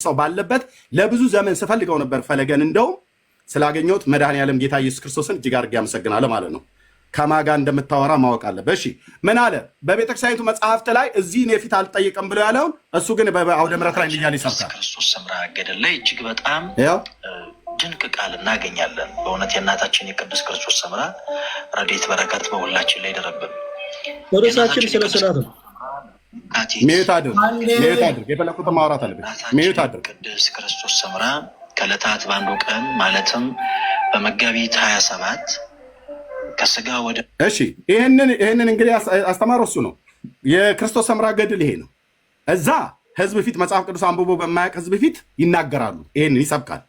ሰው ባለበት ለብዙ ዘመን ስፈልገው ነበር ፈለገን፣ እንደውም ስላገኘሁት መድኃኔዓለም ጌታ ኢየሱስ ክርስቶስን እጅግ አድርጌ አመሰግናለሁ ማለት ነው። ከማጋ እንደምታወራ ማወቅ አለበት። እሺ፣ ምን አለ? በቤተክርስቲያኒቱ መጽሐፍት ላይ እዚህ እኔ ፊት አልጠየቅም ብሎ ያለውን እሱ ግን በአውደ ምሕረት ላይ እንዲህ እያለ ይሰብካል። ክርስቶስ ሰምራ ገድል ላይ እጅግ በጣም ያው ድንቅ ቃል እናገኛለን። በእውነት የእናታችን የቅድስት ክርስቶስ ሰምራ ረድኤት በረከት በሁላችን ላይ ይደረብን። ርዕሳችን ስለ ስዕላት ነው። Mute አድርግ፣ mute አድርግ። የፈለኩትን ማውራት አለብኝ። Mute አድርግ። ቅድስት ክርስቶስ ሰምራ ከዕለታት በአንዱ ቀን ማለትም በመጋቢት 27 ከስጋ ወደ እሺ፣ ይህንን እንግዲህ አስተማረው እሱ ነው። የክርስቶስ ሰምራ ገድል ይሄ ነው። እዛ ህዝብ ፊት፣ መጽሐፍ ቅዱስ አንብቦ በማያውቅ ህዝብ ፊት ይናገራሉ። ይሄንን ይሰብካል።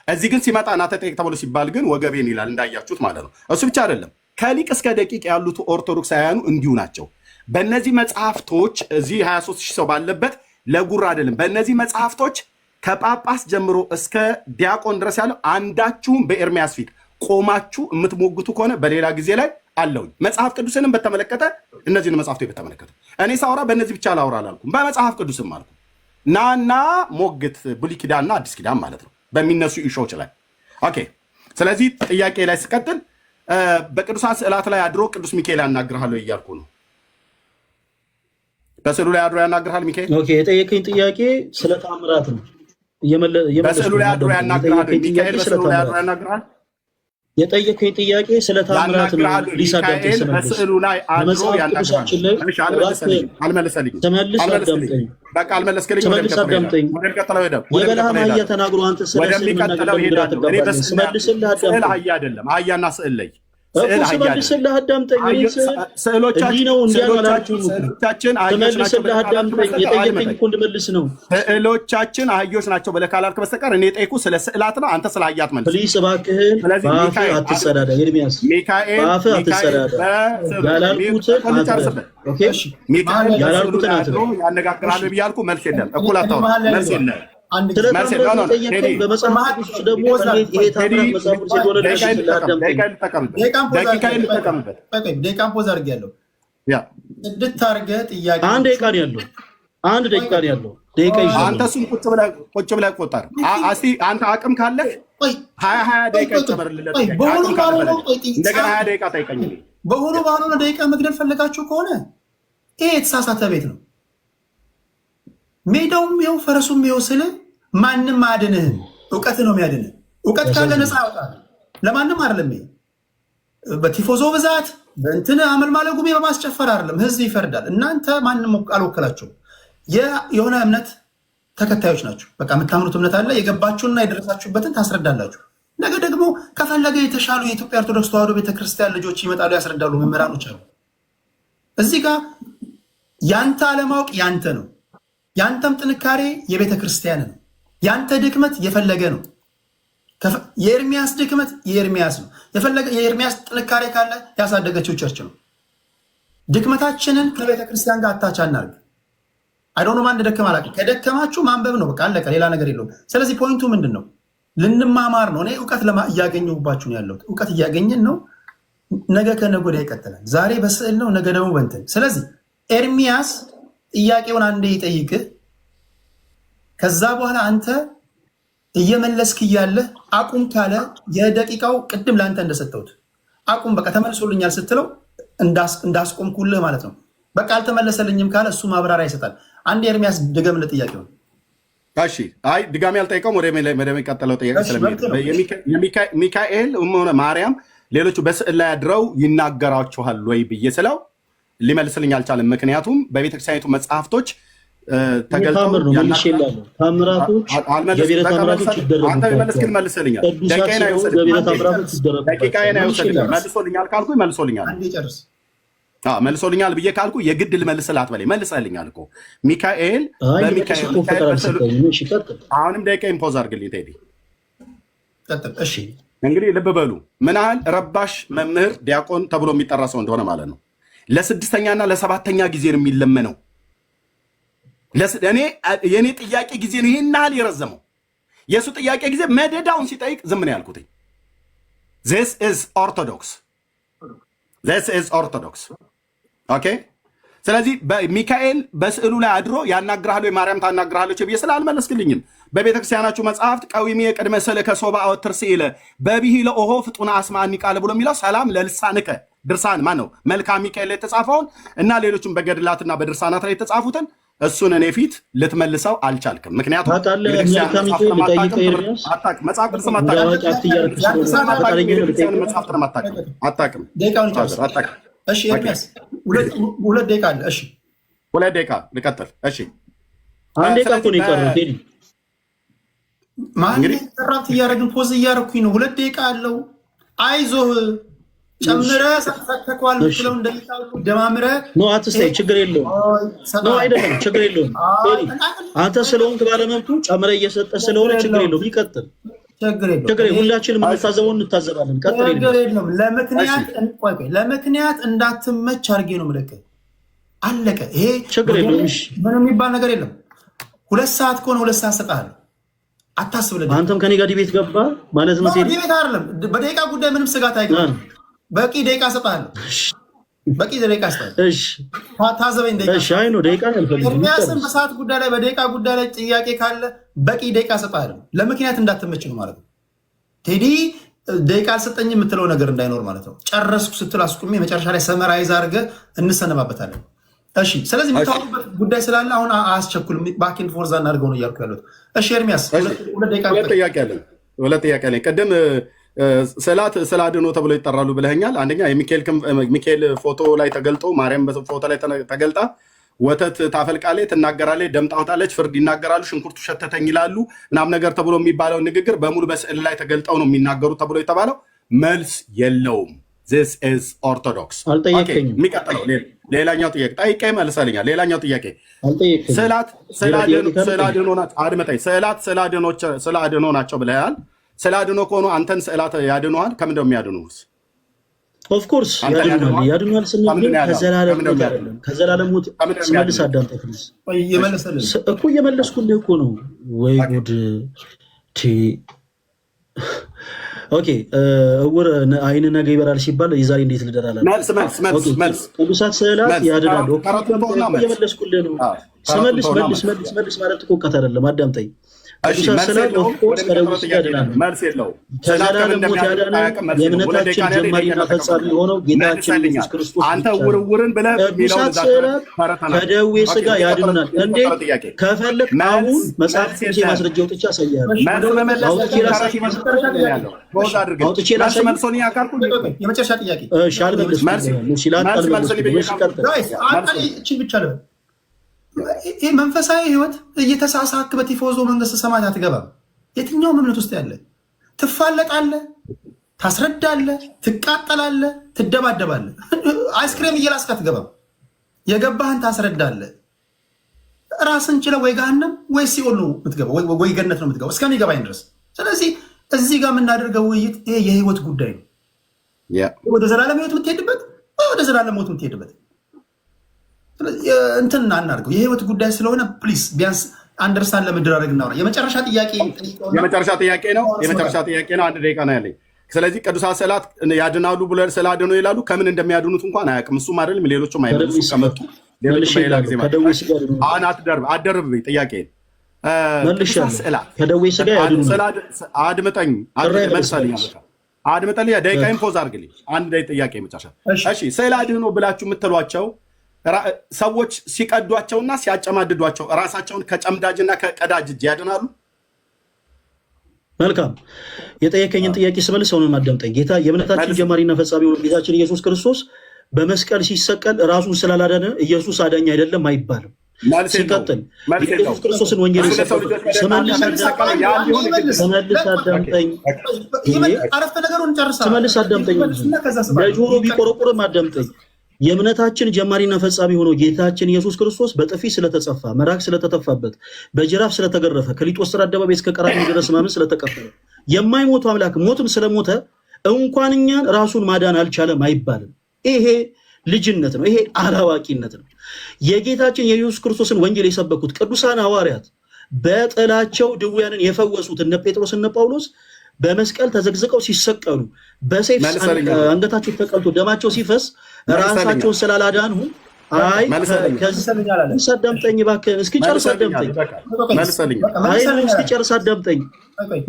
እዚህ ግን ሲመጣ ና ተጠየቅ ተብሎ ሲባል ግን ወገቤን ይላል፣ እንዳያችሁት ማለት ነው። እሱ ብቻ አይደለም፣ ከሊቅ እስከ ደቂቅ ያሉት ኦርቶዶክሳውያኑ እንዲሁ ናቸው። በእነዚህ መጽሐፍቶች እዚህ 23 ሺህ ሰው ባለበት ለጉራ አይደለም። በእነዚህ መጽሐፍቶች ከጳጳስ ጀምሮ እስከ ዲያቆን ድረስ ያለው አንዳችሁም በኤርሚያስ ፊት ቆማችሁ የምትሞግቱ ከሆነ በሌላ ጊዜ ላይ አለውኝ። መጽሐፍ ቅዱስንም በተመለከተ፣ እነዚህን መጽሐፍቶች በተመለከተ እኔ ሳውራ በእነዚህ ብቻ ላውራ አላልኩም፣ በመጽሐፍ ቅዱስም አልኩ። ናና ሞግት፣ ብሉይ ኪዳንና አዲስ ኪዳን ማለት ነው በሚነሱ issue ዎች ላይ። Okay። ስለዚህ ጥያቄ ላይ ስቀጥል በቅዱሳን ስዕላት ላይ አድሮ ቅዱስ ሚካኤል ያናግርሃል እያልኩ ነው። በስዕሉ ላይ አድሮ ያናግርሃል ሚካኤል? Okay፣ የጠየቀኝ ጥያቄ ስለ ታምራት ነው። በስዕሉ ላይ አድሮ ያናግርሃል ሚካኤል? በስዕሉ ላይ አድሮ ያናግርሃል? የጠየቀኝ ጥያቄ ስለ ታምራት ነው። ያናግርሃል? Please አዳምጠኝ። ሚካኤል ስመልስ በስዕሉ ላይ አድሮ በመጽሐፍ ያናግርሃል? ቅዱሳችን ላይ እሺ፣ አልመለሰልኝም። አልመለሰልኝም። ስመልስ አልመለስክልኝም። አዳምጠኝ። በቃ አልመለስክልኝም። ስመልስ ወደሚቀጥለው ሄዳለሁ። አዳምጠኝ። ወደሚቀጥለው ሄዳለሁ። የበለዓም ወደሚቀጥለው አህያ ሄዳለሁ። ተናግሮ አንተ ስለ ስዕል መናገር ወደሚቀጥለው ለምን ግራ ሄዳለሁ። እኔ ትጋባለህ? በስዕል ላይ ስመልስልህ ስዕል አዳምጠኝ። አህያ አይደለም፣ አህያና ስዕል ላይ እኮ ስዕል አህያ አይደለም። ስመልስልህ አዳምጠኝ። እኔ ስዕል ስዕሎቻችን እንዲህ ነው እንዲያ ነው ስዕሎቻችን አላልኩም እኮ። ስዕሎቻችን አህዮች ናቸው ስመልስልህ ብለህ ካላልክ አዳምጠኝ። በስተቀር የጠየቀኝ አድምጠኝ። እኮ እንድመልስ ነው። ስዕሎቻችን አህዮች ናቸው ብለህ ካላልክ በስተቀር እኔ የጠየኩህ ስለ ስዕላት ነው። አንተ ስለ አህያ አትመልስም። Please እባክህን ስለዚህ በአፍህ ሚካኤል አትጸዳዳ። ኤርሚያስ ሚካኤል በአፍህ ሚካኤል አትጸዳዳ። በስዕሉ ያላልኩትን አትበል። ልጨርስበት። Okay፣ ሚካኤል በስዕሉ ያላልኩትን ላይ አድሮ አትበል። ያነጋግራል ብያልኩ መልስ የለም። እኩል አታውራ። መልስ የለም። ስለ መልስ ታምራት የለም። No፣ ቴዲ የጠየቀኝ በመጽሐፍ ቅዱስ ውስጥ ደግሞ እንዴት ይሄ ቴዲ ታምራት መጽሐፍ ቅዱስ እንደሆነ ደቂቃዬን ልመልስልህ። ልጠቀም፣ አዳምጠኝ። ደቂቃዬን ልጠቀምበት፣ ደቂቃዬን ልጠቀምበት። ደቂቃን pause አድርጌያለሁ። ያ ጽድት አድርገህ ጥያቄ አንድ ደቂቃ ነው ያለው። አንድ ደቂቃ ነው ያለው። ደቂቃ አንተ ይዣለሁ። እሱን ቁጭ ብለህ ቆጠር። እስቲ አንተ አቅም ካለህ 20 20 ደቂቃ ይጨመርልህ። ቆይ፣ ለጥያቄ በሆኑ አቅም ካለ ባልሆነው በለኝ። ቆይ፣ እንደገና 20 ደቂቃ ጠይቀኝ። እኔ በሆኑ ባልሆነ ደቂቃ መግደል ፈልጋችሁ ከሆነ ይሄ የተሳሳተ ቤት ነው። ሜዳውም ይኸው ፈረሱም ይኸው ስል ማንም አያድንህም። እውቀት ነው የሚያድንህ። እውቀት ካለ ነፃ ያወጣል። ለማንም አይደለም። ይሄ በቲፎዞ ብዛት በእንትን አመልማለ ጉሜ በማስጨፈር አይደለም። ህዝብ ይፈርዳል። እናንተ ማንም አልወከላችሁም። የሆነ እምነት ተከታዮች ናቸው። በቃ የምታምኑት እምነት አለ። የገባችሁና የደረሳችሁበትን ታስረዳላችሁ። ነገ ደግሞ ከፈለገ የተሻሉ የኢትዮጵያ ኦርቶዶክስ ተዋሕዶ ቤተክርስቲያን ልጆች ይመጣሉ፣ ያስረዳሉ። መምህራኖች አሉ። እዚህ ጋር ያንተ አለማወቅ ያንተ ነው። ያንተም ጥንካሬ የቤተ ክርስቲያን ነው። ያንተ ድክመት የፈለገ ነው። የኤርሚያስ ድክመት የኤርሚያስ ነው። የፈለገ የኤርሚያስ ጥንካሬ ካለ ያሳደገችው church ነው። ድክመታችንን ከቤተ ክርስቲያን ጋር attach አናርግ። I don't know ማን እንደደከመ አላውቅም። ከደከማችሁ ማንበብ ነው፣ በቃ አለቀ። ሌላ ነገር የለውም። ስለዚህ point ኡ ምንድን ነው? ልንማማር ነው። እኔ እውቀት እያገኘሁባችሁ ነው ያለሁት። እውቀት እያገኘን ነው። ነገ ከነገ ወዲያ ይቀጥላል። ዛሬ በስዕል ነው፣ ነገ ደግሞ በእንትን። ስለዚህ ኤርሚያስ ጥያቄውን አንዴ ይጠይቅህ። ከዛ በኋላ አንተ እየመለስክ እያለህ አቁም ካለ የደቂቃው ቅድም ለአንተ እንደሰጠሁት አቁም በቃ ተመልሶልኛል ስትለው እንዳስቆምኩልህ ማለት ነው። በቃ አልተመለሰልኝም ካለ እሱ ማብራሪያ ይሰጣል። አንድ ኤርሚያስ ድገምልህ ጥያቄውን። እሺ፣ አይ ድጋሚ አልጠይቀውም። ወደሚቀጥለው ጥያቄ እሺ፣ ስለሚሄድ መብት ነው። ሚካኤል ሆነ ማርያም ሌሎቹ በስዕል ላይ አድረው ይናገራችኋል ወይ ብዬ ስለው ሊመልስልኝ አልቻለም። ምክንያቱም በቤተክርስቲያኒቱ መጽሐፍቶች ተገልጠው ታምር ነው መልሼልሃለሁ። ታምራቶች ገቢረ በቃ ታምራቶች መልሰልኝ። አንተ ይደረጉባቸዋል። መልስልኛል። ቅዱሳት ደቂቃዬን ስለሆኑ አይወስድም። ገቢረ ታምራቶች ይደረጉባቸዋል። ደቂቃዬን አይወስድም። መልሼልሃለሁ። መልሶልኛል ካልኩኝ መልሶልኛል። አንዴ ጨርስ። አዎ፣ መልሶልኛል ብዬ ካልኩ የግድ ልመልስልህ አትበለኝ። መልሰልኛል እኮ ሚካኤል አይ ልመልስ በሚካኤል እኮ ሚካኤል ፈቃድ በስዕሉ አልሰጠኝም። እሺ ቀጥል። አሁንም ደቂቃዬን pause አድርግልኝ ቴዲ። ቀጥል። እሺ። እንግዲህ ልብ በሉ ምን ያህል ረባሽ መምህር ዲያቆን ተብሎ የሚጠራ ሰው እንደሆነ ማለት ነው። ለስድስተኛና ለሰባተኛ ጊዜ ነው የሚለመነው። እኔ የእኔ ጥያቄ ጊዜ ነው ይሄን ያህል የረዘመው። የእሱ ጥያቄ ጊዜ መደዳውን ሲጠይቅ ዝም ነው ያልኩትኝ። This is Orthodox, this is Orthodox, okay። ስለዚህ ሚካኤል በስዕሉ ላይ አድሮ ያናግርሃል ወይ ማርያም ታናግርሃለች ብዬ ስለ አልመለስክልኝም። በቤተክርስቲያናችሁ መጽሐፍት ቀዊሜ ቅድመ ስእልከ ሶበ አወትር ስኢለ በብሂለ ኦሆ ፍጡነ አስማኒ ቃለ ብሎ የሚለው ሰላም ለልሳንከ ድርሳን ማን ነው መልክአ ሚካኤል ላይ የተጻፈውን እና ሌሎችም በገድላትና በድርሳናት ላይ የተጻፉትን እሱን እኔ ፊት ልትመልሰው አልቻልክም። ምክንያቱም ታውቃለህ፣ የቤተክርስቲያን መልክአ መጽሐፍትን ሚካኤል አታውቅም፣ ልጠይቅህ ኤርሚያስ፣ አታውቅም፣ መጽሐፍ ቅዱስም እንደ አታውቅም፣ አዋቂ act እያደረግህ ስለሆነ አታውቅም፣ ፈቃደኛ ነህ የቤተክርስቲያን ልጠይቅህ? መጽሐፍትንም አታውቅም፣ አታውቅም፣ ደቂቃውን ጨርስ። አታውቅም። እሺ ኤርሚያስ 2 ደቂቃ አለ። እሺ። 2 ደቂቃ ልቀጥል። እሺ። አንድ ደቂቃ እኮ ነው የቀረው ቴዲ። ማን interrupt እያደረግን pause እያደረግኩኝ ነው። 2 ደቂቃ አለው። አይዞህ፣ ጨምረህ ሰጥተኸዋል የምትለውን ደቂቃ ሁሉ ደማምረህ No፣ አትስጠኝ፣ ችግር የለውም። No፣ አይደለም፣ ችግር የለውም ቴዲ። አንተ ስለሆንክ ባለመብቱ ጨምረህ እየሰጠ ስለሆነ ችግር የለውም፣ ይቀጥል። ችግር የለውም። ችግር የለውም። ሁላችንም የምንታዘበውን እንታዘባለን። ቀጥል። ችግር የለውም። ለምክንያት ቆይ ቆይ፣ ለምክንያት እንዳትመች አድርጌ ነው የምልክህ። አለቀ። ይሄ ችግር የለውም። እሺ። ምንም የሚባል ነገር የለም። 2 ሰዓት ከሆነ 2 ሰዓት እሰጥሃለሁ። አታስብ። ለደቂቃ አንተም ከኔ ጋር debate ገባ ማለት ነው ቴዲ። Debate አይደለም። በደቂቃ ጉዳይ ምንም ስጋት አይገባም። በቂ ደቂቃ እሰጥሃለሁ። በቂ ደቂቃ እሰጥሃለሁ። እሺ። ታዘበኝ ደቂቃ። እሺ። አይ ነው፣ ደቂቃ አልፈልግም። ኤርሚያስን በሰዓት ጉዳይ ላይ፣ በደቂቃ ጉዳይ ላይ ጥያቄ ካለ በቂ ደቂቃ እሰጥሃለሁ። ለምክንያት እንዳትመች ነው ማለት ነው። ቴዲ ደቂቃ አልሰጠኝ የምትለው ነገር እንዳይኖር ማለት ነው። ጨረስኩ ስትል አስቁሜ መጨረሻ ላይ summarize አድርገህ እንሰነባበታለን። እሺ፣ ስለዚህ የምታወሩበት ጉዳይ ስላለ አሁን አያስቸኩልም። Back and forth አናድርገው ነው እያልኩ ያሉት። እሺ ኤርሚያስ፣ 2 ደቂቃ። ሁለት ጥያቄ አለኝ። ሁለት ጥያቄ አለኝ። ቅድም ስዕላት ስዕለ አድኅኖ ተብሎ ይጠራሉ ብለኸኛል። አንደኛ የሚካኤል ፎቶ ላይ ተገልጦ፣ ማርያም ፎቶ ላይ ተገልጣ ወተት ታፈልቃለች፣ ትናገራለች፣ ደም ታወጣለች፣ ፍርድ ይናገራሉ፣ ሽንኩርቱ ሸተተኝ ይላሉ ምናምን ነገር ተብሎ የሚባለው ንግግር በሙሉ በስዕል ላይ ተገልጠው ነው የሚናገሩ ተብሎ የተባለው መልስ የለውም። This is Orthodox። አልጠየቀኝም። የሚቀጥለው ሌላኛው ጥያቄ ጠይቄ መልሰልኛል። ሌላኛው ጥያቄ አልጠየቀኝም። ስዕላት ስዕለ አድኅኖ ናቸው። አድምጠኝ። ስዕላት ስዕለ አድኅኖ ናቸው ብለሃል። ስዕለ አድኅኖ ከሆኑ አንተን ስዕላት ያድኑሃል? ከምንድን ነው የሚያድኑህ? Of course ያድኑሃል። ያድኑሃል ስንል ግን ከዘላለም ሞት አይደለም። ከዘላለም ሞት ስመልስ አዳምጠኝ please። እኮ እየመለስኩልህ እኮ ነው። ወይ ጉድ! Okay፣ እውር አይን ነገ ይበራል ሲባል የዛሬ እንዴት ልደር አላለም? መልስ፣ መልስ፣ መልስ፣ መልስ። ቅዱሳት ስዕላት ያድናሉ። እየመለስኩልህ ነው። ስመልስ መልስ መልስ መልስ ማለት እኮ እውቀት አይደለም። አዳምጠኝ። ቅዱሳት ስዕላት of course ከደዌ ሥጋ ያድናሉ። መልስ የለውም። ከዘላለም ሞት ያዳነን የእምነታችን ጀማሪና ፈጻሚ የሆነው ጌታችን ኢየሱስ ክርስቶስ አንተ ውርውርን ብለህ ቅዱሳት ስዕላት ከደዌ ሥጋ ያድኑናል። እንዴት? ከፈለግ አሁን መጽሐፍ ቅዱስ ማስረጃ አውጥቼ አሳያለሁ። አውጥቼ ላሳይ። የመጨረሻ ጥያቄ። እሺ፣ አልመለስኩም። እሺ፣ አልመለስኩም። እሺ፣ ቀጥል። እችን ብቻ ልበል። ይህ መንፈሳዊ ህይወት እየተሳሳክ በቲፎዞ መንግስተ ሰማያት አትገባም። የትኛውም እምነት ውስጥ ያለ ትፋለጣለህ፣ ታስረዳለህ፣ ትቃጠላለህ፣ ትደባደባለህ። አይስክሬም እየላስክ አትገባም። የገባህን ታስረዳለህ። ራስን ችለህ ወይ ገሃነም ወይ ሲኦል ነው የምትገባው፣ ወይ ገነት ነው የምትገባው እስከሚገባኝ ድረስ። ስለዚህ እዚህ ጋር የምናደርገው ውይይት ይሄ የህይወት ጉዳይ ነው። ወደ ዘላለም ህይወት የምትሄድበት ወይ ወደ ዘላለም ሞት የምትሄድበት እንትን እናድርገው። የህይወት ጉዳይ ስለሆነ please ቢያንስ understand ለመደራረግ እናውራ። የመጨረሻ ጥያቄ። የመጨረሻ ጥያቄ ነው። የመጨረሻ ጥያቄ ነው። 1 ደቂቃ ነው ያለኝ። ስለዚህ ቅዱሳት ስዕላት ያድናሉ ብሎ ስዕለ አድኅኖ ይላሉ። ከምን እንደሚያድኑት እንኳን አያውቅም። እሱም አይደለም ሌሎቹም አይመልሱም። ከመጡ ሌሎቹም በሌላ ጊዜ አሁን አትደርብ አትደርብብኝ ጥያቄ። ቅዱሳት ስዕላት ከደዌ ሥጋ ያድኑናል። አድምጠኝ፣ መልሰልኝ፣ አድምጠኝ። ደቂቃዬን pause አድርግልኝ። አንድ ጥያቄ መጨረሻ። እሺ፣ ስዕለ አድኅኖ ብላችሁ የምትሏቸው ሰዎች ሲቀዷቸውና ሲያጨማድዷቸው ራሳቸውን ከጨምዳጅና ከቀዳጅ እጅ ያድናሉ? መልካም፣ የጠየከኝን ጥያቄ ስመልስ ሰውንም አዳምጠኝ። ጌታ የእምነታችን ጀማሪና ፈጻሚ የሆነው ጌታችን ኢየሱስ ክርስቶስ በመስቀል ሲሰቀል ራሱን ስላላዳነ ኢየሱስ አዳኝ አይደለም አይባልም። ሲቀጥል የኢየሱስ ክርስቶስን ወንጌል ስመልስ አዳምጠኝ። አረፍተ ነገሩን ጨርሳ ስመልስ አዳምጠኝ። ለጆሮ ቢቆረቁርም አዳምጠኝ። የእምነታችን ጀማሪና ፈጻሚ ሆኖ ጌታችን ኢየሱስ ክርስቶስ በጥፊ ስለተጸፋ፣ ምራቅ ስለተተፋበት፣ በጅራፍ ስለተገረፈ፣ ከሊጦስጥራ አደባባይ እስከ ቀራንዮ ድረስ ሕማምን ስለተቀበለ፣ የማይሞቱ አምላክ ሞትም ስለሞተ እንኳን እኛን ራሱን ማዳን አልቻለም አይባልም። ይሄ ልጅነት ነው። ይሄ አላዋቂነት ነው። የጌታችን የኢየሱስ ክርስቶስን ወንጌል የሰበኩት ቅዱሳን ሐዋርያት፣ በጥላቸው ድውያንን የፈወሱት እነ ጴጥሮስ እነ ጳውሎስ በመስቀል ተዘቅዝቀው ሲሰቀሉ፣ በሰይፍ አንገታቸው ተቀልቶ ደማቸው ሲፈስ ራሳቸውን ስላላዳኑ አይ መልሰልኛል። መልሰልኛል አለ። ከዚህ አዳምጠኝ እባክህን፣ እስኪ ጨርስ አዳምጠኝ። መልሰልኛል። አይ እስኪ ጨርስ አዳምጠኝ።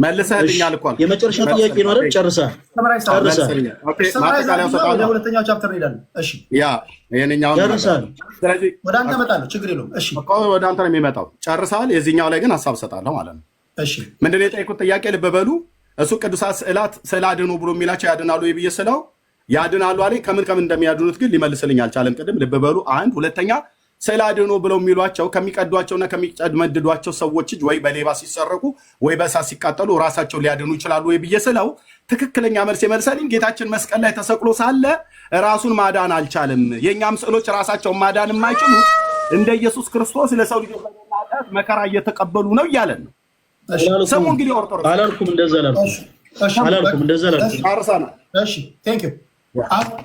መልሰህልኛል እኮ አልኩህ። የመጨረሻ ጥያቄ ነው አይደል? ጨርሰሃል። ጨርሰሃል። መልሰልኛል። Okay፣ ማጠቃለያው ወደ እሰጥሃለሁ። ሁለተኛው chapter እንሄዳለን። እሺ። Yeah፣ ይሄንኛውን ጨርሰሃል። ስለዚህ ወደ አንተ እመጣለሁ፣ ችግር የለውም። እሺ። እኮ ወደ አንተ ነው የሚመጣው። ጨርሰሃል። የዚህኛው ላይ ግን ሀሳብ እሰጣለሁ ማለት ነው። እሺ። ምንድን ነው የጠየኩት ጥያቄ? ልብ በሉ። እሱ ቅዱሳት ስዕላት ስዕል አድኖ ብሎ የሚላቸው ያድናሉ ወይ ብዬ ስለው ያድናሉ አለኝ። ከምን ከምን እንደሚያድኑት ግን ሊመልስልኝ አልቻለም። ቅድም ልብ በሉ። አንድ ሁለተኛ፣ ስዕል አድኖ ብለው የሚሏቸው ከሚቀዷቸውና ከሚጨመድዷቸው ሰዎች እጅ ወይ በሌባ ሲሰረቁ ወይ በእሳት ሲቃጠሉ ራሳቸው ሊያድኑ ይችላሉ ወይ ብዬ ስለው ትክክለኛ መልስ የመልሰልኝ ጌታችን መስቀል ላይ ተሰቅሎ ሳለ ራሱን ማዳን አልቻለም። የእኛም ስዕሎች ራሳቸውን ማዳን የማይችሉት እንደ ኢየሱስ ክርስቶስ ለሰው ልጆች ኃጢአት መከራ እየተቀበሉ ነው እያለን ነው። ስሙ እንግዲህ ኦርቶዶክስ አላልኩም፣ እንደዛ አላልኩም፣ አላልኩም፣ እንደዛ አላልኩም። ጨርሰናል። እሺ፣ thank you። አሁን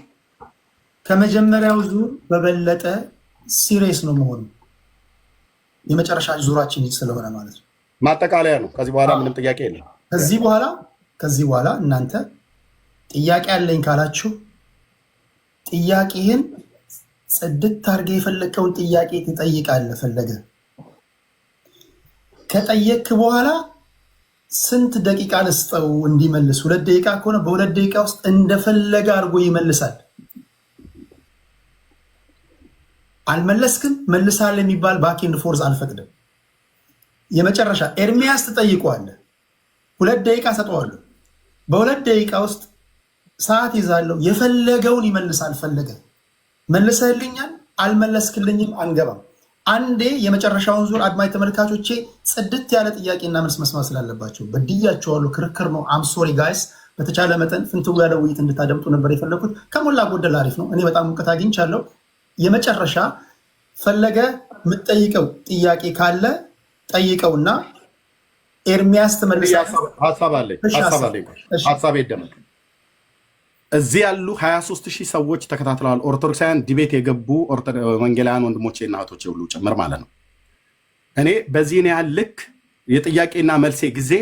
ከመጀመሪያው ዙር በበለጠ serious ነው መሆኑ፣ የመጨረሻ ዙራችን ስለሆነ ማለት ነው። ማጠቃለያ ነው። ከዚህ በኋላ ምንም ጥያቄ የለም። ከዚህ በኋላ እናንተ ጥያቄ አለኝ ካላችሁ ጥያቄህን ጽድት አድርገህ የፈለግከውን ጥያቄ ትጠይቃለህ። ፈለገ ከጠየክ በኋላ ስንት ደቂቃ ልስጠው እንዲመልስ? 2 ደቂቃ ከሆነ በ2 ደቂቃ ውስጥ እንደፈለገ አድርጎ ይመልሳል። አልመለስክም መልሳል የሚባል back and forth አልፈቅድም። የመጨረሻ ኤርሚያስ ትጠይቀዋለህ። 2 ደቂቃ ሰጠዋለሁ። በ2 ደቂቃ ውስጥ ሰዓት ይዛለሁ። የፈለገውን ይመልሳል። ፈለገ መልሰህልኛል፣ አልመለስክልኝም፣ አንገባም። አንዴ የመጨረሻውን ዙር አድማጭ ተመልካቾቼ ጽድት ያለ ጥያቄና መልስ መስማት ስላለባቸው በድያቸዋለሁ። ክርክር ነው። I'm sorry guys። በተቻለ መጠን ፍንትው ያለ ውይይት እንድታደምጡ ነበር የፈለኩት። ከሞላ ጎደል አሪፍ ነው። እኔ በጣም እውቀት አግኝቻለሁ። የመጨረሻ ፈለገ የምትጠይቀው ጥያቄ ካለ ጠይቀውና ኤርሚያስ ትመልሳለህ። ሀሳብ አለኝ፣ ሀሳብ አለኝ። ሀሳብ ይደመጥ። እዚህ ያሉ 23 ሺህ ሰዎች ተከታትለዋል። ኦርቶዶክሳውያን debate የገቡ ወንጌላውያን ወንድሞቼ እና እህቶቼ ሁሉ ጭምር ማለት ነው። እኔ በዚህን ያህል ልክ የጥያቄና መልሴ ጊዜ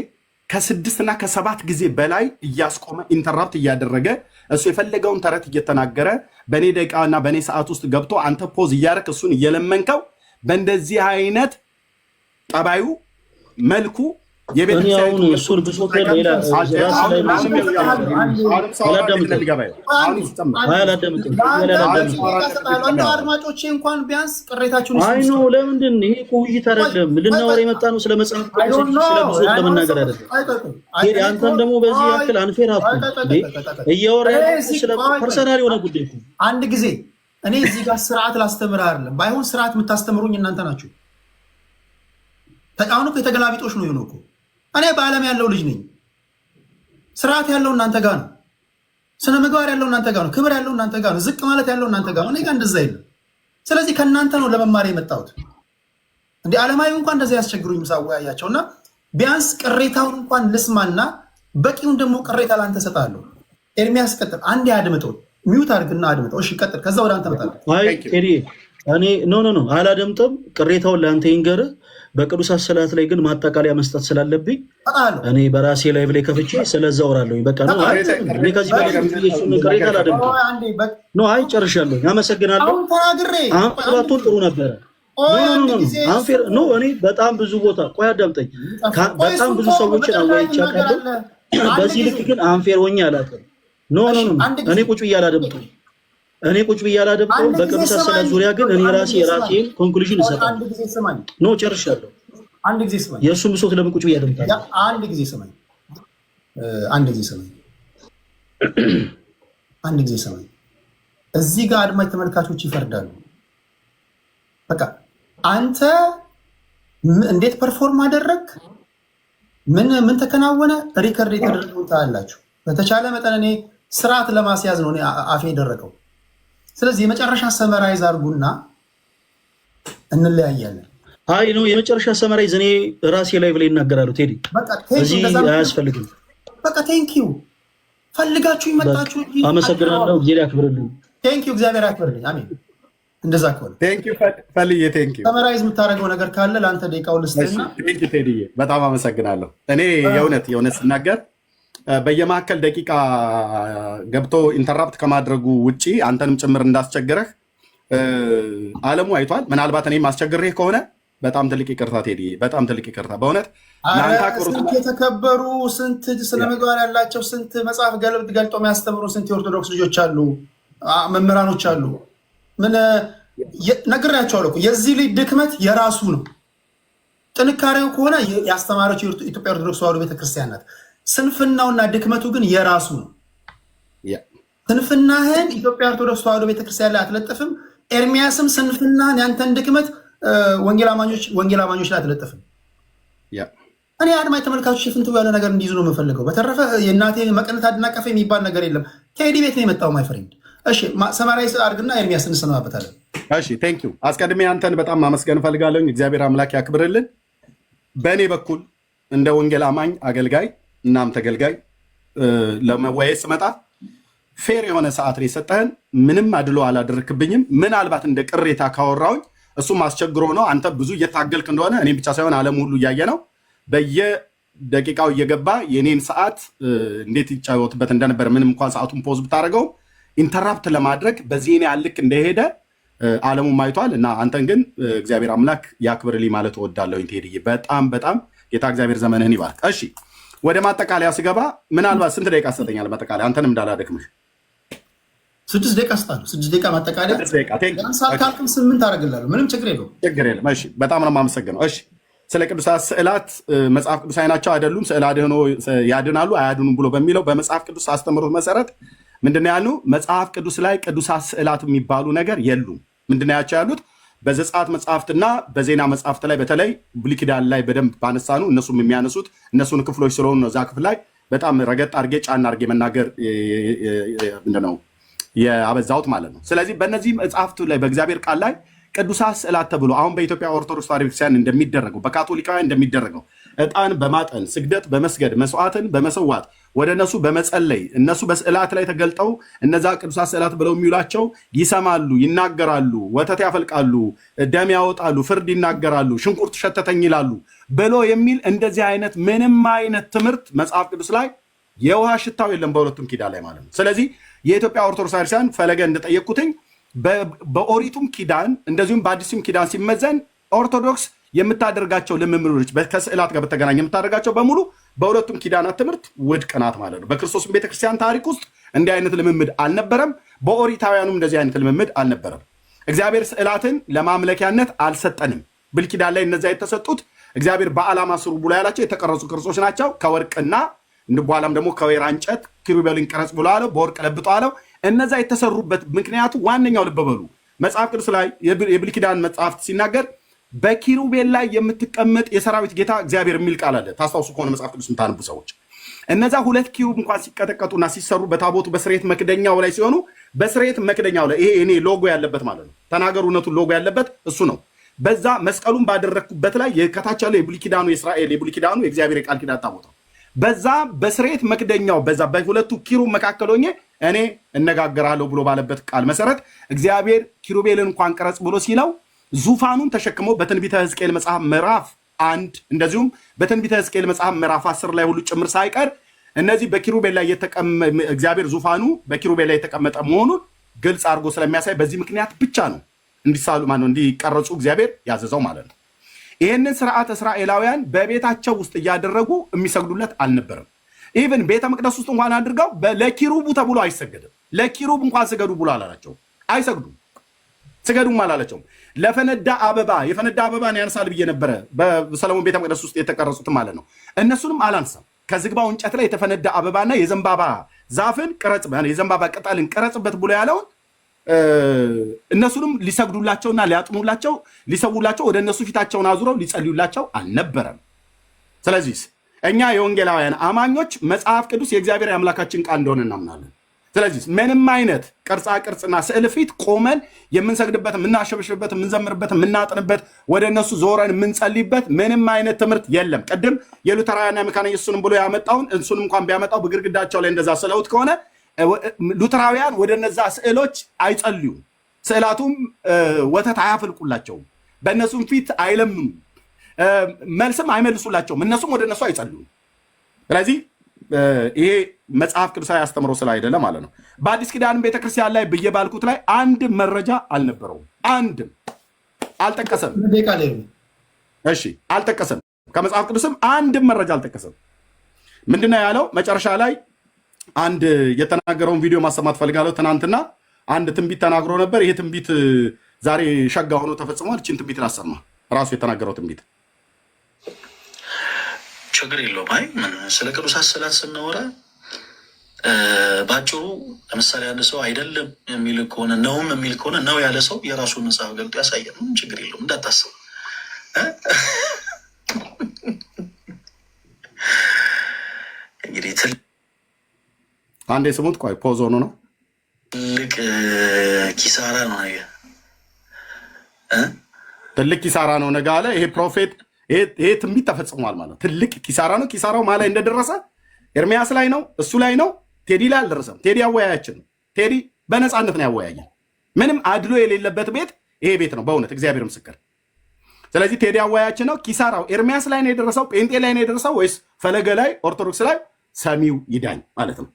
ከስድስትና ከሰባት ጊዜ በላይ እያስቆመ interrupt እያደረገ እሱ የፈለገውን ተረት እየተናገረ በእኔ ደቂቃና በእኔ ሰዓት ውስጥ ገብቶ አንተ pause እያደረክ እሱን እየለመንከው በእንደዚህ አይነት ጠባዩ መልኩ እኔ አሁን እሱን ብሶት ሌላ ራስ ላይ አላዳምጥም። እንደው አድማጮቼ እንኳን ቢያንስ ቅሬታችሁን አይ no፣ ለምንድን ይሄ እኮ ውይይት አይደለም። ልናወራ የመጣ ነው ስለ መጽሐፍ ቅዱስ ስለ ብሶት ለመናገር አይደለም። ቴዲ አንተም ደግሞ በዚህ ያክል unfair አትሁን። እያወራ ያለው ስለ personal የሆነ ጉዳይ እኮ። አንድ ጊዜ እኔ እዚህ ጋር ስርዓት ላስተምር አይደለም። ባይሆን ስርዓት የምታስተምሩኝ እናንተ ናችሁ። አሁን እኮ የተገላቢጦሽ ነው የሆነው እኮ። እኔ በዓለም ያለው ልጅ ነኝ። ስርዓት ያለው እናንተ ጋር ነው። ስነ ምግባር ያለው እናንተ ጋር ነው። ክብር ያለው እናንተ ጋር ነው። ዝቅ ማለት ያለው እናንተ ጋር ነው። እኔ ጋር እንደዛ የለም። ስለዚህ ከእናንተ ነው ለመማር የመጣሁት። እንደ ዓለማዊ እንኳን እንደዛ ያስቸግሩኝ ሳወያያቸው እና ቢያንስ ቅሬታውን እንኳን ልስማና በቂውን ደግሞ ቅሬታ ለአንተ እሰጥሃለሁ። ኤርሚያስ ቀጥል። አንዴ አድምጠው፣ mute አድርግና አድምጠው። እሺ ቀጥል። ከዛ ወደ አንተ እመጣለሁ። አይ ቴዲ፣ እኔ no, no, no፣ አላደምጥም። ቅሬታውን ለአንተ ይንገርህ። በቅዱሳት ስዕላት ላይ ግን ማጠቃለያ መስጠት ስላለብኝ እኔ በራሴ live ላይ ከፍቼ ስለዛ አወራለሁኝ። በቃ ነው። አይ እኔ ከዚህ በላይ እሱን ቅሬታ አላደምጥም። No፣ አይ ጨርሻለሁኝ። አመሰግናለሁ። አሁን ባትሆን ጥሩ ነበረ። Unfair no። እኔ በጣም ብዙ ቦታ፣ ቆይ አዳምጠኝ። በጣም ብዙ ሰዎችን አወያይቼ አውቃለሁ። በዚህ ልክ ግን unfair ሆኜ አላውቅም። No, no, no፣ እኔ ቁጭ ብዬ አላደምጠውም። እኔ ቁጭ ብዬ አላደምጠውም። በቅዱሳት ስዕላት ዙሪያ ግን እኔ ራሴ የራሴን conclusion እሰጣለሁ። No፣ ጨርሻለሁ። አንድ ጊዜ ስማኝ። የእሱን ብሶት ለምን ቁጭ ብዬ አደምጣለሁ? አንድ ጊዜ ስማኝ። አንድ ጊዜ ስማኝ። አንድ ጊዜ ስማኝ። እዚህ ጋር አድማጭ ተመልካቾች ይፈርዳሉ። በቃ አንተ እንዴት perform አደረግ፣ ምን ምን ተከናወነ፣ record የተደረገውን ታያላችሁ። በተቻለ መጠን እኔ ስርዓት ለማስያዝ ነው እኔ አፌ የደረቀው። ስለዚህ የመጨረሻ summarize አድርጉና እንለያያለን። አይ ነው፣ የመጨረሻ summarize እኔ ራሴ live ላይ እናገራለሁ። ቴዲ እዚህ አያስፈልግም። በቃ thank you፣ ፈልጋችሁ ይመጣችሁ። አመሰግናለሁ። እግዚአብሔር ያክብርልኝ። Thank you፣ እግዚአብሔር ያክብርልኝ። አሜን። እንደዛ ከሆነ Thank you ፈልዬ፣ thank you። Summarize የምታደርገው ነገር ካለ ለአንተ ደቂቃውን ልስጥና። Thank you ቴዲዬ፣ በጣም አመሰግናለሁ። እኔ የእውነት የእውነት ስናገር በየመካከል ደቂቃ ገብቶ interrupt ከማድረጉ ውጪ አንተንም ጭምር እንዳስቸገረህ ዓለሙ አይቷል። ምናልባት እኔም አስቸግሬህ ከሆነ በጣም ትልቅ ይቅርታ ቴዲ፣ በጣም ትልቅ ይቅርታ በእውነት። ኧረ ለአንተ አክብሮት ስንት የተከበሩ፣ ስንት ስነ ምግባር ያላቸው፣ ስንት መጽሐፍ ገልጦ የሚያስተምሩ ስንት የኦርቶዶክስ ልጆች አሉ፣ መምህራኖች አሉ። ምን ነግሬያቸዋለሁ እኮ፣ የዚህ ልጅ ድክመት የራሱ ነው። ጥንካሬው ከሆነ ያስተማረችው የኢትዮጵያ ኦርቶዶክስ ተዋሕዶ ቤተክርስቲያን ናት። ስንፍናውና ድክመቱ ግን የራሱ ነው። ስንፍናህን ኢትዮጵያ ኦርቶዶክስ ተዋሕዶ ቤተክርስቲያን ላይ አትለጥፍም። ኤርሚያስም ስንፍናህን፣ ያንተን ድክመት ወንጌል አማኞች ላይ አትለጥፍም። እኔ አድማጭ ተመልካቾች ፍንትው ያለ ነገር እንዲይዙ ነው የምፈልገው። በተረፈ የእናቴ መቀነት አደናቀፈ የሚባል ነገር የለም። ቴዲ ቤት ነው የመጣው my friend። እሺ፣ summarize አድርግና ኤርሚያስ እንሰናበታለን። እሺ፣ thank you። አስቀድሜ አንተን በጣም ማመስገን እፈልጋለሁ። እግዚአብሔር አምላክ ያክብርልን። በእኔ በኩል እንደ ወንጌል አማኝ አገልጋይ እናም ተገልጋይ ለመወያየት ስመጣ fair የሆነ ሰዓት ነው የሰጠህን። ምንም አድሎ አላደረክብኝም። ምናልባት እንደ ቅሬታ ካወራውኝ እሱም አስቸግሮ ነው። አንተ ብዙ እየታገልክ እንደሆነ እኔም ብቻ ሳይሆን ዓለም ሁሉ እያየ ነው። በየደቂቃው እየገባ የኔን ሰዓት እንዴት ይጫወትበት እንደነበረ፣ ምንም እንኳን ሰዓቱን pause ብታደርገው interrupt ለማድረግ በዚህ ያህል ልክ እንደሄደ ዓለሙም አይቷል። እና አንተን ግን እግዚአብሔር አምላክ ያክብርልኝ ማለት እወዳለሁኝ። ቴዲዬ፣ በጣም በጣም ጌታ እግዚአብሔር ዘመንህን ይባርክ። እሺ፣ ወደ ማጠቃለያ ስገባ ምናልባት ስንት ደቂቃ ትሰጠኛለህ? ማጠቃለያ አንተንም እንዳላደክምህ። 6 ደቂቃ ስጣለሁ። 6 ደቂቃ ማጠቃለያ። 6 ደቂቃ፣ thank you። ያንሳል ካልክም 8 አደርግልሃለሁ። ምንም ችግር የለውም። ችግር የለም። እሺ፣ በጣም ነው የማመሰግነው። እሺ፣ ስለ ቅዱሳት ስዕላት መጽሐፍ ቅዱሳዊ ናቸው አይደሉም፣ ስዕል አድህኖ ያድናሉ አያድኑም ብሎ በሚለው በመጽሐፍ ቅዱስ አስተምህሮት መሰረት ምንድነው ያሉ? መጽሐፍ ቅዱስ ላይ ቅዱሳት ስዕላት የሚባሉ ነገር የሉም። ምንድነው ያቸው ያሉት? በዘጸአት መጽሐፍትና በዜና መጽሐፍት ላይ፣ በተለይ ብሉይ ኪዳን ላይ በደንብ ባነሳኑ እነሱም የሚያነሱት እነሱን ክፍሎች ስለሆኑ ነው። እዛ ክፍል ላይ በጣም ረገጥ አድርጌ ጫና አድርጌ መናገር ምንድን ነው የአበዛሁት ማለት ነው። ስለዚህ በእነዚህ መጽሐፍቱ ላይ በእግዚአብሔር ቃል ላይ ቅዱሳት ስዕላት ተብሎ አሁን በኢትዮጵያ ኦርቶዶክስ ተዋሕዶ ቤተክርስቲያን እንደሚደረገው፣ በካቶሊካውያን እንደሚደረገው ዕጣን በማጠን፣ ስግደት በመስገድ፣ መስዋዕትን በመሰዋት፣ ወደ እነሱ በመጸለይ፣ እነሱ በስዕላት ላይ ተገልጠው እነዛ ቅዱሳት ስዕላት ብለው የሚውላቸው ይሰማሉ፣ ይናገራሉ፣ ወተት ያፈልቃሉ፣ ደም ያወጣሉ፣ ፍርድ ይናገራሉ፣ ሽንኩርት ሸተተኝ ይላሉ ብሎ የሚል እንደዚህ አይነት ምንም አይነት ትምህርት መጽሐፍ ቅዱስ ላይ የውሃ ሽታው የለም፣ በሁለቱም ኪዳን ላይ ማለት ነው። ስለዚህ የኢትዮጵያ ኦርቶዶክስ ቤተክርስቲያን ፈለገ እንደጠየቅኩትኝ በኦሪቱም ኪዳን እንደዚሁም በአዲሱም ኪዳን ሲመዘን ኦርቶዶክስ የምታደርጋቸው ልምምዶች፣ ከስዕላት ጋር በተገናኘ የምታደርጋቸው በሙሉ በሁለቱም ኪዳናት ትምህርት ውድቅ ናት ማለት ነው። በክርስቶስም ቤተክርስቲያን ታሪክ ውስጥ እንዲህ አይነት ልምምድ አልነበረም። በኦሪታውያኑም እንደዚህ አይነት ልምምድ አልነበረም። እግዚአብሔር ስዕላትን ለማምለኪያነት አልሰጠንም። ብሉይ ኪዳን ላይ እነዚያ የተሰጡት እግዚአብሔር በዓላማ ስሩ ብሎ ያላቸው የተቀረጹ ቅርጾች ናቸው። ከወርቅና በኋላም ደግሞ ከወይራ እንጨት ኪሩቤልን ቅረጽ ብሎ አለው፣ በወርቅ ለብጦ አለው። እነዛ የተሰሩበት ምክንያቱ ዋነኛው ልብ በሉ፣ መጽሐፍ ቅዱስ ላይ የብሉይ ኪዳን መጽሐፍት ሲናገር በኪሩቤል ላይ የምትቀመጥ የሰራዊት ጌታ እግዚአብሔር የሚል ቃል አለ። ታስታውሱ ከሆነ መጽሐፍ ቅዱስ የምታነቡ ሰዎች፣ እነዛ ሁለት ኪሩብ እንኳን ሲቀጠቀጡና ሲሰሩ በታቦቱ በስርየት መክደኛው ላይ ሲሆኑ፣ በስርየት መክደኛው ላይ ይሄ እኔ ሎጎ ያለበት ማለት ነው። ተናገሩ እውነቱን ሎጎ ያለበት እሱ ነው። በዛ መስቀሉን ባደረግኩበት ላይ ከታች ያለው የብሉይ ኪዳኑ የእስራኤል የብሉይ ኪዳኑ የእግዚአብሔር የቃል ኪዳን ታቦት ነው። በዛ በስርየት መክደኛው በዛ በሁለቱ ኪሩብ መካከል ሆኜ እኔ እነጋገራለሁ ብሎ ባለበት ቃል መሰረት እግዚአብሔር ኪሩቤልን እንኳን ቅረጽ ብሎ ሲለው ዙፋኑን ተሸክሞ በትንቢተ ሕዝቅኤል መጽሐፍ ምዕራፍ 1 እንደዚሁም በትንቢተ ሕዝቅኤል መጽሐፍ ምዕራፍ 10 ላይ ሁሉ ጭምር ሳይቀር እነዚህ በኪሩቤል ላይ እግዚአብሔር ዙፋኑ በኪሩቤል ላይ የተቀመጠ መሆኑን ግልጽ አድርጎ ስለሚያሳይ በዚህ ምክንያት ብቻ ነው እንዲሳሉ ማነው እንዲቀረጹ እግዚአብሔር ያዘዘው ማለት ነው። ይህንን ስርዓት እስራኤላውያን በቤታቸው ውስጥ እያደረጉ የሚሰግዱለት አልነበረም። Even ቤተ መቅደስ ውስጥ እንኳን አድርገው ለኪሩቡ ተብሎ አይሰገድም። ለኪሩብ እንኳን ስገዱ ብሎ አላላቸውም። አይሰግዱም፣ ስገዱም አላላቸውም። ለፈነዳ አበባ፣ የፈነዳ አበባን ያነሳል ብዬ ነበረ፣ በሰለሞን ቤተ መቅደስ ውስጥ የተቀረጹት ማለት ነው። እነሱንም አላንሳም። ከዝግባው እንጨት ላይ የተፈነዳ አበባና የዘንባባ ዛፍን ቅረጽ፣ የዘንባባ ቅጠልን ቅረጽበት ብሎ ያለውን እነሱንም ሊሰግዱላቸውና ሊያጥኑላቸው፣ ሊሰውላቸው፣ ወደ እነሱ ፊታቸውን አዙረው ሊጸልዩላቸው አልነበረም። ስለዚህ እኛ የወንጌላውያን አማኞች መጽሐፍ ቅዱስ የእግዚአብሔር የአምላካችን ቃል እንደሆነ እናምናለን። ስለዚህ ምንም አይነት ቅርጻ ቅርጽና ስዕል ፊት ቆመን የምንሰግድበት፣ የምናሸበሽብበት፣ የምንዘምርበት፣ የምናጥንበት፣ ወደ እነሱ ዞረን የምንጸልይበት ምንም አይነት ትምህርት የለም። ቅድም የሉተራውያን መካነ ኢየሱስንም ብሎ ያመጣውን እሱንም እንኳን ቢያመጣው በግድግዳቸው ላይ እንደዛ ስለውት ከሆነ ሉተራውያን ወደ እነዛ ስዕሎች አይጸልዩም። ስዕላቱም ወተት አያፈልቁላቸውም። በእነሱም ፊት አይለምኑም፣ መልስም አይመልሱላቸውም። እነሱም ወደ እነሱ አይጸልዩም። ስለዚህ ይሄ መጽሐፍ ቅዱሳዊ አስተምሮ ስላይደለ ማለት ነው። በአዲስ ኪዳን ቤተክርስቲያን ላይ ብዬ ባልኩት ላይ አንድም መረጃ አልነበረውም። አንድም አልጠቀሰም። እሺ፣ አልጠቀሰም። ከመጽሐፍ ቅዱስም አንድም መረጃ አልጠቀሰም። ምንድነው ያለው? መጨረሻ ላይ አንድ የተናገረውን ቪዲዮ ማሰማት ፈልጋለሁ። ትናንትና አንድ ትንቢት ተናግሮ ነበር። ይሄ ትንቢት ዛሬ ሸጋ ሆኖ ተፈጽሟል። እችን ትንቢት ላሰማ፣ ራሱ የተናገረው ትንቢት። ችግር የለውም። አይ ምን ስለ ቅዱሳት ስዕላት ስናወራ በአጭሩ ለምሳሌ አንድ ሰው አይደለም የሚል ከሆነ፣ ነውም የሚል ከሆነ፣ ነው ያለ ሰው የራሱን መጽሐፍ ገልጦ ያሳያል። ምንም ችግር የለውም፣ እንዳታስቡ። እንግዲህ አንዴ ስሙት። ቆይ፣ pause ሆኖ ነው። ትልቅ ኪሳራ ነው ነገ። ትልቅ ኪሳራ ነው ነገ አለ። ይሄ prophet፣ ይሄ ትንቢት ተፈጽሟል ማለት ነው። ትልቅ ኪሳራ ነው። ኪሳራው ማ ላይ እንደደረሰ ኤርሚያስ ላይ ነው፣ እሱ ላይ ነው። ቴዲ ላይ አልደረሰም። ቴዲ አወያያችን ነው። ቴዲ በነፃነት ነው ያወያየን። ምንም አድሎ የሌለበት ቤት ይሄ ቤት ነው። በእውነት እግዚአብሔር ምስክር። ስለዚህ ቴዲ አወያያችን ነው። ኪሳራው ኤርሚያስ ላይ ነው የደረሰው፣ ጴንጤ ላይ ነው የደረሰው ወይስ ፈለገ ላይ፣ ኦርቶዶክስ ላይ? ሰሚው ይዳኝ ማለት ነው።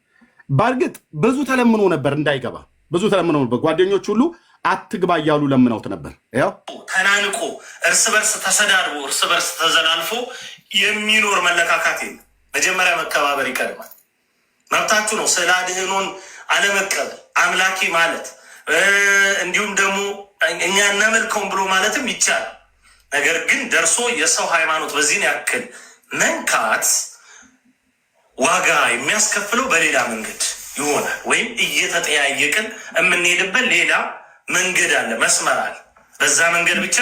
በእርግጥ ብዙ ተለምኖ ነበር እንዳይገባ፣ ብዙ ተለምኖ ነበር። ጓደኞች ሁሉ አትግባ እያሉ ለምነውት ነበር። ያው ተናንቆ፣ እርስ በርስ ተሰዳድቦ፣ እርስ በርስ ተዘላልፎ የሚኖር መለካካት የለም። መጀመሪያ መከባበር ይቀድማል። መብታችሁ ነው ስዕለ አድኅኖን አለመቀበል፣ አምላኬ ማለት፣ እንዲሁም ደግሞ እኛ እናመልከውን ብሎ ማለትም ይቻላል። ነገር ግን ደርሶ የሰው ሃይማኖት በዚህን ያክል መንካት ዋጋ የሚያስከፍለው በሌላ መንገድ ይሆናል። ወይም እየተጠያየቅን የምንሄድበት ሌላ መንገድ አለ፣ መስመር አለ። በዛ መንገድ ብቻ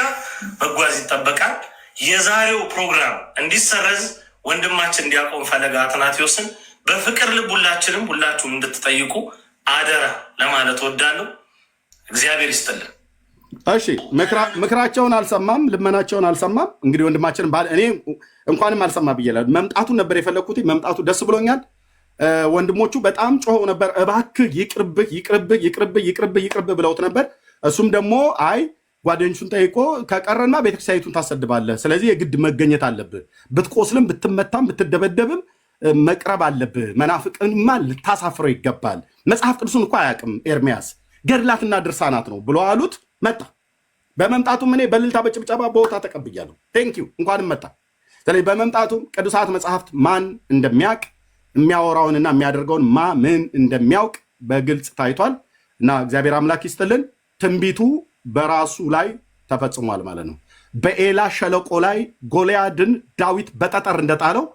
መጓዝ ይጠበቃል። የዛሬው ፕሮግራም እንዲሰረዝ ወንድማችን ዲያቆን ፈለገ አትናቴዎስን በፍቅር ልብ ሁላችንም ሁላችሁም እንድትጠይቁ አደራ ለማለት እወዳለሁ። እግዚአብሔር ይስጥልን። እሺ፣ ምክራቸውን አልሰማም፣ ልመናቸውን አልሰማም። እንግዲህ ወንድማችን እኔ እንኳንም አልሰማ ብዬ መምጣቱን ነበር የፈለግኩት። መምጣቱ ደስ ብሎኛል። ወንድሞቹ በጣም ጮኸው ነበር። እባክህ ይቅርብህ፣ ይቅርብህ፣ ይቅርብህ፣ ይቅርብህ፣ ይቅርብህ ብለውት ነበር። እሱም ደግሞ አይ ጓደኞቹን ጠይቆ ከቀረና ቤተክርስቲያኒቱን ታሰድባለህ፣ ስለዚህ የግድ መገኘት አለብህ። ብትቆስልም፣ ብትመታም፣ ብትደበደብም መቅረብ አለብህ። መናፍቅንማ ልታሳፍረው ይገባል። መጽሐፍ ቅዱስን እኮ አያውቅም ኤርሚያስ፣ ገድላትና ድርሳናት ነው ብሎ አሉት። መጣ። በመምጣቱም እኔ በእልልታ በጭብጨባ ቦታ ተቀብያለሁ። Thank you፣ እንኳንም መጣ። ስለዚህ በመምጣቱም ቅዱሳት መጽሐፍት ማን እንደሚያውቅ፣ የሚያወራውንና የሚያደርገውን ማ ምን እንደሚያውቅ በግልጽ ታይቷል እና እግዚአብሔር አምላክ ይስጥልን። ትንቢቱ በራሱ ላይ ተፈጽሟል ማለት ነው። በኤላ ሸለቆ ላይ ጎልያድን ዳዊት በጠጠር እንደጣለው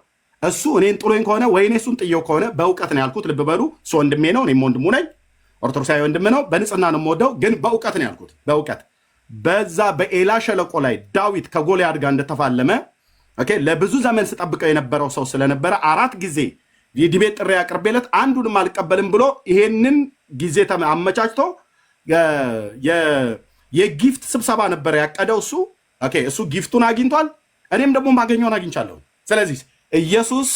እሱ እኔን ጥሎኝ ከሆነ ወይ እኔ እሱን ጥየው ከሆነ በእውቀት ነው ያልኩት። ልብ በሉ፣ እሱ ወንድሜ ነው፣ እኔም ወንድሙ ነኝ። ኦርቶዶክሳዊ ወንድም ነው። በንጽህና ነው የምወደው፣ ግን በእውቀት ነው ያልኩት። በእውቀት በዛ በኤላ ሸለቆ ላይ ዳዊት ከጎልያድ ጋር እንደተፋለመ፣ okay፣ ለብዙ ዘመን ስጠብቀው የነበረው ሰው ስለነበረ አራት ጊዜ የ debate ጥሪ አቅርቤለት አንዱንም አልቀበልም ብሎ ይሄንን ጊዜ አመቻችቶ የ gift ስብሰባ ነበር ያቀደው እሱ። Okay፣ እሱ gift ኡን አግኝቷል። እኔም ደግሞ ማገኘውን አግኝቻለሁ። ስለዚህ ኢየሱስ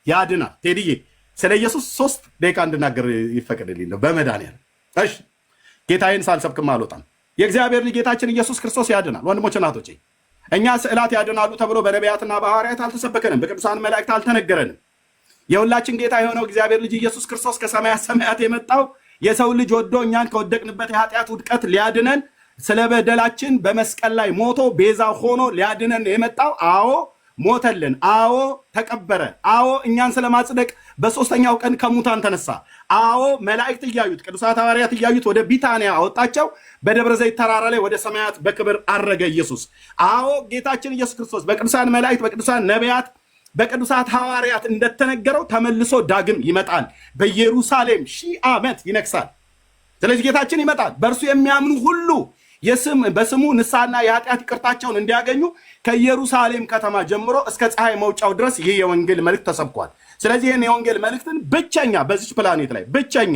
ያድናል። ቴዲዬ፣ ስለ ኢየሱስ 3 ደቂቃ እንድናገር ይፈቀድልኝ ነው በመድኃኒዓለም። እሺ፣ ጌታዬን ሳልሰብክም አልወጣም። የእግዚአብሔር ልጅ ጌታችን ኢየሱስ ክርስቶስ ያድናል። ወንድሞች እናቶቼ፣ እኛ ስዕላት ያድናሉ ተብሎ በነቢያትና በሐዋርያት አልተሰበከንም፣ በቅዱሳን መላእክት አልተነገረንም። የሁላችን ጌታ የሆነው እግዚአብሔር ልጅ ኢየሱስ ክርስቶስ ከሰማያት ሰማያት የመጣው የሰው ልጅ ወዶ እኛን ከወደቅንበት የኃጢአት ውድቀት ሊያድነን፣ ስለ በደላችን በመስቀል ላይ ሞቶ ቤዛ ሆኖ ሊያድነን የመጣው። አዎ ሞተልን። አዎ ተቀበረ። አዎ እኛን ስለማጽደቅ በሶስተኛው ቀን ከሙታን ተነሳ። አዎ መላእክት እያዩት፣ ቅዱሳት ሐዋርያት እያዩት ወደ ቢታንያ አወጣቸው። በደብረ ዘይት ተራራ ላይ ወደ ሰማያት በክብር አረገ ኢየሱስ። አዎ ጌታችን ኢየሱስ ክርስቶስ በቅዱሳን መላእክት፣ በቅዱሳን ነቢያት፣ በቅዱሳት ሐዋርያት እንደተነገረው ተመልሶ ዳግም ይመጣል። በኢየሩሳሌም 1000 ዓመት ይነግሳል። ስለዚህ ጌታችን ይመጣል። በእርሱ የሚያምኑ ሁሉ በስሙ ንስሐና የኃጢአት ይቅርታቸውን እንዲያገኙ ከኢየሩሳሌም ከተማ ጀምሮ እስከ ፀሐይ መውጫው ድረስ ይህ የወንጌል መልእክት ተሰብኳል። ስለዚህ ይህን የወንጌል መልእክትን ብቸኛ በዚች ፕላኔት ላይ ብቸኛ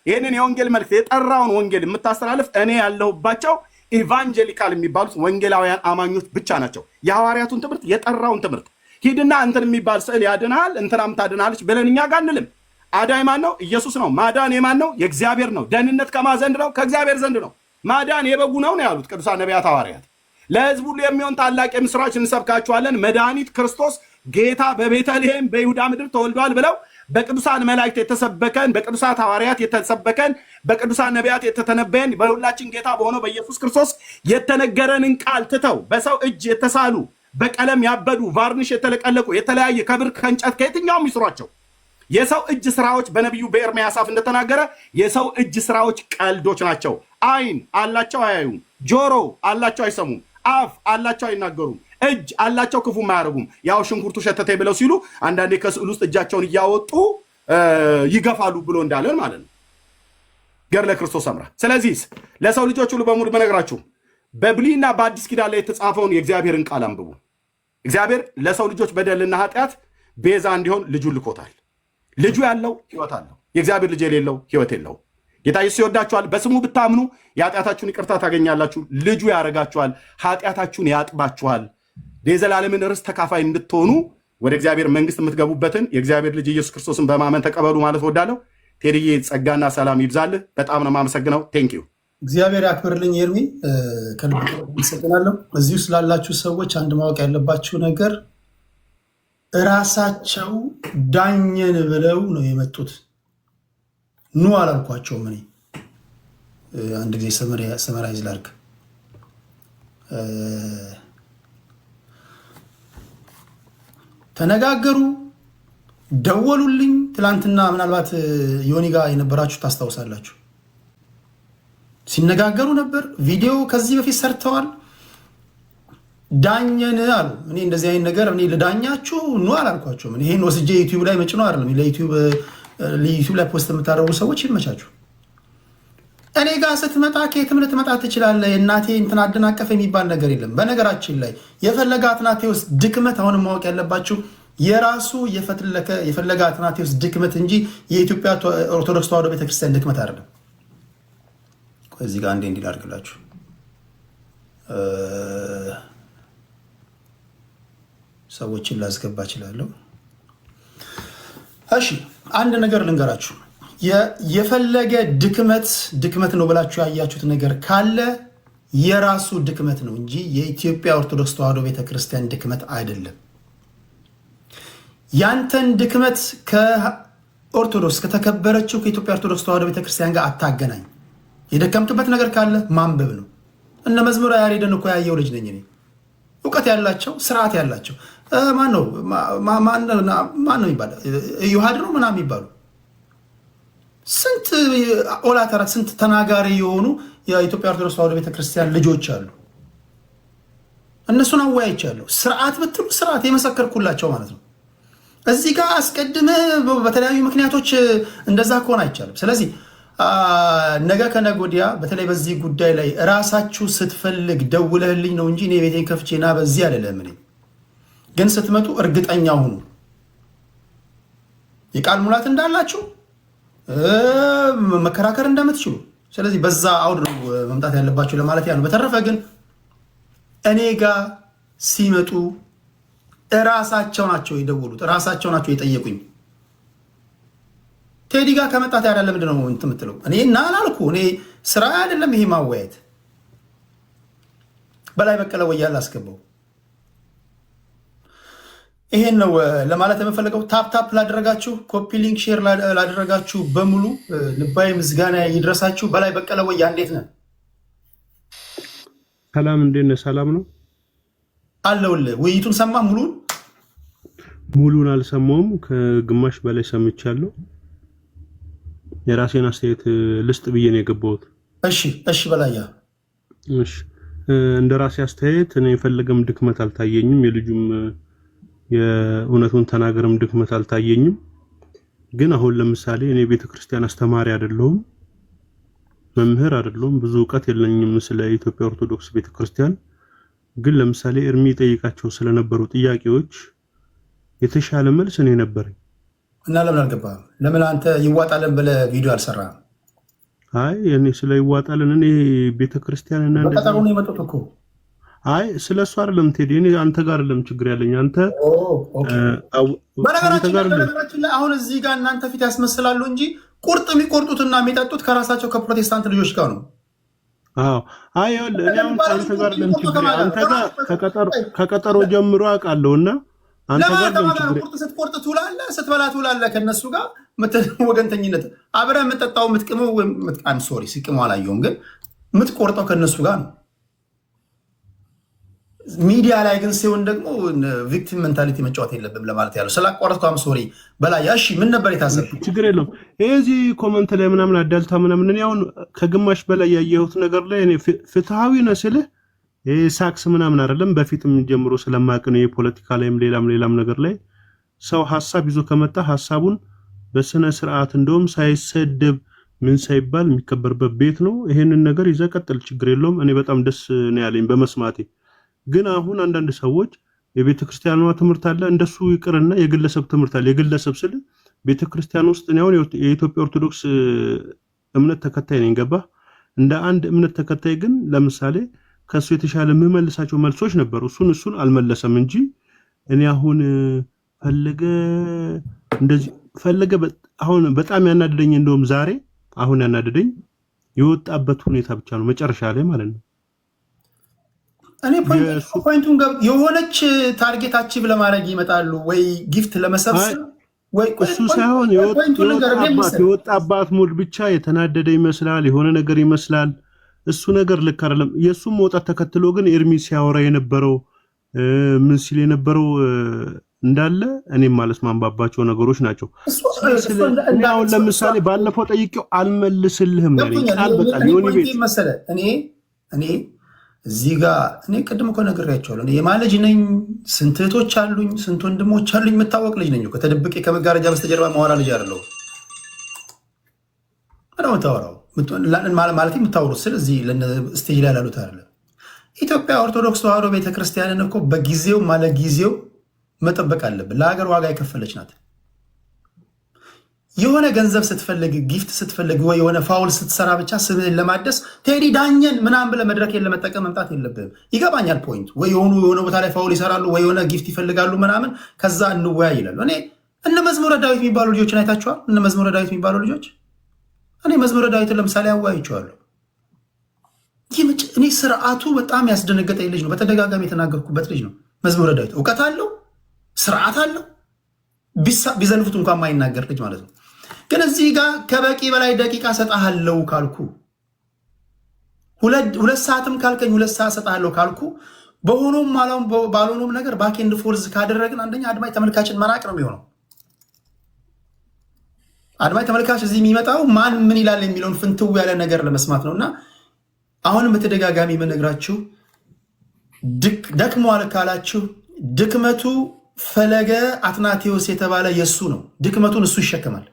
ይህንን የወንጌል መልእክት፣ የጠራውን ወንጌል የምታስተላልፍ እኔ ያለሁባቸው evangelical የሚባሉት ወንጌላውያን አማኞች ብቻ ናቸው። የሐዋርያቱን ትምህርት፣ የጠራውን ትምህርት ሂድና እንትን የሚባል ስዕል ያድንሃል፣ እንትናም ታድንሃለች ብለን እኛ ጋር አንልም። አዳኝ ማን ነው? ኢየሱስ ነው። ማዳን የማን ነው? የእግዚአብሔር ነው። ደህንነት ከማን ዘንድ ነው? ከእግዚአብሔር ዘንድ ነው። ማዳን የበጉ ነው ነው ያሉት ቅዱሳን ነቢያት ሐዋርያት። ለሕዝብ ሁሉ የሚሆን ታላቅ የምስራች እንሰብካችኋለን፣ መድኃኒት ክርስቶስ ጌታ በቤተልሔም በይሁዳ ምድር ተወልዷል ብለው በቅዱሳን መላእክት የተሰበከን፣ በቅዱሳት ሐዋርያት የተሰበከን፣ በቅዱሳን ነቢያት የተተነበየን፣ በሁላችን ጌታ በሆነው በኢየሱስ ክርስቶስ የተነገረንን ቃል ትተው በሰው እጅ የተሳሉ፣ በቀለም ያበዱ፣ varnish የተለቀለቁ፣ የተለያየ ከብር፣ ከእንጨት፣ ከየትኛውም ይስሯቸው የሰው እጅ ስራዎች፣ በነቢዩ በኤርምያስ አፍ እንደተናገረ የሰው እጅ ስራዎች ቀልዶች ናቸው። አይን አላቸው አያዩም፣ ጆሮ አላቸው አይሰሙም፣ አፍ አላቸው አይናገሩም፣ እጅ አላቸው ክፉም አያደርጉም። ያው ሽንኩርቱ ሸተተ ብለው ሲሉ አንዳንዴ ከስዕል ውስጥ እጃቸውን እያወጡ ይገፋሉ ብሎ እንዳለን ማለት ነው። ገድለ ክርስቶስ ሰምራ። ስለዚህ ለሰው ልጆች ሁሉ በሙሉ በነግራችሁ በብሉይና በአዲስ ኪዳን ላይ የተጻፈውን የእግዚአብሔርን ቃል አንብቡ። እግዚአብሔር ለሰው ልጆች በደልና ኃጢአት ቤዛ እንዲሆን ልጁን ልኮታል። ልጁ ያለው ሕይወት አለው። የእግዚአብሔር ልጅ የሌለው ሕይወት የለውም። ጌታ ኢየሱስ ይወዳችኋል። በስሙ ብታምኑ የኃጢአታችሁን ይቅርታ ታገኛላችሁ። ልጁ ያደርጋችኋል፣ ኃጢአታችሁን ያጥባችኋል። የዘላለምን ርስት ተካፋይ እንድትሆኑ ወደ እግዚአብሔር መንግስት የምትገቡበትን የእግዚአብሔር ልጅ ኢየሱስ ክርስቶስን በማመን ተቀበሉ ማለት እወዳለሁ። ቴዲዬ፣ ጸጋና ሰላም ይብዛልህ። በጣም ነው የማመሰግነው። Thank you። እግዚአብሔር ያክብርልኝ ኤርሚ፣ ከልብ አመሰግናለሁ። እዚሁ ስላላችሁ ሰዎች አንድ ማወቅ ያለባችሁ ነገር እራሳቸው ዳኘን ብለው ነው የመጡት። ኑ አላልኳቸውም። እኔ አንድ ጊዜ summarize ላድርግ። ተነጋገሩ፣ ደወሉልኝ። ትላንትና ምናልባት ዮኒ ጋር የነበራችሁ ታስታውሳላችሁ። ሲነጋገሩ ነበር። ቪዲዮ ከዚህ በፊት ሰርተዋል። ዳኘን አሉ። እኔ እንደዚህ አይነት ነገር እኔ ልዳኛችሁ ኑ አላልኳቸውም። ይሄን ወስጄ ዩቲዩብ ላይ መጭኖ አይደለም። ለዩቲዩብ ላይ post የምታደርጉ ሰዎች ይመቻችሁ። እኔ ጋር ስትመጣ ከየትም ልትመጣ ትችላለህ። እናቴ እንትን አደናቀፈ የሚባል ነገር የለም። በነገራችን ላይ የፈለገ አትናቴዎስ ድክመት አሁንም ማወቅ ያለባችሁ የራሱ የፈለገ አትናቴዎስ ድክመት እንጂ የኢትዮጵያ ኦርቶዶክስ ተዋሕዶ ቤተክርስቲያን ድክመት አይደለም። እዚህ ጋር አንዴ እንዲህ ላድርግላችሁ። ሰዎችን ላስገባ እችላለሁ። እሺ፣ አንድ ነገር ልንገራችሁ። የፈለገ ድክመት ድክመት ነው ብላችሁ ያያችሁት ነገር ካለ የራሱ ድክመት ነው እንጂ የኢትዮጵያ ኦርቶዶክስ ተዋሕዶ ቤተክርስቲያን ድክመት አይደለም። ያንተን ድክመት ከኦርቶዶክስ ከተከበረችው ከኢትዮጵያ ኦርቶዶክስ ተዋሕዶ ቤተክርስቲያን ጋር አታገናኝ። የደከምክበት ነገር ካለ ማንበብ ነው። እነ መዝሙረ ያሬድን እኮ ያየው ልጅ ነኝ እኔ። እውቀት ያላቸው፣ ስርዓት ያላቸው፣ ማን ነው ማን ነው የሚባለው፣ ዮሐድ ነው ምናምን የሚባሉ ስንት ኦላተራት፣ ስንት ተናጋሪ የሆኑ የኢትዮጵያ ኦርቶዶክስ ተዋሕዶ ቤተክርስቲያን ልጆች አሉ። እነሱን አወያይቻለሁ። ስርዓት ብትሉ ስርዓት የመሰከርኩላቸው ማለት ነው። እዚህ ጋር አስቀድመህ በተለያዩ ምክንያቶች እንደዛ ከሆነ አይቻልም። ስለዚህ ነገ ከነገ ወዲያ በተለይ በዚህ ጉዳይ ላይ እራሳችሁ ስትፈልግ ደውለህልኝ ነው እንጂ እኔ ቤቴን ከፍቼ ና በዚህ አይደለም። እኔ ግን ስትመጡ እርግጠኛ ሁኑ የቃል ሙላት እንዳላችሁ፣ መከራከር እንደምትችሉ። ስለዚህ በዛ አውድ ነው መምጣት ያለባችሁ ለማለት ያ ነው። በተረፈ ግን እኔ ጋር ሲመጡ እራሳቸው ናቸው የደወሉት፣ እራሳቸው ናቸው የጠየቁኝ። ቴዲ ጋር ከመጣት ታዲያ ለምንድን ነው እንትን የምትለው? እኔ እና አላልኩ። እኔ ስራ አይደለም ይሄ ማወያየት። በላይ በቀለ ወያል አስገባው። ይሄን ነው ለማለት የምፈልገው። Tap tap ላደረጋችሁ፣ copy link share ላደረጋችሁ በሙሉ ልባዊ ምስጋና ይድረሳችሁ። በላይ በቀለ ወያ፣ እንዴት ነህ? ሰላም፣ እንዴት ነህ? ሰላም ነው። አለሁልህ። ውይይቱን ሰማ ሙሉን? ሙሉን አልሰማውም፣ ከግማሽ በላይ ሰምቻለሁ። የራሴን አስተያየት ልስጥ ብዬ ነው የገባሁት። እሺ በላያ። እሺ፣ እንደ ራሴ አስተያየት እኔ የፈለገም ድክመት አልታየኝም። የልጁም የእውነቱን ተናገርም ድክመት አልታየኝም። ግን አሁን ለምሳሌ እኔ ቤተክርስቲያን አስተማሪ አይደለሁም፣ መምህር አይደለሁም፣ ብዙ እውቀት የለኝም ስለ ኢትዮጵያ ኦርቶዶክስ ቤተክርስቲያን። ግን ለምሳሌ እርሚ ጠይቃቸው ስለነበሩ ጥያቄዎች የተሻለ መልስ እኔ ነበረኝ። እና ለምን አልገባህም? ለምን አንተ ይዋጣልን ብለህ ቪዲዮ አልሰራህም? አይ፣ እኔ ስለ ይዋጣልን እኔ ቤተክርስቲያን እና በቀጠሮ ነው የመጡት እኮ። አይ፣ ስለ እሱ አይደለም ቴዲ፣ እኔ አንተ ጋር አይደለም ችግር ያለኝ፣ አንተ በነገራችን ላይ አሁን እዚህ ጋር እናንተ ፊት ያስመስላሉ እንጂ ቁርጥ የሚቆርጡትና የሚጠጡት ከራሳቸው ከፕሮቴስታንት ልጆች ጋር ነው። አዎ፣ አይ፣ ይኸውልህ፣ እኔ አሁን ከአንተ ጋር አይደለም ችግሬ፣ አንተ ጋር ከቀጠሮ ጀምሮ አውቃለሁ እና አንተ ጋር ለማን ቢሆን ከማን ጋር ችግር ቁርጥ ስትቆርጥ ትውላለህ፣ ስትበላ ትውላለህ። ከእነሱ ጋር ወገንተኝነት አብረህ የምትጠጣው የምትቅመው፣ I'm sorry ሲቅመው አላየሁም፣ ግን የምትቆርጠው ከእነሱ ጋር ነው። ሚዲያ ላይ ግን ሲሆን ደግሞ victim mentality መጫወት የለብም ለማለት ያለው። ስላቋረጥኩ I'm sorry በላይ። እሺ ምን ነበር የታዘብኩት? ችግር የለውም። ይሄ እዚህ comment ላይ ምናምን አዳልታ ምናምን እኔ አሁን ከግማሽ በላይ ያየሁት ነገር ላይ እኔ ፍትሃዊ ነህ ስልህ ይሄ ሳክስ ምናምን አይደለም። በፊትም ጀምሮ ስለማቅ ነው። የፖለቲካ ላይም ሌላም ሌላም ነገር ላይ ሰው ሀሳብ ይዞ ከመጣ ሀሳቡን በስነ ስርዓት እንደውም ሳይሰደብ ምን ሳይባል የሚከበርበት ቤት ነው። ይሄንን ነገር ይዘህ ቀጥል፣ ችግር የለውም። እኔ በጣም ደስ ነው ያለኝ በመስማቴ። ግን አሁን አንዳንድ ሰዎች የቤተ ክርስቲያኗ ትምህርት አለ እንደሱ ይቅርና የግለሰብ ትምህርት አለ። የግለሰብ ስል ቤተ ክርስቲያን ውስጥ እኔ አሁን የኢትዮጵያ ኦርቶዶክስ እምነት ተከታይ ነኝ፣ ገባ? እንደ አንድ እምነት ተከታይ ግን ለምሳሌ ከእሱ የተሻለ የምመልሳቸው መልሶች ነበሩ። እሱን አልመለሰም እንጂ እኔ አሁን ፈለገ እንደዚህ ፈለገ አሁን በጣም ያናደደኝ እንደውም ዛሬ አሁን ያናደደኝ የወጣበት ሁኔታ ብቻ ነው መጨረሻ ላይ ማለት ነው። እኔ point ኡን የሆነች target achieve ለማድረግ ይመጣሉ ወይ gift ለመሰብሰብ ወይ እሱ ሳይሆን የወጣባት mood ብቻ የተናደደ ይመስላል፣ የሆነ ነገር ይመስላል። እሱ ነገር ልክ አይደለም። የእሱም መውጣት ተከትሎ ግን ኤርሚ ሲያወራ የነበረው ምን ሲል የነበረው እንዳለ እኔም ማልስማማባቸው ነገሮች ናቸው። እኔ አሁን ለምሳሌ ባለፈው ጠይቄው አልመልስልህም ነው ያለኝ ቃል በቃል ዮኒ ቤት መሰለህ። እኔ እዚህ ጋር እኔ ቅድም እኮ ነግሬያቸዋለሁ። እኔ የማን ልጅ ነኝ? ስንት እህቶች አሉኝ? ስንት ወንድሞች አሉኝ? የምታወቅ ልጅ ነኝ። ከተደብቄ ከመጋረጃ በስተጀርባ ማወራ ልጅ አይደለሁም። ምነው የምታወራው ማለት የምታወሩት ስል እዚህ stage ላይ ላሉት አይደለም። ኢትዮጵያ ኦርቶዶክስ ተዋሕዶ ቤተክርስቲያንን እኮ በጊዜው ማለጊዜው መጠበቅ አለብን። ለሀገር ዋጋ የከፈለች ናት። የሆነ ገንዘብ ስትፈልግ፣ gift ስትፈልግ፣ ወይ የሆነ foul ስትሰራ ብቻ ስምህን ለማደስ ቴዲ ዳኘን ምናምን ብለህ መድረኬን ለመጠቀም መምጣት የለብህም። ይገባኛል point። ወይ የሆኑ የሆነ ቦታ ላይ foul ይሰራሉ፣ ወይ የሆነ gift ይፈልጋሉ ምናምን፣ ከዛ እንወያይ ይላሉ። እኔ እነ መዝሙረ ዳዊት የሚባሉ ልጆችን አይታችኋል? እነ መዝሙረ ዳዊት የሚባሉ ልጆች እኔ መዝሙረ ዳዊትን ለምሳሌ አወያይቼዋለሁ። እኔ ስርዓቱ በጣም ያስደነገጠኝ ልጅ ነው። በተደጋጋሚ የተናገርኩበት ልጅ ነው። መዝሙረ ዳዊት እውቀት አለው፣ ስርዓት አለው። ቢዘልፉት እንኳን ማይናገር ልጅ ማለት ነው። ግን እዚህ ጋር ከበቂ በላይ ደቂቃ ሰጣሃለው ካልኩ፣ 2 ሰዓትም ካልከኝ 2 ሰዓት ሰጣሃለው ካልኩ፣ በሆኖም ባልሆኖም ነገር back and forth ካደረግን አንደኛ አድማጭ ተመልካችን መራቅ ነው የሚሆነው። አድማጭ ተመልካች እዚህ የሚመጣው ማን ምን ይላል የሚለውን ፍንትው ያለ ነገር ለመስማት ነው። እና አሁንም በተደጋጋሚ የምነግራችሁ ደክሟል ካላችሁ ድክመቱ ፈለገ አትናቴዎስ የተባለ የእሱ ነው። ድክመቱን እሱ ይሸከማል።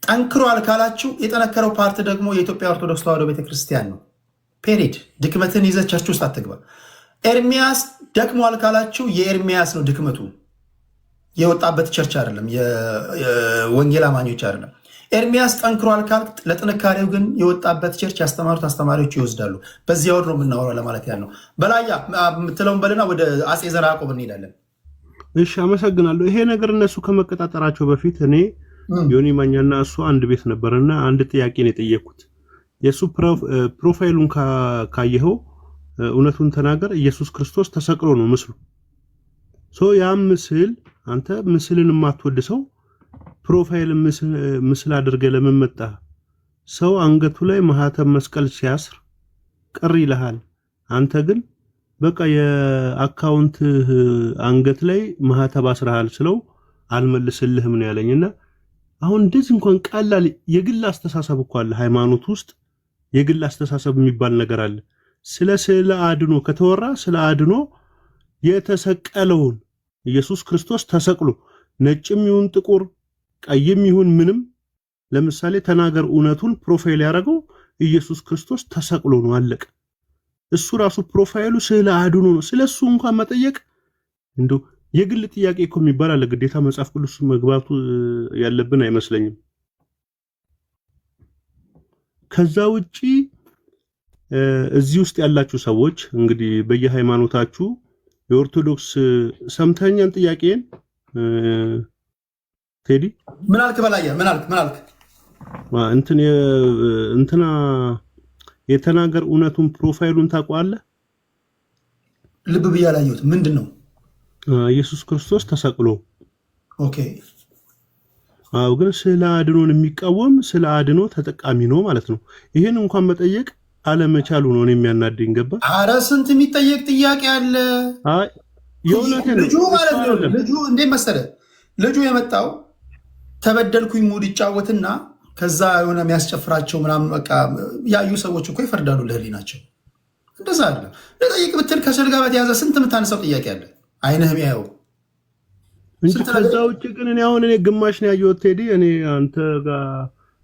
ጠንክሯል ካላችሁ የጠነከረው part ደግሞ የኢትዮጵያ ኦርቶዶክስ ተዋሕዶ ቤተክርስቲያን ነው። Period። ድክመትን ይዘህ church ውስጥ አትግባ። ኤርሚያስ ደክሟል ካላችሁ የኤርሚያስ ነው ድክመቱ፣ የወጣበት church አይደለም፣ የወንጌል አማኞች አይደለም። ኤርሚያስ ጠንክሯል ካልክ ለጥንካሬው ግን የወጣበት church ያስተማሩት አስተማሪዎች ይወስዳሉ። በዚህ አውድ ነው የምናወራው ለማለት ያህል ነው። በላያ የምትለውን በልና ወደ አፄ ዘርዓ ያዕቆብ እንሄዳለን። እሺ፣ አመሰግናለሁ። ይሄ ነገር እነሱ ከመቀጣጠራቸው በፊት እኔ ዮኒ ማኛና እሱ አንድ ቤት ነበርና አንድ ጥያቄ ነው የጠየኩት። የእሱ profile ኡን ካየኸው እውነቱን ተናገር፣ ኢየሱስ ክርስቶስ ተሰቅሎ ነው ምስሉ። So ያም ምስል አንተ ምስልን የማትወድ ሰው profile ምስል አድርገህ ለምን መጣህ? ሰው አንገቱ ላይ ማህተም መስቀል ሲያስር ቅር ይልሃል። አንተ ግን በቃ የ account አንገት ላይ ማህተብ አስረሃል ስለው አልመልስልህም ነው ያለኝና አሁን እንደዚህ እንኳን ቀላል የግል አስተሳሰብ እኮ አለ። ሃይማኖት ውስጥ የግል አስተሳሰብ የሚባል ነገር አለ። ስለ ስዕለ አድኖ ከተወራ ስለ አድኖ የተሰቀለውን ኢየሱስ ክርስቶስ ተሰቅሎ ነጭም ይሁን ጥቁር ቀይም ይሁን ምንም፣ ለምሳሌ ተናገር እውነቱን profile ያደረገው ኢየሱስ ክርስቶስ ተሰቅሎ ነው፣ አለቀ። እሱ ራሱ profile ኡ ስዕለ አድኖ ነው። ስለ እሱ እንኳን መጠየቅ እንደው የግል ጥያቄ እኮ የሚባል አለ። ግዴታ መጽሐፍ ቅዱስ መግባቱ ያለብን አይመስለኝም። ከዛ ውጪ እዚህ ውስጥ ያላችሁ ሰዎች እንግዲህ በየሃይማኖታችሁ የኦርቶዶክስ ሰምተኛን ጥያቄን ቴዲ? ምን አልክ? በላያ ምን አልክ? ምን አልክ? እንትን እንትና የተናገር እውነቱን profile ኡን ታውቀዋለህ? ልብ ብዬ አላየሁትም። ምንድን ነው? ኢየሱስ ክርስቶስ ተሰቅሎ። Okay። አዎ፣ ግን ስዕለ አድኖን የሚቃወም ስዕለ አድኖ ተጠቃሚ ነው ማለት ነው። ይህን እንኳን መጠየቅ አለመቻሉ ነው እኔ የሚያናደኝ። ገባ? አረ ስንት የሚጠየቅ ጥያቄ አለ። አይ የእውነቴን ነው። ልጁ ማለት እሱ ነው። አይደለም። ልጁ እንዴት መሰለ፣ ልጁ የመጣው ተበደልኩኝ mood ይጫወትና ከዛ የሆነ የሚያስጨፍራቸው ምናምን በቃ ያዩ ሰዎች እኮ ይፈርዳሉ ለህሊናቸው። እንደዛ አለ። ልጠይቅ ብትል ከስዕል ጋር በተያዘ ስንት የምታነሳው ጥያቄ አለ። አይንህ የሚያየው እንጂ ስንት ከዛ ነገር ውጭ ግን እኔ አሁን እኔ ግማሽ ነው ያየሁት ቴዲ። እኔ አንተ ጋር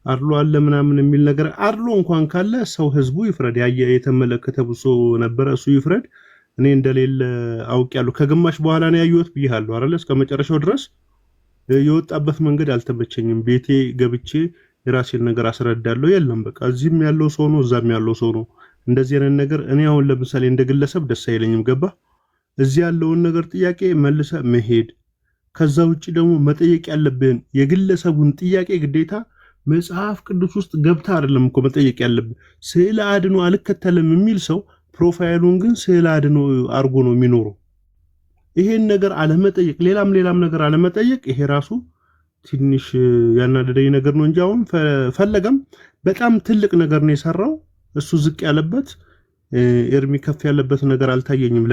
አድሎ አለ ምናምን የሚል ነገር፣ አድሎ እንኳን ካለ ሰው ህዝቡ ይፍረድ። ያየ የተመለከተ ብሶ ነበረ፣ እሱ ይፍረድ። እኔ እንደሌለ አውቄያለሁ። ከግማሽ በኋላ ነው ያየሁት ብያለሁ አይደለ? እስከ መጨረሻው ድረስ የወጣበት መንገድ አልተመቸኝም። ቤቴ ገብቼ የራሴን ነገር አስረዳለሁ። የለም በቃ እዚህም ያለው ሰው ነው፣ እዛም ያለው ሰው ነው። እንደዚህ አይነት ነገር እኔ አሁን ለምሳሌ እንደ ግለሰብ ደስ አይለኝም። ገባ? እዚህ ያለውን ነገር ጥያቄ መልሰ መሄድ፣ ከዛ ውጭ ደግሞ መጠየቅ ያለብህን የግለሰቡን ጥያቄ ግዴታ መጽሐፍ ቅዱስ ውስጥ ገብታ አይደለም እኮ መጠየቅ ያለብህ። ስዕለ አድኖ አልከተልም የሚል ሰው profile ኡን ግን ስዕለ አድኖ አድርጎ ነው የሚኖረው። ይሄን ነገር አለመጠየቅ፣ ሌላም ሌላም ነገር አለመጠየቅ፣ ይሄ ራሱ ትንሽ ያናደደኝ ነገር ነው እንጂ አሁን ፈለገም በጣም ትልቅ ነገር ነው የሰራው። እሱ ዝቅ ያለበት ኤርሚ ከፍ ያለበት ነገር አልታየኝም።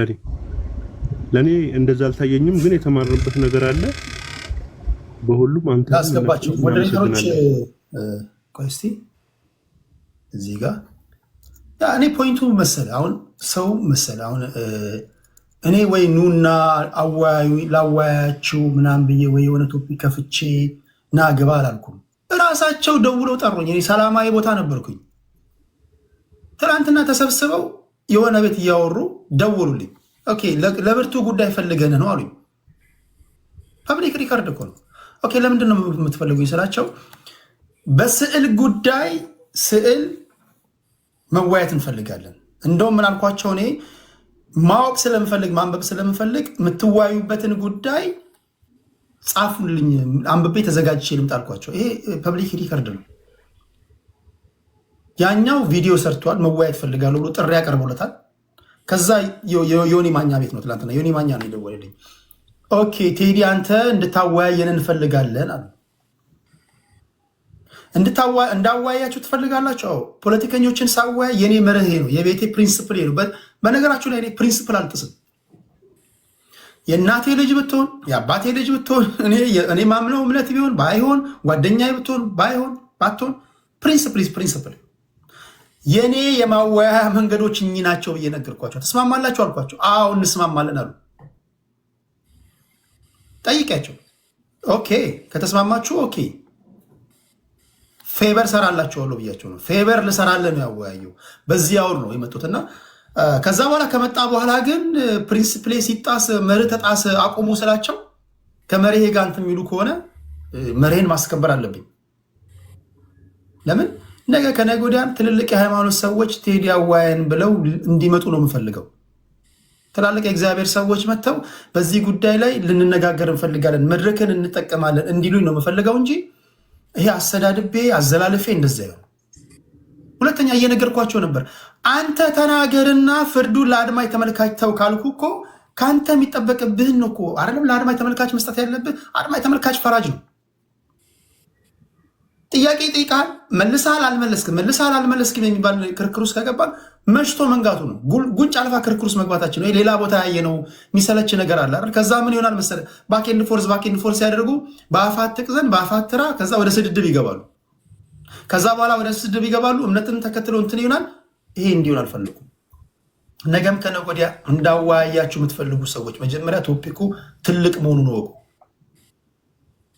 ለኔ እንደዛ አልታየኝም፣ ግን የተማርንበት ነገር አለ። በሁሉም አንተ ላስገባቸው moderator ኦች። እናመሰግናለን። ቆይ እስቲ እዚህ ጋር yeah እኔ point ኡ መሰለ አሁን ሰው መሰለ አሁን እኔ ወይ ኑና አወያዩ ላወያያችሁ ምናምን ብዬ ወይ የሆነ topic ከፍቼ ና ግባ አላልኩም። እራሳቸው ደውለው ጠሩኝ። እኔ ሰላማዊ ቦታ ነበርኩኝ። ትናንትና ተሰብስበው የሆነ ቤት እያወሩ ደወሉልኝ። Okay፣ ለብርቱ ጉዳይ ፈልገን ነው አሉኝ። Public record እኮ ነው። Okay፣ ለምንድን ነው የምትፈልጉኝ ስላቸው በስዕል ጉዳይ ስዕል መወያየት እንፈልጋለን። እንደውም ምን አልኳቸው፣ እኔ ማወቅ ስለምፈልግ ማንበብ ስለምፈልግ የምትወያዩበትን ጉዳይ ጻፉልኝ፣ አንብቤ ተዘጋጅቼ ልምጣ አልኳቸው። ይሄ public record ነው። ያኛው ቪዲዮ ሰርቷል፣ መወያየት ፈልጋለሁ ብሎ ጥሪ ያቀርቡለታል። ከዛ ዮኒ ማኛ ቤት ነው፣ ትላንትና ዮኒ ማኛ ነው የደወለልኝ። Okay ቴዲ፣ አንተ እንድታወያየን እንፈልጋለን አሉ። እንዳወያያችሁ ትፈልጋላችሁ? አዎ። ፖለቲከኞችን ሳወያይ የኔ መርሄ ነው፣ የቤቴ principle ነው። በነገራችሁ ላይ እኔ principle አልጥስም። የእናቴ ልጅ ብትሆን፣ የአባቴ ልጅ ብትሆን፣ እኔ ማምነው እምነት ቢሆን ባይሆን፣ ጓደኛዬ ብትሆን ባይሆን ባትሆን፣ principle is principle። የእኔ የማወያያ መንገዶች እኚህ ናቸው ብዬ ነገርኳቸው። ተስማማላችሁ አልኳቸው። አዎ እንስማማለን አሉ። ጠይቂያቸው። Okay ከተስማማችሁ okay favor ሰራላችኋለሁ ብያቸው ነው። Favor ልሰራልህ ነው ያወያየው። በዚህ አውር ነው የመጡትና ከዛ በኋላ ከመጣ በኋላ ግን principle ኤ ሲጣስ፣ መርህ ተጣሰ አቁሙ ስላቸው ከመርሄ ጋር እንትን የሚሉ ከሆነ መርሄን ማስከበር አለብኝ። ለምን ነገ ከነገ ወዲያም ትልልቅ የሃይማኖት ሰዎች ቴዲ አወያየን ብለው እንዲመጡ ነው የምፈልገው። ትላልቅ የእግዚአብሔር ሰዎች መጥተው በዚህ ጉዳይ ላይ ልንነጋገር እንፈልጋለን፣ መድረክን እንጠቀማለን እንዲሉኝ ነው የምፈልገው እንጂ ይሄ አሰዳድቤ አዘላልፌ እንደዚያ ይሆን። ሁለተኛ እየነገርኳቸው ነበር። አንተ ተናገርና ፍርዱን ለአድማጭ ተመልካች ተው ካልኩ እኮ ከአንተ የሚጠበቅብህን ነው እኮ አይደለም ለአድማጭ ተመልካች መስጠት ያለብህ። አድማጭ ተመልካች ፈራጅ ነው። ጥያቄ ይጠይቃል። መልሰሃል አልመለስክም፣ መልሰሃል አልመለስክም የሚባል ክርክር ውስጥ ከገባን መሽቶ መንጋቱ ነው። ጉንጭ አልፋ ክርክር ውስጥ መግባታችን ነው። ሌላ ቦታ ያየነው የሚሰለች ነገር አለ አይደል? ከዛ ምን ይሆናል መሰለህ? Back and forth, back and forth ሲያደርጉ በአፋት ትቅዘን በአፋት ትራ፣ ከዛ ወደ ስድድብ ይገባሉ። ከዛ በኋላ ወደ ስድብ ይገባሉ። እምነትን ተከትሎ እንትን ይሆናል። ይሄ እንዲሆን አልፈልጉም። ነገም ከነገ ወዲያ እንዳወያያችሁ የምትፈልጉ ሰዎች መጀመሪያ topic ኡ ትልቅ መሆኑን እወቁ።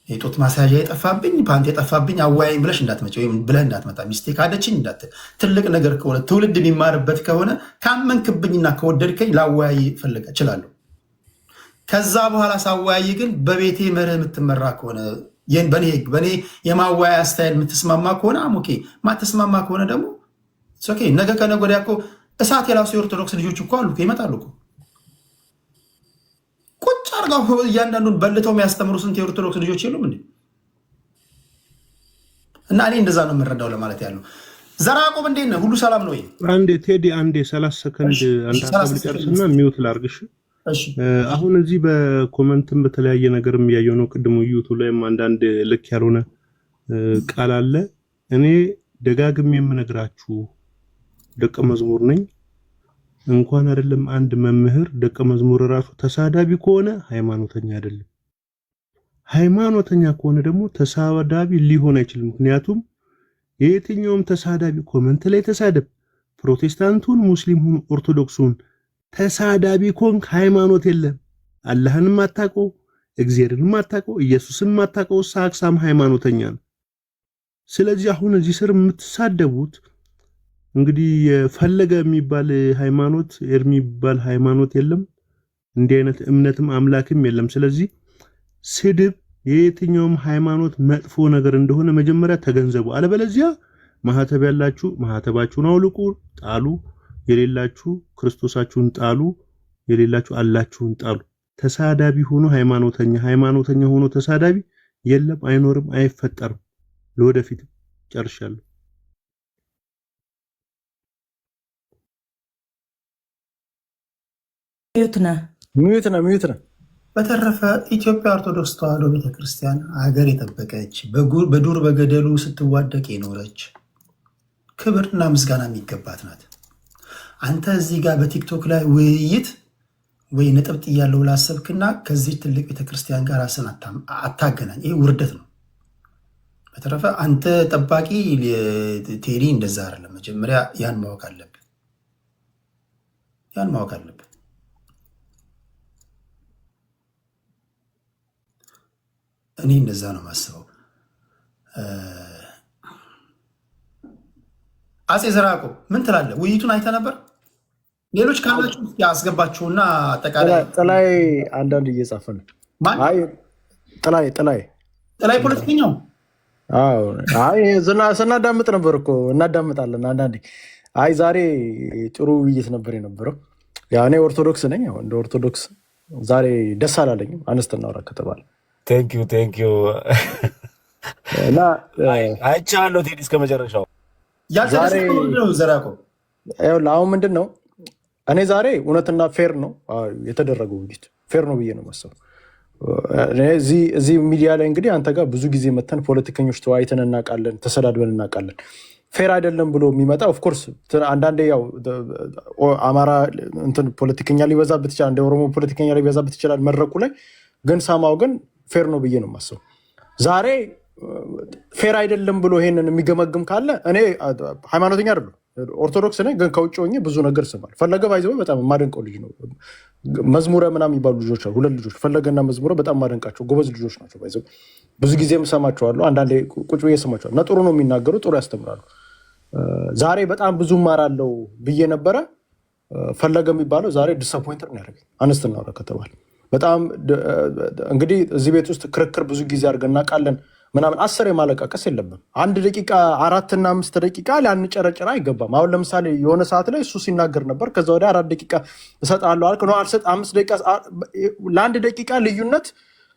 የጡት ማስያዣ የጠፋብኝ፣ ፓንት የጠፋብኝ አወያይኝ ብለሽ እንዳትመጪ ወይም ብለህ እንዳትመጣ፣ ሚስቴ ካደችኝ እንዳትል። ትልቅ ነገር ከሆነ፣ ትውልድ የሚማርበት ከሆነ፣ ካመንክብኝና ከወደድከኝ ላወያይ እችላለሁ። ከዛ በኋላ ሳወያይ ግን በቤቴ መርህ የምትመራ ከሆነ፣ በኔ ህግ፣ በኔ የማወያያ style የምትስማማ ከሆነ I'm okay። ማትስማማ ከሆነ ደግሞ okay። ነገ ከነገ ወዲያ እኮ እሳት የላሱ የኦርቶዶክስ ልጆች እኮ አሉ፣ ይመጣሉ እኮ። ቁጭ አድርገው እያንዳንዱን በልተው የሚያስተምሩ ስንት የኦርቶዶክስ ልጆች የሉም እንዴ? እና እኔ እንደዛ ነው የምረዳው ለማለት ያለው። ዘራ ያዕቆብ እንዴት ነህ? ሁሉ ሰላም ነው ወይ? አንዴ ቴዲ፣ አንዴ 30 ሰከንድ አንድ ሀሳብ ልጨርስና mute ላርግሽ። እሺ አሁን እዚህ በ comment ም በተለያየ ነገርም እያየሁ ነው። ቅድሙ YouTube ላይም አንዳንድ ልክ ያልሆነ ቃል አለ። እኔ ደጋግሜ የምነግራችሁ ደቀ መዝሙር ነኝ። እንኳን አይደለም አንድ መምህር ደቀ መዝሙር ራሱ ተሳዳቢ ከሆነ ሃይማኖተኛ አይደለም። ሃይማኖተኛ ከሆነ ደግሞ ተሳዳቢ ሊሆን አይችልም። ምክንያቱም የየትኛውም ተሳዳቢ comment ላይ ተሳደብ፣ ፕሮቴስታንቱን፣ ሙስሊሙን፣ ኦርቶዶክሱን ተሳዳቢ ከሆንክ ሃይማኖት የለም። አላህንም አታውቀው፣ እግዚአብሔርንም አታውቀው፣ ኢየሱስንም አታውቀው። ሳክሳም ሃይማኖተኛ ነው። ስለዚህ አሁን እዚህ ስር የምትሳደቡት እንግዲህ የፈለገ የሚባል ሃይማኖት ኤርሚ የሚባል ሃይማኖት የለም። እንዲህ አይነት እምነትም አምላክም የለም። ስለዚህ ስድብ የየትኛውም ሃይማኖት መጥፎ ነገር እንደሆነ መጀመሪያ ተገንዘቡ። አለበለዚያ ማህተብ ያላችሁ ማህተባችሁን አውልቁ፣ ጣሉ። የሌላችሁ ክርስቶሳችሁን ጣሉ። የሌላችሁ አላችሁን ጣሉ። ተሳዳቢ ሆኖ ሃይማኖተኛ፣ ሃይማኖተኛ ሆኖ ተሳዳቢ የለም፣ አይኖርም፣ አይፈጠርም። ለወደፊት ጨርሻለሁ። mute ነህ። mute ነው፣ mute ነው። በተረፈ ኢትዮጵያ ኦርቶዶክስ ተዋሕዶ ቤተክርስቲያን ሀገር የጠበቀች፣ በዱር በገደሉ ስትዋደቅ የኖረች፣ ክብርና ምስጋና የሚገባት ናት። አንተ እዚህ ጋር በ TikTok ላይ ውይይት ወይ ነጥብ ጥያለሁ ላሰብክና ከዚህ ትልቅ ቤተክርስቲያን ጋር ራስን አታገናኝ። ይሄ ውርደት ነው። በተረፈ አንተ ጠባቂ ቴዲ እንደዛ አይደለም። መጀመሪያ ያን ማወቅ አለብህ፣ ያን ማወቅ አለብህ። እኔ እንደዛ ነው የማስበው። አፄ ዘርዓ ያዕቆብ ምን ትላለህ? ውይይቱን አይተህ ነበር? ሌሎች ካላችሁ አስገባችሁና አጠቃላይ ጥላይ አንዳንድ እየጻፈ ነው። አይ ጥላይ ጥላይ ጥላይ ፖለቲከኛው። አዎ፣ አይ ስናዳምጥ ነበር እኮ፣ እናዳምጣለን አንዳንዴ። አይ ዛሬ ጥሩ ውይይት ነበር የነበረው። ያው እኔ ኦርቶዶክስ ነኝ። ያው እንደ ኦርቶዶክስ ዛሬ ደስ አላለኝም። አነስት እናውራ ከተባለ Thank you, thank you። እና አይቻለሁ ቴዲ እስከ መጨረሻው። ዛሬ ያልተደሰተው ምንድን ነው ዘርዓ ያዕቆብ? ይኸውልህ አሁን ምንድን ነው፣ እኔ ዛሬ እውነትና fair ነው የተደረገው ውይይት፣ fair ነው ብዬ ነው የማስበው። እኔ እዚህ ሚዲያ ላይ እንግዲህ አንተ ጋር ብዙ ጊዜ መተን ፖለቲከኞች ተወያይተን እናውቃለን፣ ተሰዳድበን እናውቃለን። Fair አይደለም ብሎ የሚመጣ of course አንዳንዴ ያው አማራ እንትን ፖለቲከኛ ሊበዛበት ይችላል፣ እንደ ኦሮሞ ፖለቲከኛ ሊበዛበት ይችላል መድረኩ ላይ፣ ግን somehow ግን fair ነው ብዬ ነው የማስበው። ዛሬ fair አይደለም ብሎ ይሄንን የሚገመግም ካለ እኔ ሃይማኖተኛ አይደለም፣ ኦርቶዶክስ ነኝ፣ ግን ከውጭ ሆኜ ብዙ ነገር እሰማለሁ። ፈለገ by the way በጣም የማደንቀው ልጅ ነው። መዝሙረ ምናምን የሚባሉ ልጆች አሉ፣ ሁለት ልጆች ፈለገና መዝሙረ፣ በጣም የማደንቃቸው ጎበዝ ልጆች ናቸው። By the way ብዙ ጊዜም እሰማቸዋለሁ። አንዳንዴ ቁጭ ብዬ እሰማቸዋለሁ እና ጥሩ ነው የሚናገሩ፣ ጥሩ ያስተምራሉ። ዛሬ በጣም ብዙ እማራለሁ ብዬ ነበረ። ፈለገ የሚባለው ዛሬ disappointed ነው ያደረገኝ። አነስት እናውራ ከተባለ በጣም እንግዲህ እዚህ ቤት ውስጥ ክርክር ብዙ ጊዜ አድርገን እናውቃለን ምናምን፣ አስር የማለቃቀስ የለብም። 1 ደቂቃ፣ 4ና 5 ደቂቃ ሊያንጨረጭር አይገባም። አሁን ለምሳሌ የሆነ ሰዓት ላይ እሱ ሲናገር ነበር። ከዛ ወዲያ 4 ደቂቃ እሰጥሃለሁ አልክ ነው አልሰጥ፣ 5 ደቂቃ፣ ለ1 ደቂቃ ልዩነት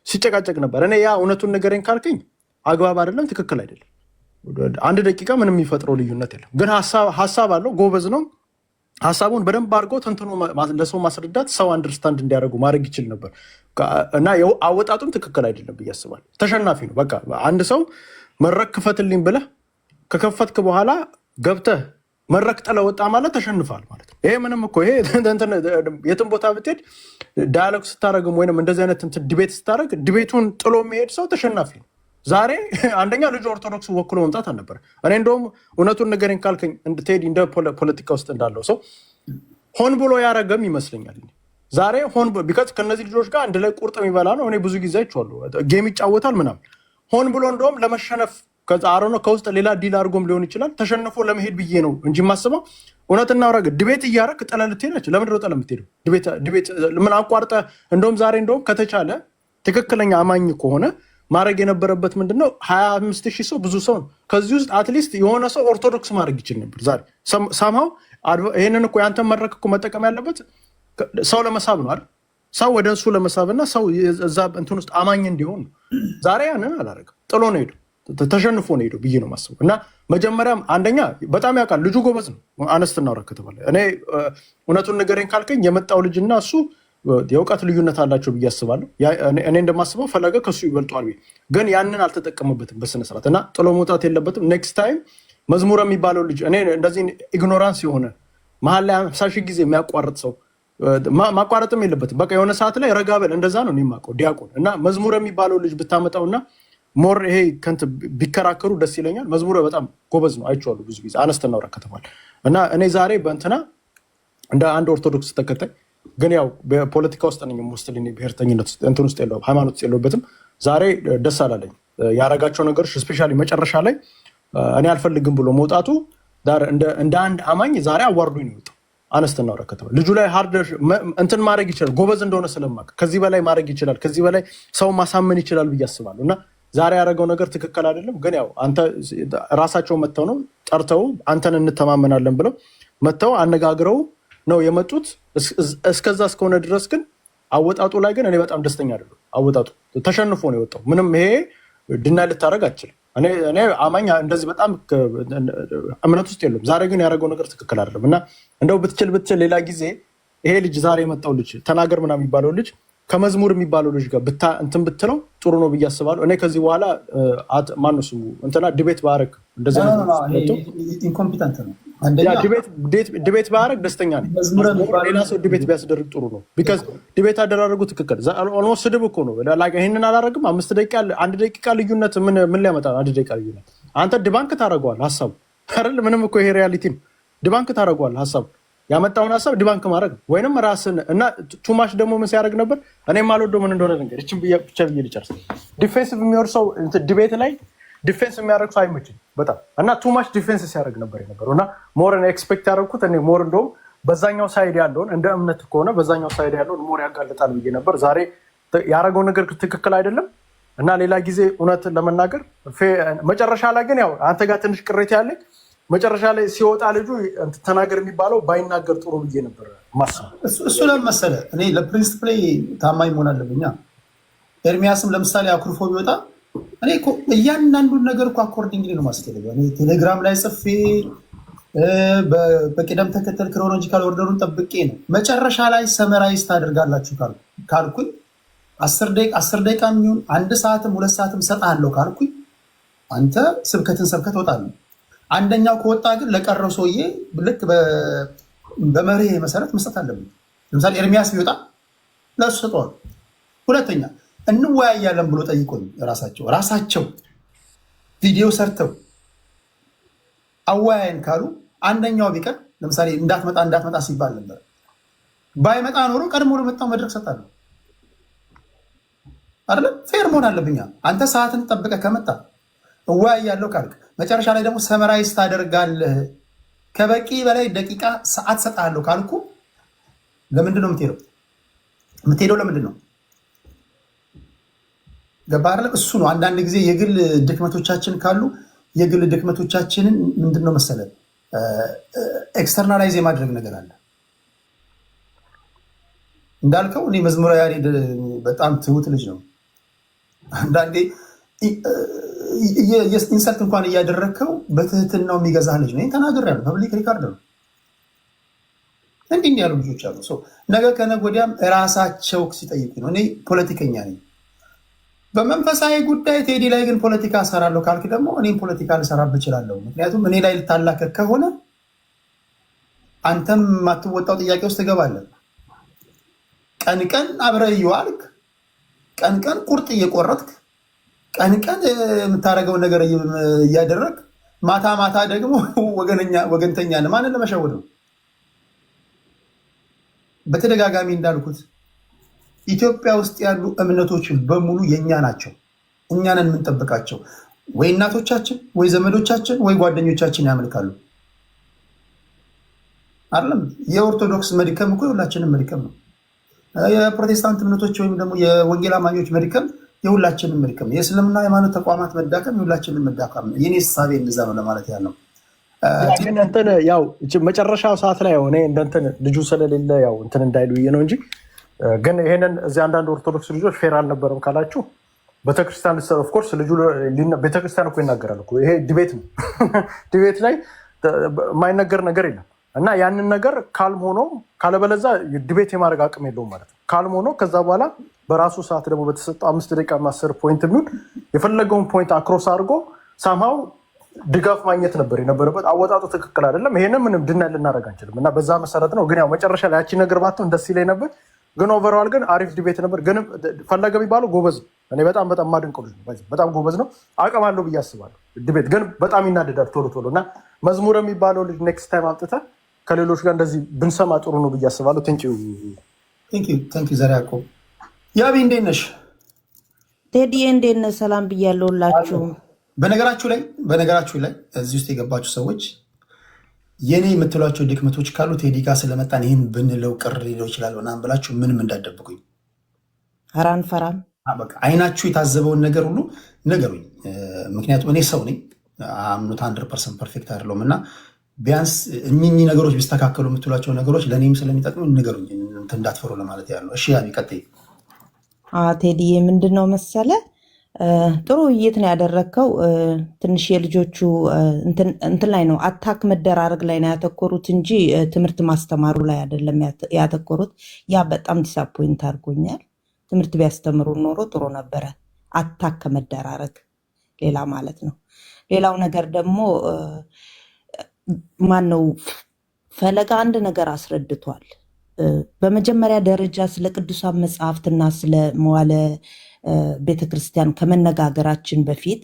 ሲጨቃጨቅ ነበር። እኔ ያ እውነቱን ንገረኝ ካልከኝ አግባብ አይደለም፣ ትክክል አይደለም። 1 ደቂቃ ምንም የሚፈጥረው ልዩነት የለም። ግን ሀሳብ አለው፣ ጎበዝ ነው። ሀሳቡን በደንብ አድርጎ ተንትኖ ለሰው ማስረዳት፣ ሰው understand እንዲያደርጉ ማድረግ ይችል ነበር እና አወጣጡም ትክክል አይደለም ብዬ አስባለሁ። ተሸናፊ ነው። በቃ አንድ ሰው መድረክ ክፈትልኝ ብለህ ከከፈትክ በኋላ ገብተህ መድረክ ጥለህ ወጣ ማለት ተሸንፋል ማለት ነው። ይሄ ምንም እኮ ይሄ እንትን የትም ቦታ ብትሄድ dialogue ስታደርግም ወይንም እንደዚህ አይነት እንትን debate ስታደርግ debate ኡን ጥሎ የሚሄድ ሰው ተሸናፊ ነው። ዛሬ አንደኛ ልጁ ኦርቶዶክስ ወክሎ መምጣት አልነበረ። እኔ እንደውም እውነቱን ንገረኝ ካልከኝ እንደ ቴዲ እንደ ፖለቲካ ውስጥ እንዳለው ሰው ሆን ብሎ ያደረገም ይመስለኛል። ዛሬ ሆን because ከነዚህ ልጆች ጋር አንድ ላይ ቁርጥ የሚበላ ነው። እኔ ብዙ ጊዜ አይቼዋለሁ። Game ይጫወታል ምናምን። ሆን ብሎ እንደውም ለመሸነፍ ከዛ አሮ ነው ከውስጥ ሌላ deal አድርጎም ሊሆን ይችላል። ተሸንፎ ለመሄድ ብዬ ነው እንጂ የማስበው፣ እውነት እናውራ ግን debate እያደረክ ጥለህ ልትሄድ ናቸው። ለምንድን ነው ጥለህ የምትሄደው? Debate ምን አቋርጠህ እንደውም ዛሬ እንደውም ከተቻለ ትክክለኛ አማኝ ከሆነ ማድረግ የነበረበት ምንድነው? 25,000 ሰው ብዙ ሰው ነው። ከዚህ ውስጥ at least የሆነ ሰው ኦርቶዶክስ ማድረግ ይችል ነበር። ዛሬ somehow ይህንን እኮ የአንተን መድረክ እኮ መጠቀም ያለበት ሰው ለመሳብ ነው አይደል? ሰው ወደ እሱ ለመሳብ እና ሰው እዛ እንትን ውስጥ አማኝ እንዲሆን ነው። ዛሬ ያንን አላደረግም። ጥሎ ነው ሄደው፣ ተሸንፎ ነው ሄደው ብዬ ነው የማስበው። እና መጀመሪያም አንደኛ በጣም ያውቃል ልጁ፣ ጎበዝ ነው። አነስት እናውራ ከተባለ እኔ እውነቱን ንገረኝ ካልከኝ የመጣው ልጅና እሱ የእውቀት ልዩነት አላቸው ብዬ አስባለሁ። እኔ እንደማስበው ፈለገ ከሱ ይበልጧል ብዬ፣ ግን ያንን አልተጠቀመበትም በስነስርዓት እና ጥሎ መውጣት የለበትም። Next time መዝሙር የሚባለው ልጅ፣ እኔ እንደዚህ ignorance የሆነ መሀል ላይ 50,000 ጊዜ የሚያቋርጥ ሰው ማቋረጥም የለበትም። በቃ የሆነ ሰዓት ላይ ረጋ በል፣ እንደዛ ነው እኔ የማውቀው ዲያቆን። እና መዝሙር የሚባለው ልጅ ብታመጣውና more ይሄ ከንት ቢከራከሩ ደስ ይለኛል። መዝሙረ በጣም ጎበዝ ነው፣ አይቼዋለሁ ብዙ ጊዜ አነስተና እናውራ ከተባለ። እና እኔ ዛሬ በእንትና እንደ አንድ ኦርቶዶክስ ተከታይ፣ ግን ያው በፖለቲካ ውስጥ ነኝ፣ mostly ብሔርተኝነት ውስጥ እንትን ውስጥ የለሁም፣ ሃይማኖት ውስጥ የለሁበትም። ዛሬ ደስ አላለኝ ያረጋቸው ነገሮች፣ especially መጨረሻ ላይ እኔ አልፈልግም ብሎ መውጣቱ እንደ አንድ አማኝ ዛሬ አዋርዶኝ ነው የወጣው። አነስተ እናውራ ከተባለ ልጁ ላይ hard እንትን ማድረግ ይችላል፣ ጎበዝ እንደሆነ ስለማውቅ ከዚህ በላይ ማድረግ ይችላል፣ ከዚህ በላይ ሰው ማሳመን ይችላል ብዬ አስባለሁ። እና ዛሬ ያደረገው ነገር ትክክል አይደለም። ግን ያው አንተ ራሳቸው መጥተው ነው ጠርተው አንተን እንተማመናለን ብለው መጥተው አነጋግረው ነው የመጡት። እስከዛ እስከሆነ ድረስ ግን አወጣጡ ላይ ግን እኔ በጣም ደስተኛ አይደለሁም። አወጣጡ ተሸንፎ ነው የወጣው። ምንም ይሄ ድና ልታደርግ አትችልም። እኔ አማኝ እንደዚህ በጣም እምነት ውስጥ የለውም። ዛሬ ግን ያደረገው ነገር ትክክል አይደለም። እና እንደው ብትችል ብትችል ሌላ ጊዜ ይሄ ልጅ፣ ዛሬ የመጣው ልጅ፣ ተናገር ምናምን የሚባለው ልጅ ከመዝሙር የሚባለው ልጅ ጋር እንትን ብትለው ጥሩ ነው ብዬ አስባለሁ። እኔ ከዚህ በኋላ ማነው ስሙ እንትና debate ባረግ እንደዚህ Incompetent ነው። Debate ባረግ ደስተኛ ነኝ። ሌላ ሰው debate ቢያስደርግ ጥሩ ነው። Because debate አደራረጉ ትክክል almost ስድብ እኮ ነው። ይህንን አላረግም፣ 5 ደቂቃ፣ 1 ደቂቃ ልዩነት ምን ሊያመጣ ነው? 1 ደቂቃ ልዩነት አንተ debunk ታደርገዋል ሀሳቡ አይደል? ምንም እኮ ይሄ reality ነው። Debunk ታደርገዋል፣ ሀሳቡ ያመጣውን ሀሳብ debunk ማድረግ ነው። ወይንም ራስን እና too much ደግሞ ምን ሲያደርግ ነበር? እኔ የማልወደው ምን እንደሆነ ልንገር፣ ይህችን ብቻ ብዬ ልጨርስ። Defensive የሚወርድ ሰው፣ debate ላይ defense የሚያደርግ ሰው አይመችም በጣም። እና too much defense ሲያደርግ ነበር የነበረው። እና more expect ያደረግኩት እኔ more እንደውም በዛኛው side ያለውን፣ እንደ እምነት ከሆነ በዛኛው side ያለውን more ያጋልጣል ብዬ ነበር። ዛሬ ያደረገው ነገር ትክክል አይደለም። እና ሌላ ጊዜ እውነት ለመናገር መጨረሻ ላይ ግን ያው አንተ ጋር ትንሽ ቅሬታ ያለኝ መጨረሻ ላይ ሲወጣ ልጁ ተናገር የሚባለው ባይናገር ጥሩ ብዬ ነበር ማስበው። እሱ ለምን መሰለህ፣ እኔ ለ principle ታማኝ መሆን አለብኛ። ኤርሚያስም ለምሳሌ አኩርፎ ቢወጣ እኔ እኮ እያንዳንዱን ነገር እኮ accordingly ነው ማስኬደው። እኔ ቴሌግራም ላይ ጽፌ በቅደም ተከተል chronological order ኡን ጠብቄ ነው። መጨረሻ ላይ summarize ታደርጋላችሁ ካልኩኝ፣ 10 ደቂቃ የሚሆን 1 ሰዓትም 2 ሰዓትም ሰጥሃለሁ ካልኩኝ አንተ ስብከትን ሰብከት ትወጣለህ። አንደኛው ከወጣ ግን ለቀረው ሰውዬ ልክ በመርህ መሰረት መስጠት አለብኝ። ለምሳሌ ኤርሚያስ ቢወጣ ለእሱ ሰጠዋል። ሁለተኛ እንወያያለን ብሎ ጠይቆኝ ራሳቸው ራሳቸው ቪዲዮ ሰርተው አወያየን ካሉ አንደኛው ቢቀር፣ ለምሳሌ እንዳትመጣ እንዳትመጣ ሲባል ነበር። ባይመጣ ኖሮ ቀድሞ ለመጣው መድረክ ሰጣለሁ። አይደለም፣ fair መሆን አለብኛ። አንተ ሰዓትን ጠብቀህ ከመጣ፣ እወያያለሁ ካልክ፣ መጨረሻ ላይ ደግሞ summarize ታደርጋለህ፣ ከበቂ በላይ ደቂቃ ሰዓት ሰጣለሁ ካልኩ ለምንድን ነው የምትሄደው? የምትሄደው ለምንድን ነው? ገባህ አይደለም? እሱ ነው። አንዳንድ ጊዜ የግል ድክመቶቻችን ካሉ የግል ድክመቶቻችንን ምንድን ነው መሰለህ externalize የማድረግ ነገር አለ። እንዳልከው እኔ መዝሙረ ያሬድ በጣም ትሁት ልጅ ነው። አንዳንዴ insult እንኳን እያደረግከው በትህትናው የሚገዛ ልጅ ነው። ይህን ተናግሬያለሁ። Public record ነው። እንዲህ እንዲህ ያሉ ልጆች አሉ። ነገ ከነገ ወዲያም እራሳቸው ሲጠይቁ ነው። እኔ ፖለቲከኛ ነኝ። በመንፈሳዊ ጉዳይ ቴዲ ላይ ግን ፖለቲካ እሰራለሁ ካልክ ደግሞ እኔም ፖለቲካ ልሰራብህ እችላለሁ። ምክንያቱም እኔ ላይ ልታላከክ ከሆነ አንተም የማትወጣው ጥያቄ ውስጥ ትገባለህ። ቀን ቀን አብረህ እየዋልክ፣ ቀን ቀን ቁርጥ እየቆረጥክ፣ ቀን ቀን የምታደርገውን ነገር እያደረግክ፣ ማታ ማታ ደግሞ ወገንተኛ ነህ። ማንን ለመሸወድ ነው? በተደጋጋሚ እንዳልኩት ኢትዮጵያ ውስጥ ያሉ እምነቶች በሙሉ የእኛ ናቸው። እኛንን የምንጠብቃቸው ወይ እናቶቻችን ወይ ዘመዶቻችን ወይ ጓደኞቻችን ያመልካሉ። አይደለም፣ የኦርቶዶክስ መድከም እኮ የሁላችንም መድከም ነው። የፕሮቴስታንት እምነቶች ወይም ደግሞ የወንጌል አማኞች መድከም የሁላችንም መድከም ነው። የእስልምና ሃይማኖት ተቋማት መዳከም የሁላችንም መዳከም ነው። የኔ እሳቤ እንደዛ ነው ለማለት ያህል ነው። ግን እንትን ያው መጨረሻው ሰዓት ላይ ያው እኔ እንደ እንትን ልጁ ስለሌለ ያው እንትን እንዳይሉ ብዬ ነው እንጂ፣ ግን ይሄንን እዚህ አንዳንድ ኦርቶዶክስ ልጆች fair አልነበረም ካላችሁ ቤተክርስቲያን፣ of course ልጁ ቤተክርስቲያን እኮ ይናገራል እኮ። ይሄ debate ነው። Debate ላይ የማይነገር ነገር የለም። እና ያንን ነገር calm ሆኖ ካለበለዛ debate የማድረግ አቅም የለውም ማለት ነው። Calm ሆኖ ከዛ በኋላ በራሱ ሰዓት ደግሞ በተሰጠው 5 ደቂቃ 10 point የሚሆን የፈለገውን point across አድርጎ somehow ድጋፍ ማግኘት ነበር የነበረበት። አወጣጡ ትክክል አይደለም። ይሄንን ምንም deny ልናደርግ አንችልም። እና በዛ መሰረት ነው። ግን ያው መጨረሻ ላይ ያቺ ነገር ባትሆን ደስ ይለኝ ነበር። ግን overall ግን አሪፍ debate ነበር። ግን ፈለገ የሚባለው ጎበዝ ነው። እኔ በጣም በጣም ማደንቀው ልጅ ነው። በጣም ጎበዝ ነው። አቅም አለው ብዬ አስባለሁ። Debate ግን በጣም ይናደዳል ቶሎ ቶሎ። እና መዝሙር የሚባለው ልጅ next time አምጥተህ ከሌሎች ጋር እንደዚህ ብንሰማ ጥሩ ነው ብዬ አስባለሁ። Thank you. Thank you ዘርዓ ያዕቆብ። ያቢ፣ እንዴት ነሽ? ቴዲዬ፣ እንዴት ነህ? ሰላም ብያለሁ ሁላችሁም። በነገራችሁ ላይ እዚህ ውስጥ የገባችሁ ሰዎች የኔ የምትሏቸው ድክመቶች ካሉ፣ ቴዲ ጋር ስለመጣን ይህን ብንለው ቅር ሊለው ይችላል ምናምን ብላችሁ ምንም እንዳትደብቁኝ። ኧረ አንፈራም። በቃ አይናችሁ የታዘበውን ነገር ሁሉ ንገሩኝ። ምክንያቱም እኔ ሰው ነኝ፣ I'm not 100% perfect አይደለሁም። እና ቢያንስ እኚህ ነገሮች ቢስተካከሉ የምትሏቸው ነገሮች ለእኔም ስለሚጠቅሙ ንገሩኝ፣ እንትን እንዳትፈሩ ለማለት ያህል ነው። እሺ ያቢ፣ ቀጥይ። ቴዲዬ፣ ምንድን ነው መሰለ፣ ጥሩ ውይይት ነው ያደረግከው። ትንሽ የልጆቹ እንትን ላይ ነው፣ attack መደራረግ ላይ ነው ያተኮሩት እንጂ ትምህርት ማስተማሩ ላይ አይደለም ያተኮሩት። ያ በጣም disappoint አድርጎኛል። ትምህርት ቢያስተምሩ ኖሮ ጥሩ ነበረ፣ attack ከመደራረግ ሌላ ማለት ነው። ሌላው ነገር ደግሞ ማን ነው፣ ፈለገ አንድ ነገር አስረድቷል። በመጀመሪያ ደረጃ ስለ ቅዱሳን መጽሐፍትና ስለ መዋለ ቤተክርስቲያን ከመነጋገራችን በፊት፣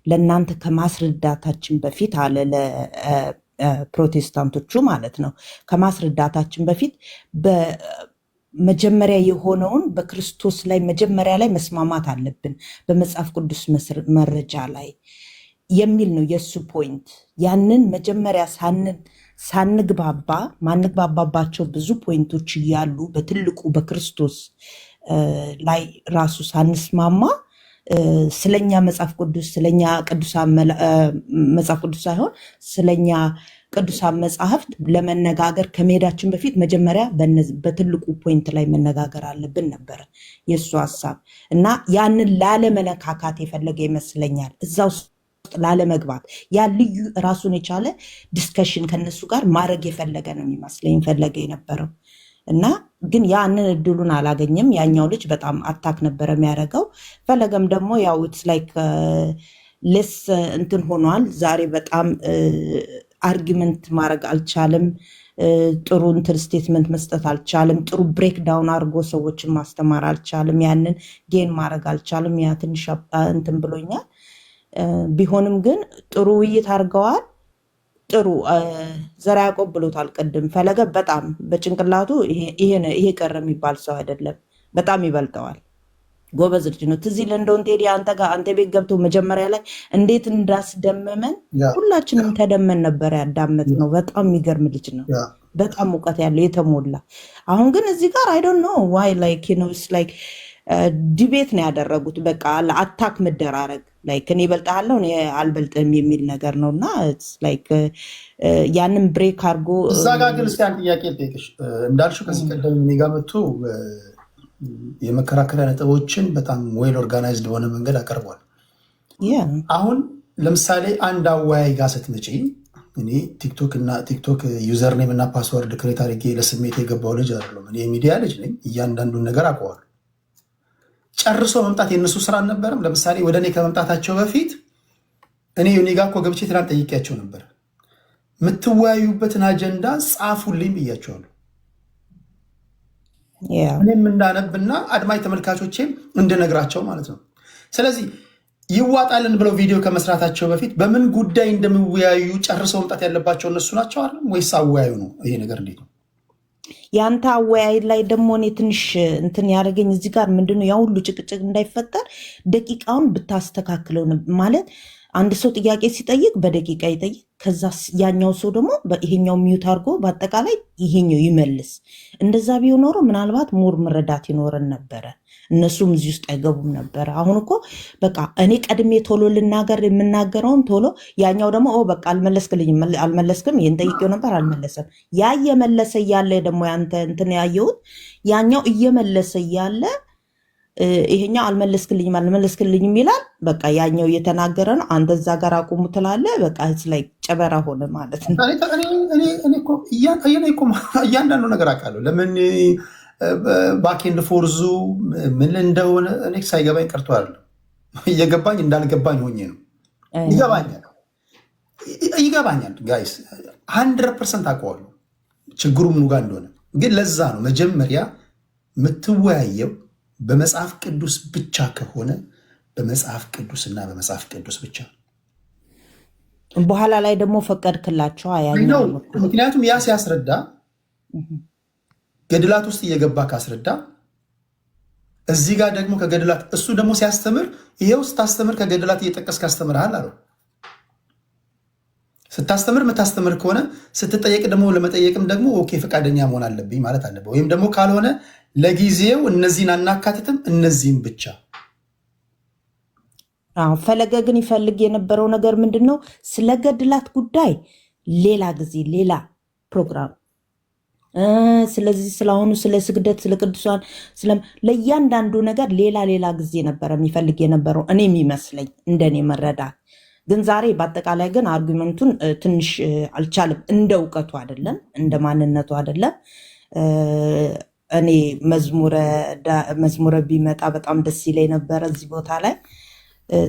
ለእናንተ ከማስረዳታችን በፊት አለ፣ ለፕሮቴስታንቶቹ ማለት ነው። ከማስረዳታችን በፊት በመጀመሪያ የሆነውን በክርስቶስ ላይ መጀመሪያ ላይ መስማማት አለብን፣ በመጽሐፍ ቅዱስ መረጃ ላይ የሚል ነው የእሱ point። ያንን መጀመሪያ ሳንግባባ፣ ማንግባባባቸው ብዙ point ኦች እያሉ፣ በትልቁ በክርስቶስ ላይ ራሱ ሳንስማማ ስለኛ መጽሐፍ ቅዱስ፣ ስለኛ ቅዱሳን መጽሐፍ ቅዱስ ሳይሆን ስለኛ ቅዱሳን መጽሐፍት ለመነጋገር ከመሄዳችን በፊት መጀመሪያ በትልቁ point ላይ መነጋገር አለብን ነበረ የእሱ ሀሳብ። እና ያንን ላለመነካካት የፈለገ ይመስለኛል፣ እዛ ውስጥ ላለመግባት፣ ያ ልዩ ራሱን የቻለ discussion ከነሱ ጋር ማድረግ የፈለገ ነው የሚመስለኝ ፈለገ የነበረው። እና ግን ያንን እድሉን አላገኘም። ያኛው ልጅ በጣም attack ነበረ የሚያደርገው። ፈለገም ደግሞ ያው it's like less እንትን ሆኗል። ዛሬ በጣም argument ማድረግ አልቻለም። ጥሩ እንትን statement መስጠት አልቻለም። ጥሩ breakdown አድርጎ ሰዎችን ማስተማር አልቻለም። ያንን gain ማድረግ አልቻለም። ያ ትንሽ እንትን ብሎኛል። ቢሆንም ግን ጥሩ ውይይት አድርገዋል። ጥሩ ዘርዓ ያዕቆብ ብሎታል ቅድም። ፈለገ በጣም በጭንቅላቱ ይሄ ቀረ የሚባል ሰው አይደለም። በጣም ይበልጠዋል። ጎበዝ ልጅ ነው። ትዝ ይልህ እንደሆን ቴዲ፣ አንተ ጋር አንተ ቤት ገብቶ መጀመሪያ ላይ እንዴት እንዳስደመመን፣ ሁላችንም ተደመን ነበር ያዳመጥነው። በጣም የሚገርም ልጅ ነው። በጣም እውቀት ያለው፣ የተሞላ። አሁን ግን እዚህ ጋር I don't know why, like it's like debate ነው ያደረጉት። በቃ ለ attack መደራረግ፣ like እኔ እበልጥሃለሁ፣ እኔ አልበልጥህም የሚል ነገር ነው። እና like ያንን break አድርጎ እዛ ጋር ግን እስኪ አንድ ጥያቄ ልጠይቅሽ። እንዳልሽው ከዚህ ቀደም እኔ ጋር መጥቶ የመከራከሪያ ነጥቦችን በጣም well organized በሆነ መንገድ አቀርቧል። አሁን ለምሳሌ አንድ አወያይ ጋር ስትመጪ፣ እኔ ቲክቶክ እና ቲክቶክ username እና password create አድርጌ ለስሜት የገባው ልጅ አይደለም። እኔ የሚዲያ ልጅ ነኝ። እያንዳንዱን ነገር አውቀዋለሁ። ጨርሶ መምጣት የእነሱ ስራ አልነበረም። ለምሳሌ ወደ እኔ ከመምጣታቸው በፊት እኔ ጋ እኮ ገብቼ ትናንት ጠይቄያቸው ነበር። የምትወያዩበትን አጀንዳ ጻፉልኝ ብያቸዋለሁ። እኔም እንዳነብና አድማጭ ተመልካቾቼም እንድነግራቸው ማለት ነው። ስለዚህ ይዋጣልን ብለው ቪዲዮ ከመስራታቸው በፊት በምን ጉዳይ እንደሚወያዩ ጨርሰው መምጣት ያለባቸው እነሱ ናቸው አይደለም ወይስ አወያዩ ነው? ይሄ ነገር እንዴት ነው? የአንተ አወያይ ላይ ደግሞ እኔ ትንሽ እንትን ያደረገኝ እዚህ ጋር ምንድነው፣ ያ ሁሉ ጭቅጭቅ እንዳይፈጠር ደቂቃውን ብታስተካክለው ማለት አንድ ሰው ጥያቄ ሲጠይቅ በደቂቃ ይጠይቅ። ከዛ ያኛው ሰው ደግሞ ይሄኛው mute አድርጎ በአጠቃላይ ይሄኛው ይመልስ። እንደዛ ቢሆን ኖሮ ምናልባት more መረዳት ይኖረን ነበረ። እነሱም እዚህ ውስጥ አይገቡም ነበረ። አሁን እኮ በቃ እኔ ቀድሜ ቶሎ ልናገር የምናገረውን ቶሎ፣ ያኛው ደግሞ ኦ በቃ አልመለስክልኝም፣ አልመለስክም፣ ይህን ጠይቄው ነበር አልመለሰም። ያ እየመለሰ እያለ ደግሞ ያንተ እንትን ያየሁት ያኛው እየመለሰ እያለ ይሄኛው አልመለስክልኝም፣ አልመለስክልኝም ይላል። በቃ ያኛው እየተናገረ ነው፣ አንተ እዛ ጋር አቁሙ ትላለህ። በቃ ላይ ጨበራ ሆነ ማለት ነው። እኔ እኮ እያንዳንዱ ነገር አውቃለሁ። ለምን Back and forth ኡ ምን እንደሆነ እኔ ሳይገባኝ ቀርቶ አይደለም፣ እየገባኝ እንዳልገባኝ ሆኜ ነው። ይገባኛል፣ ይገባኛል guys፣ 100% አውቀዋለሁ ችግሩ ምኑ ጋር እንደሆነ። ግን ለዛ ነው መጀመሪያ የምትወያየው በመጽሐፍ ቅዱስ ብቻ ከሆነ በመጽሐፍ ቅዱስና በመጽሐፍ ቅዱስ ብቻ። በኋላ ላይ ደግሞ ፈቀድክላቸው ያኛው። ምክንያቱም ያ ሲያስረዳ ገድላት ውስጥ እየገባ ካስረዳ፣ እዚህ ጋር ደግሞ ከገድላት እሱ ደግሞ ሲያስተምር ይሄው ስታስተምር ከገድላት እየጠቀስክ ያስተምርሃል አለው። ስታስተምር የምታስተምር ከሆነ ስትጠየቅ ደግሞ ለመጠየቅም ደግሞ okay ፈቃደኛ መሆን አለብኝ ማለት አለብህ። ወይም ደግሞ ካልሆነ ለጊዜው እነዚህን አናካትትም፣ እነዚህን ብቻ። አዎ፣ ፈለገ ግን ይፈልግ የነበረው ነገር ምንድን ነው? ስለ ገድላት ጉዳይ ሌላ ጊዜ ሌላ ፕሮግራም፣ ስለዚህ ስለአሁኑ ስለ ስግደት፣ ስለ ቅዱሳን፣ ለእያንዳንዱ ነገር ሌላ ሌላ ጊዜ ነበረ የሚፈልግ የነበረው እኔ የሚመስለኝ እንደኔ መረዳት። ግን ዛሬ በአጠቃላይ ግን argument ኡን ትንሽ አልቻልም። እንደ እውቀቱ አይደለም፣ እንደ ማንነቱ አይደለም። እኔ መዝሙረ ቢመጣ በጣም ደስ ይለኝ ነበረ እዚህ ቦታ ላይ።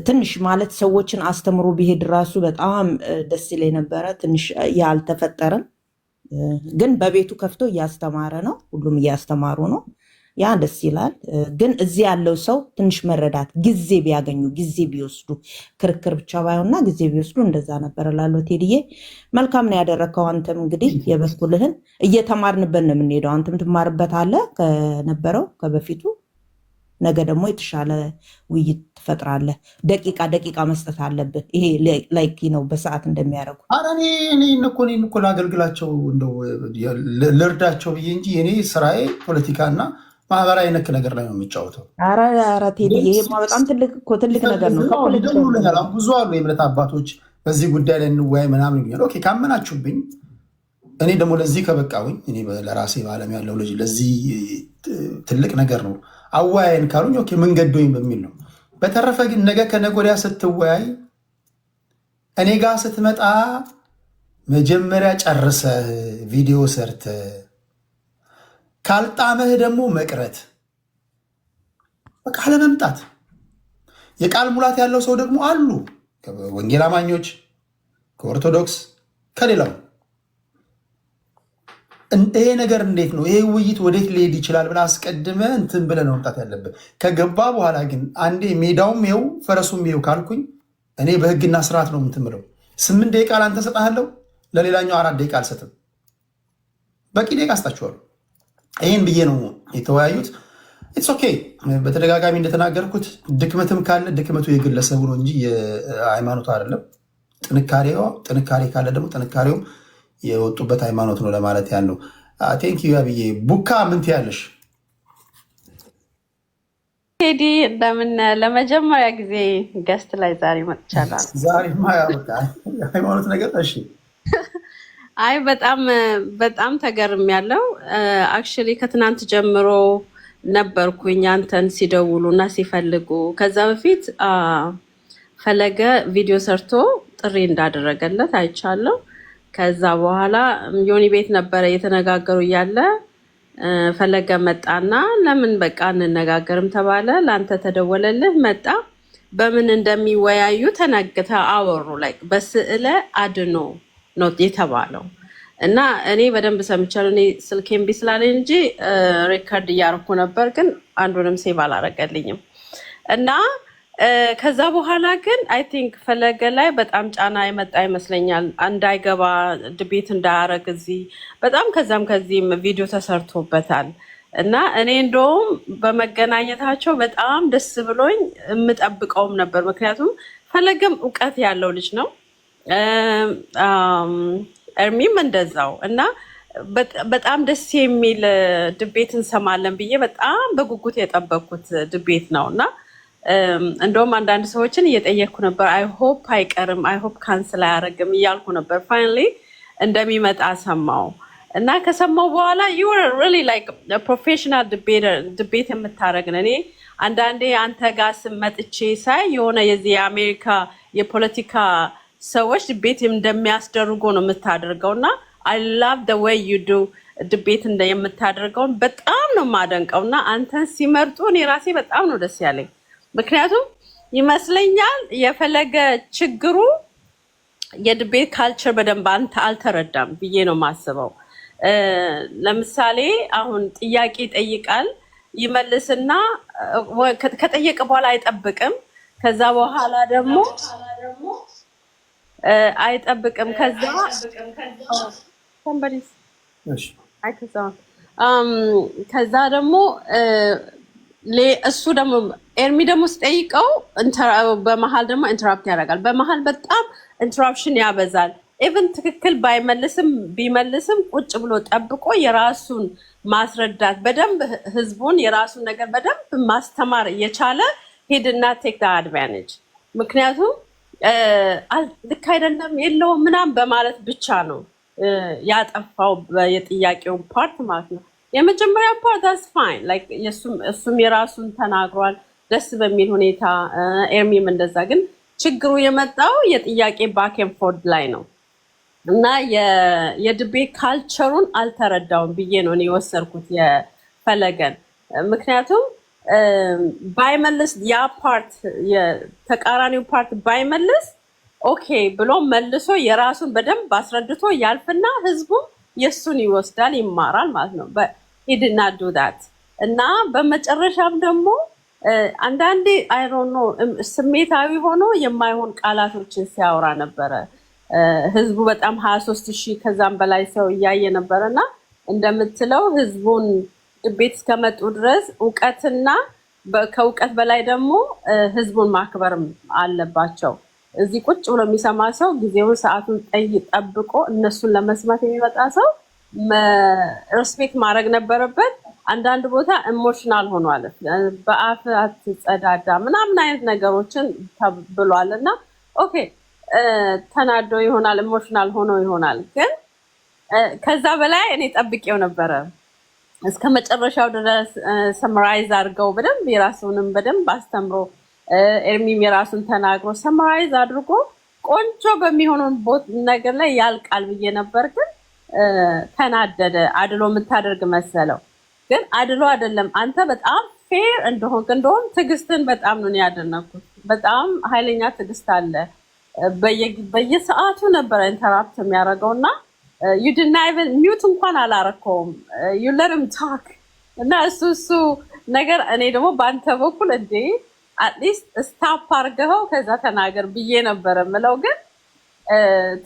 ትንሽ ማለት ሰዎችን አስተምሮ ቢሄድ ራሱ በጣም ደስ ይለኝ ነበረ። ትንሽ ያ አልተፈጠረም። ግን በቤቱ ከፍቶ እያስተማረ ነው። ሁሉም እያስተማሩ ነው። ያ ደስ ይላል። ግን እዚህ ያለው ሰው ትንሽ መረዳት ጊዜ ቢያገኙ፣ ጊዜ ቢወስዱ፣ ክርክር ብቻ ባይሆንና ጊዜ ቢወስዱ እንደዛ ነበር እላለሁ። ቴዲዬ መልካም ነው ያደረግከው። አንተም እንግዲህ የበኩልህን እየተማርንበት ነው የምንሄደው። አንተም ትማርበታለህ ከነበረው ከበፊቱ። ነገ ደግሞ የተሻለ ውይይት ትፈጥራለህ። ደቂቃ ደቂቃ መስጠት አለብህ። ይሄ like ነው በሰዓት እንደሚያደርጉ። ኧረ እኔ እኮ ላገልግላቸው እንደው ልርዳቸው ብዬ እንጂ የኔ ስራዬ ፖለቲካና ማህበራዊ ነክ ነገር ላይ ነው የሚጫወተው። ኧረ ኧረ ቴዲዬ፣ ይሄማ በጣም ትልቅ እኮ ትልቅ ነገር ነው። ከፖለቲካ ይደውሉልኛል። አሁን ብዙ አሉ የእምነት አባቶች በዚህ ጉዳይ ላይ እንወያይ ምናምን ይሉኛል። Okay ካመናችሁብኝ፣ እኔ ደግሞ ለዚህ ከበቃሁኝ፣ እኔ ለራሴ በዓለም ያለው ልጅ ለዚህ ትልቅ ነገር ነው አወያየን ካሉኝ okay ምን ገዶኝ በሚል ነው። በተረፈ ግን ነገ ከነገ ወዲያ ስትወያይ እኔ ጋር ስትመጣ መጀመሪያ ጨርሰህ ቪዲዮ ሰርተህ ካልጣመህ ደግሞ መቅረት፣ በቃ አለመምጣት። የቃል ሙላት ያለው ሰው ደግሞ አሉ፣ ወንጌል አማኞች ከኦርቶዶክስ ከሌላው። ይሄ ነገር እንዴት ነው፣ ይሄ ውይይት ወዴት ሊሄድ ይችላል ብለህ አስቀድመህ እንትን ብለህ ነው መምጣት ያለብህ። ከገባ በኋላ ግን አንዴ ሜዳውም ይኸው ፈረሱም ይኸው ካልኩኝ እኔ በህግና ስርዓት ነው እንትን ብለው 8 ደቂቃ ለአንተ እሰጥሃለሁ፣ ለሌላኛው 4 ደቂቃ አልሰጥም። በቂ ደቂቃ አስጣችኋለሁ። ይህን ብዬ ነው የተወያዩት። It's okay። በተደጋጋሚ እንደተናገርኩት ድክመትም ካለ ድክመቱ የግለሰቡ ነው እንጂ የሃይማኖቱ አይደለም። ጥንካሬው ጥንካሬ ካለ ደግሞ ጥንካሬውም የወጡበት ሃይማኖት ነው ለማለት ያህል ነው። Thank you አብዬ። ቡካ ምን ትያለሽ? ቴዲ እንደምን፣ ለመጀመሪያ ጊዜ guest ላይ ዛሬ መጥቻለሁ። ዛሬማ ያው በቃ የሃይማኖት ነገር እሺ። አይ በጣም በጣም ተገርሜያለሁ። Actually ከትናንት ጀምሮ ነበርኩኝ አንተን ሲደውሉ እና ሲፈልጉ። ከዛ በፊት ፈለገ ቪዲዮ ሰርቶ ጥሪ እንዳደረገለት አይቻለሁ። ከዛ በኋላ ዮኒ ቤት ነበረ እየተነጋገሩ እያለ ፈለገ መጣና ለምን በቃ እንነጋገርም ተባለ። ለአንተ ተደወለልህ፣ መጣ። በምን እንደሚወያዩ ተነግተ አወሩ። Like በስዕለ አድኖ ነው የተባለው እና እኔ በደንብ ሰምቻለሁ። እኔ ስልኬ እምቢ ስላለኝ እንጂ record እያደረኩ ነበር፣ ግን አንዱንም save አላረገልኝም። እና ከዛ በኋላ ግን I think ፈለገ ላይ በጣም ጫና የመጣ ይመስለኛል፣ እንዳይገባ፣ debate እንዳያረግ እዚህ በጣም ከዛም ከዚህም ቪዲዮ ተሰርቶበታል። እና እኔ እንደውም በመገናኘታቸው በጣም ደስ ብሎኝ የምጠብቀውም ነበር። ምክንያቱም ፈለገም እውቀት ያለው ልጅ ነው፣ እርሚም እንደዛው እና በጣም ደስ የሚል debate እንሰማለን ብዬ በጣም በጉጉት የጠበቅኩት debate ነው። እና እንደውም አንዳንድ ሰዎችን እየጠየቅኩ ነበር። I hope አይቀርም፣ I hope cancel አያደርግም እያልኩ ነበር። Finally እንደሚመጣ ሰማው እና ከሰማው በኋላ you are really like professional debate የምታደርግ ነው። እኔ አንዳንዴ አንተ ጋር ስመጥቼ ሳይ የሆነ የዚህ የአሜሪካ የፖለቲካ ሰዎች debate እንደሚያስደርጉ ነው የምታደርገው እና I love the way you do. Debate እንደ የምታደርገውን በጣም ነው የማደንቀው እና አንተን ሲመርጡ እኔ ራሴ በጣም ነው ደስ ያለኝ። ምክንያቱም ይመስለኛል የፈለገ ችግሩ የ debate culture በደንብ አንተ አልተረዳም ብዬ ነው የማስበው። ለምሳሌ አሁን ጥያቄ ይጠይቃል፣ ይመልስና ከጠየቀ በኋላ አይጠብቅም። ከዛ በኋላ ደግሞ አይጠብቅም። ከዛ somebody's አይ ከዛ ደግሞ እሱ ደግሞ ኤርሚ ደግሞ ስጠይቀው በመሀል ደግሞ interrupt ያደርጋል። በመሀል በጣም interruption ያበዛል። Even ትክክል ባይመልስም ቢመልስም ቁጭ ብሎ ጠብቆ የራሱን ማስረዳት፣ በደንብ ህዝቡን የራሱን ነገር በደንብ ማስተማር እየቻለ he didn't take advantage። ምክንያቱም ልክ አይደለም፣ የለውም ምናምን በማለት ብቻ ነው ያጠፋው የጥያቄውን part ማለት ነው። የመጀመሪያው part that's fine፣ እሱም የራሱን ተናግሯል ደስ በሚል ሁኔታ፣ ኤርሚም እንደዛ። ግን ችግሩ የመጣው የጥያቄ back and forth ላይ ነው እና የ debate culture ኡን አልተረዳውም ብዬ ነው እኔ የወሰድኩት የፈለገን። ምክንያቱም ባይመልስ ያ part፣ የተቃራኒው part ባይመልስ okay ብሎ መልሶ የራሱን በደንብ አስረድቶ ያልፍና ህዝቡም የእሱን ይወስዳል፣ ይማራል ማለት ነው። He didn't do that። እና በመጨረሻም ደግሞ አንዳንዴ I don't know ስሜታዊ ሆኖ የማይሆን ቃላቶችን ሲያወራ ነበረ። ህዝቡ በጣም 23,000 ከዛም በላይ ሰው እያየ ነበረ። እና እንደምትለው ህዝቡን debate እስከመጡ ድረስ እውቀትና ከእውቀት በላይ ደግሞ ህዝቡን ማክበርም አለባቸው። እዚህ ቁጭ ብሎ የሚሰማ ሰው፣ ጊዜውን ሰዓቱን ጠብቆ እነሱን ለመስማት የሚመጣ ሰው respect ማድረግ ነበረበት። አንዳንድ ቦታ emotional ሆኗል። በአፍ አትጸዳዳ ምናምን አይነት ነገሮችን ብሏል። እና okay ተናዶ ይሆናል፣ emotional ሆኖ ይሆናል። ግን ከዛ በላይ እኔ ጠብቄው ነበረ። እስከ መጨረሻው ድረስ summarize አድርገው በደንብ የራሱንም በደንብ አስተምሮ፣ ኤርሚም የራሱን ተናግሮ summarize አድርጎ ቆንጆ በሚሆኑ ነገር ላይ ያልቃል ብዬ ነበር። ግን ተናደደ። አድሎ የምታደርግ መሰለው። ግን አድሎ አይደለም። አንተ በጣም fair እንደሆንክ፣ እንደውም ትዕግስትን በጣም ነው ያደነኩት። በጣም ኃይለኛ ትዕግስት አለ። በየሰዓቱ ነበረ interrupt የሚያደርገው እና you didn't even mute እንኳን አላረከውም። You let him talk። እና እሱ ነገር እኔ ደግሞ በአንተ በኩል እንዴ at least stop አድርገኸው ከዛ ተናገር ብዬ ነበረ ምለው። ግን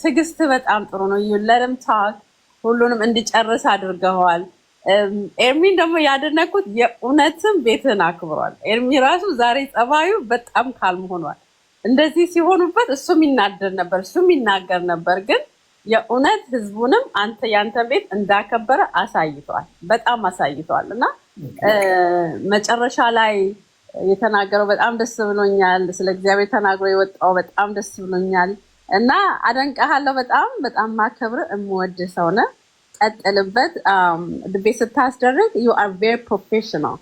ትዕግስት በጣም ጥሩ ነው። You let him talk፣ ሁሉንም እንዲጨርስ አድርገኸዋል። ኤርሚን ደግሞ ያደነኩት የእውነትም ቤትህን አክብሯል። ኤርሚ ራሱ ዛሬ ጸባዩ በጣም calm ሆኗል። እንደዚህ ሲሆኑበት እሱም ይናደድ ነበር፣ እሱም ይናገር ነበር። ግን የእውነት ህዝቡንም አንተ ያንተ ቤት እንዳከበረ አሳይቷል፣ በጣም አሳይቷል። እና መጨረሻ ላይ የተናገረው በጣም ደስ ብሎኛል። ስለ እግዚአብሔር ተናግሮ የወጣው በጣም ደስ ብሎኛል። እና አደንቀሃለሁ። በጣም በጣም ማከብር የምወድ ሰው ነህ። ቀጥልበት። Debate ስታስደርግ you are very professional፣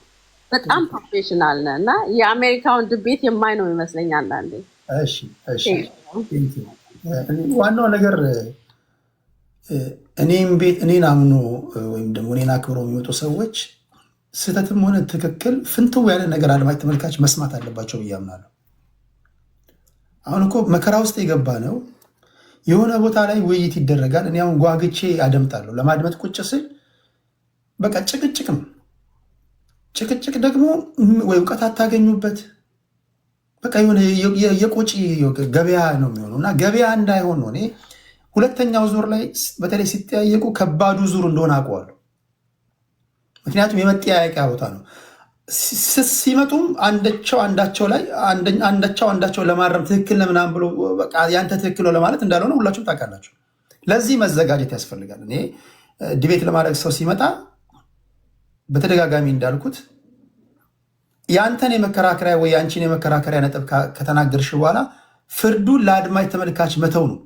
በጣም professional ነህ እና የአሜሪካውን debate የማይ ነው ይመስለኝ አንዳንዴ። እሺ፣ ዋናው ነገር እኔም ቤት እኔን አምኖ ወይም ደግሞ እኔን አክብሮ የሚመጡ ሰዎች ስህተትም ሆነ ትክክል ፍንትው ያለ ነገር አድማጭ ተመልካች መስማት አለባቸው ብዬ አምናለሁ። አሁን እኮ መከራ ውስጥ የገባ ነው። የሆነ ቦታ ላይ ውይይት ይደረጋል። እኔ አሁን ጓግቼ አደምጣለሁ። ለማድመጥ ቁጭ ስል በቃ ጭቅጭቅ ነው። ጭቅጭቅ ደግሞ ወይ እውቀት አታገኙበት፣ በቃ የሆነ የቆጪ ገበያ ነው የሚሆነው። እና ገበያ እንዳይሆን ነው እኔ ሁለተኛው ዙር ላይ በተለይ ሲጠያየቁ ከባዱ ዙር እንደሆነ አውቀዋለሁ። ምክንያቱም የመጠያየቂያ ቦታ ነው። ሲመጡም አንዳቸው አንዳቸው ላይ አንዳቸው አንዳቸው ለማረም ትክክል ነህ ምናምን ብሎ በቃ ያንተ ትክክል ነው ለማለት እንዳልሆነ ሁላችሁም ታውቃላችሁ። ለዚህ መዘጋጀት ያስፈልጋል። እኔ debate ለማድረግ ሰው ሲመጣ በተደጋጋሚ እንዳልኩት የአንተን የመከራከሪያ ወይ የአንቺን የመከራከሪያ ነጥብ ከተናገርሽ በኋላ ፍርዱን ለአድማጭ ተመልካች መተው ነው።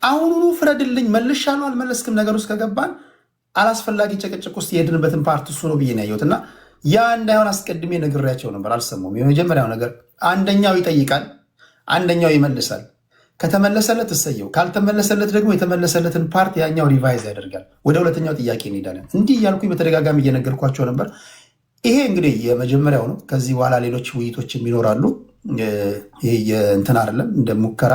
አሁኑኑ ፍረድልኝ፣ መልሻለሁ አልመለስክም ነገር ውስጥ ከገባን አላስፈላጊ ጭቅጭቅ ውስጥ የሄድንበትን part እሱ ነው ብዬ ነው ያየሁት። እና ያ እንዳይሆን አስቀድሜ ነግሬያቸው ነበር፣ አልሰሙም። የመጀመሪያው ነገር አንደኛው ይጠይቃል፣ አንደኛው ይመልሳል። ከተመለሰለት እሰየው፣ ካልተመለሰለት ደግሞ የተመለሰለትን part ያኛው revise ያደርጋል። ወደ ሁለተኛው ጥያቄ እንሄዳለን። እንዲህ እያልኩኝ በተደጋጋሚ እየነገርኳቸው ነበር። ይሄ እንግዲህ የመጀመሪያው ነው። ከዚህ በኋላ ሌሎች ውይይቶችም ይኖራሉ። ይሄ የእንትን አይደለም፣ እንደ ሙከራ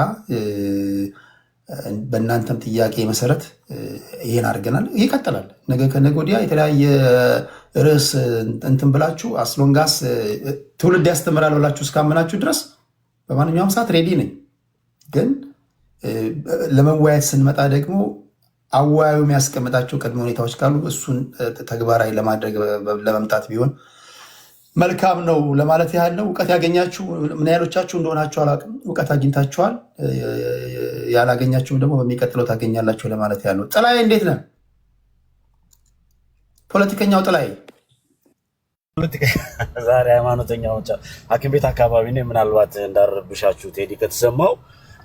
በእናንተም ጥያቄ መሰረት ይሄን አድርገናል። ይቀጥላል። ነገ ከነገ ወዲያ የተለያየ ርዕስ እንትን ብላችሁ as long as ትውልድ ያስተምራል ብላችሁ እስካመናችሁ ድረስ በማንኛውም ሰዓት ready ነኝ። ግን ለመወያየት ስንመጣ ደግሞ አወያዩ የሚያስቀምጣቸው ቅድመ ሁኔታዎች ካሉ እሱን ተግባራዊ ለማድረግ ለመምጣት ቢሆን መልካም ነው ለማለት ያህል ነው። እውቀት ያገኛችሁ ምን ያህሎቻችሁ እንደሆናችሁ አላውቅም። እውቀት አግኝታችኋል። ያላገኛችሁም ደግሞ በሚቀጥለው ታገኛላችሁ ለማለት ያህል ነው። ጥላዬ እንዴት ነህ? ፖለቲከኛው ጥላዬ። ዛሬ ሃይማኖተኛዎች ሐኪም ቤት አካባቢ ነው። ምናልባት እንዳረብሻችሁ ቴዲ ከተሰማው፣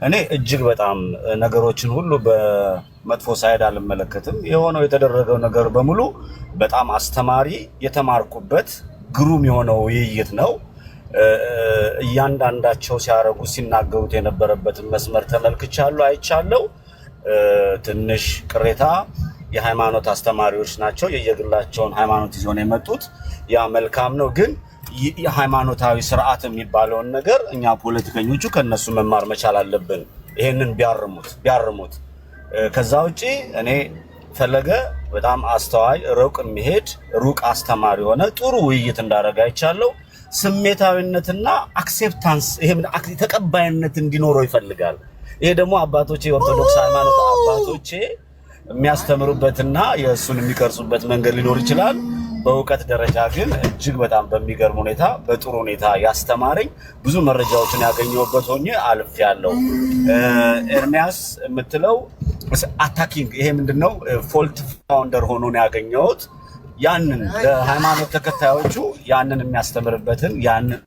እኔ እጅግ በጣም ነገሮችን ሁሉ በመጥፎ side አልመለከትም። የሆነው የተደረገው ነገር በሙሉ በጣም አስተማሪ፣ የተማርኩበት ግሩም የሆነው ውይይት ነው። እያንዳንዳቸው ሲያደርጉ ሲናገሩት የነበረበትን መስመር ተመልክቻለሁ፣ አይቻለሁ። ትንሽ ቅሬታ የሃይማኖት አስተማሪዎች ናቸው። የየግላቸውን ሃይማኖት ይዘው ነው የመጡት። ያ መልካም ነው። ግን የሃይማኖታዊ ስርዓት የሚባለውን ነገር እኛ ፖለቲከኞቹ ከነሱ መማር መቻል አለብን። ይሄንን ቢያርሙት። ከዛ ውጪ እኔ ፈለገ በጣም አስተዋይ፣ ሩቅ የሚሄድ፣ ሩቅ አስተማሪ የሆነ ጥሩ ውይይት እንዳደረገ አይቻለሁ። ስሜታዊነትና acceptance፣ ይሄ ተቀባይነት እንዲኖረው ይፈልጋል። ይሄ ደግሞ አባቶቼ፣ የኦርቶዶክስ ሃይማኖት አባቶቼ የሚያስተምሩበትና የእሱን የሚቀርጹበት መንገድ ሊኖር ይችላል። በእውቀት ደረጃ ግን እጅግ በጣም በሚገርም ሁኔታ በጥሩ ሁኔታ ያስተማረኝ፣ ብዙ መረጃዎችን ያገኘሁበት ሆኜ አልፌያለሁ። ኤርሚያስ የምትለው attacking ይሄ ምንድነው? Fault founder ሆኖ ነው ያገኘሁት። ያንን ለሃይማኖት ተከታዮቹ ያንን የሚያስተምርበትን፣ ያንን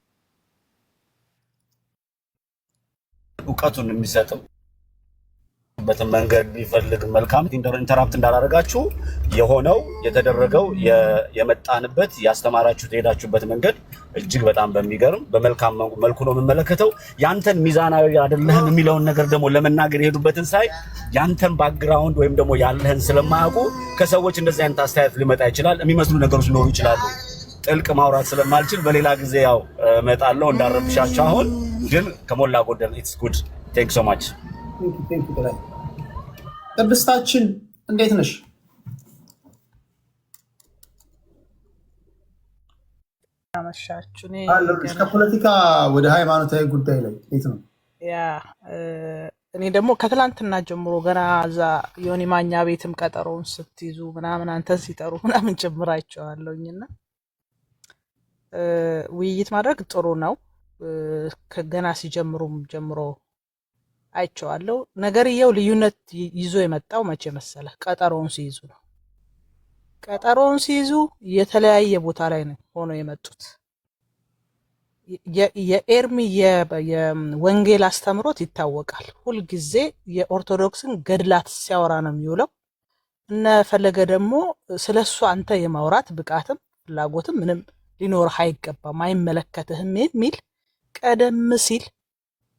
እውቀቱን የሚሰጥበትን መንገድ ቢፈልግ መልካም። Interrupt እንዳላደረጋችሁ፣ የሆነው የተደረገው የመጣንበት ያስተማራችሁት የሄዳችሁበት መንገድ እጅግ በጣም በሚገርም በመልካም መልኩ ነው የምመለከተው። ያንተን ሚዛናዊ አይደለህም የሚለውን ነገር ደግሞ ለመናገር የሄዱበትን ሳይ ያንተን background ወይም ደግሞ ያለህን ስለማያውቁ ከሰዎች እንደዚህ አይነት አስተያየት ሊመጣ ይችላል። የሚመስሉ ነገሮች ሊኖሩ ይችላሉ። ጥልቅ ማውራት ስለማልችል በሌላ ጊዜ ያው እመጣለሁ፣ እንዳረብሻቸው። አሁን ግን ከሞላ ጎደል it's good, thank so much። ቅድስታችን እንዴት ነሽ? አመሻችሁ። እኔ አለሁልሽ። ገና ከፖለቲካ ወደ ሃይማኖታዊ ጉዳይ ላይ እንዴት ነው? Yeah፣ እኔ ደግሞ ከትላንትና ጀምሮ ገና እዛ ዮኒ ማኛ ቤትም ቀጠሮውን ስትይዙ ምናምን አንተን ሲጠሩ ምናምን ጭምር አይቼዋለሁኝ እና ውይይት ማድረግ ጥሩ ነው። ከገና ሲጀምሩም ጀምሮ አይቼዋለሁ። ነገርየው ልዩነት ይዞ የመጣው መቼ መሰለህ? ቀጠሮውን ሲይዙ ነው። ቀጠሮውን ሲይዙ የተለያየ ቦታ ላይ ነው ሆኖ የመጡት። የኤርሚ የወንጌል አስተምሮት ይታወቃል። ሁልጊዜ የኦርቶዶክስን ገድላት ሲያወራ ነው የሚውለው። እነ ፈለገ ደግሞ ስለ እሱ አንተ የማውራት ብቃትም ፍላጎትም ምንም ሊኖርህ አይገባም፣ አይመለከትህም የሚል፣ ቀደም ሲል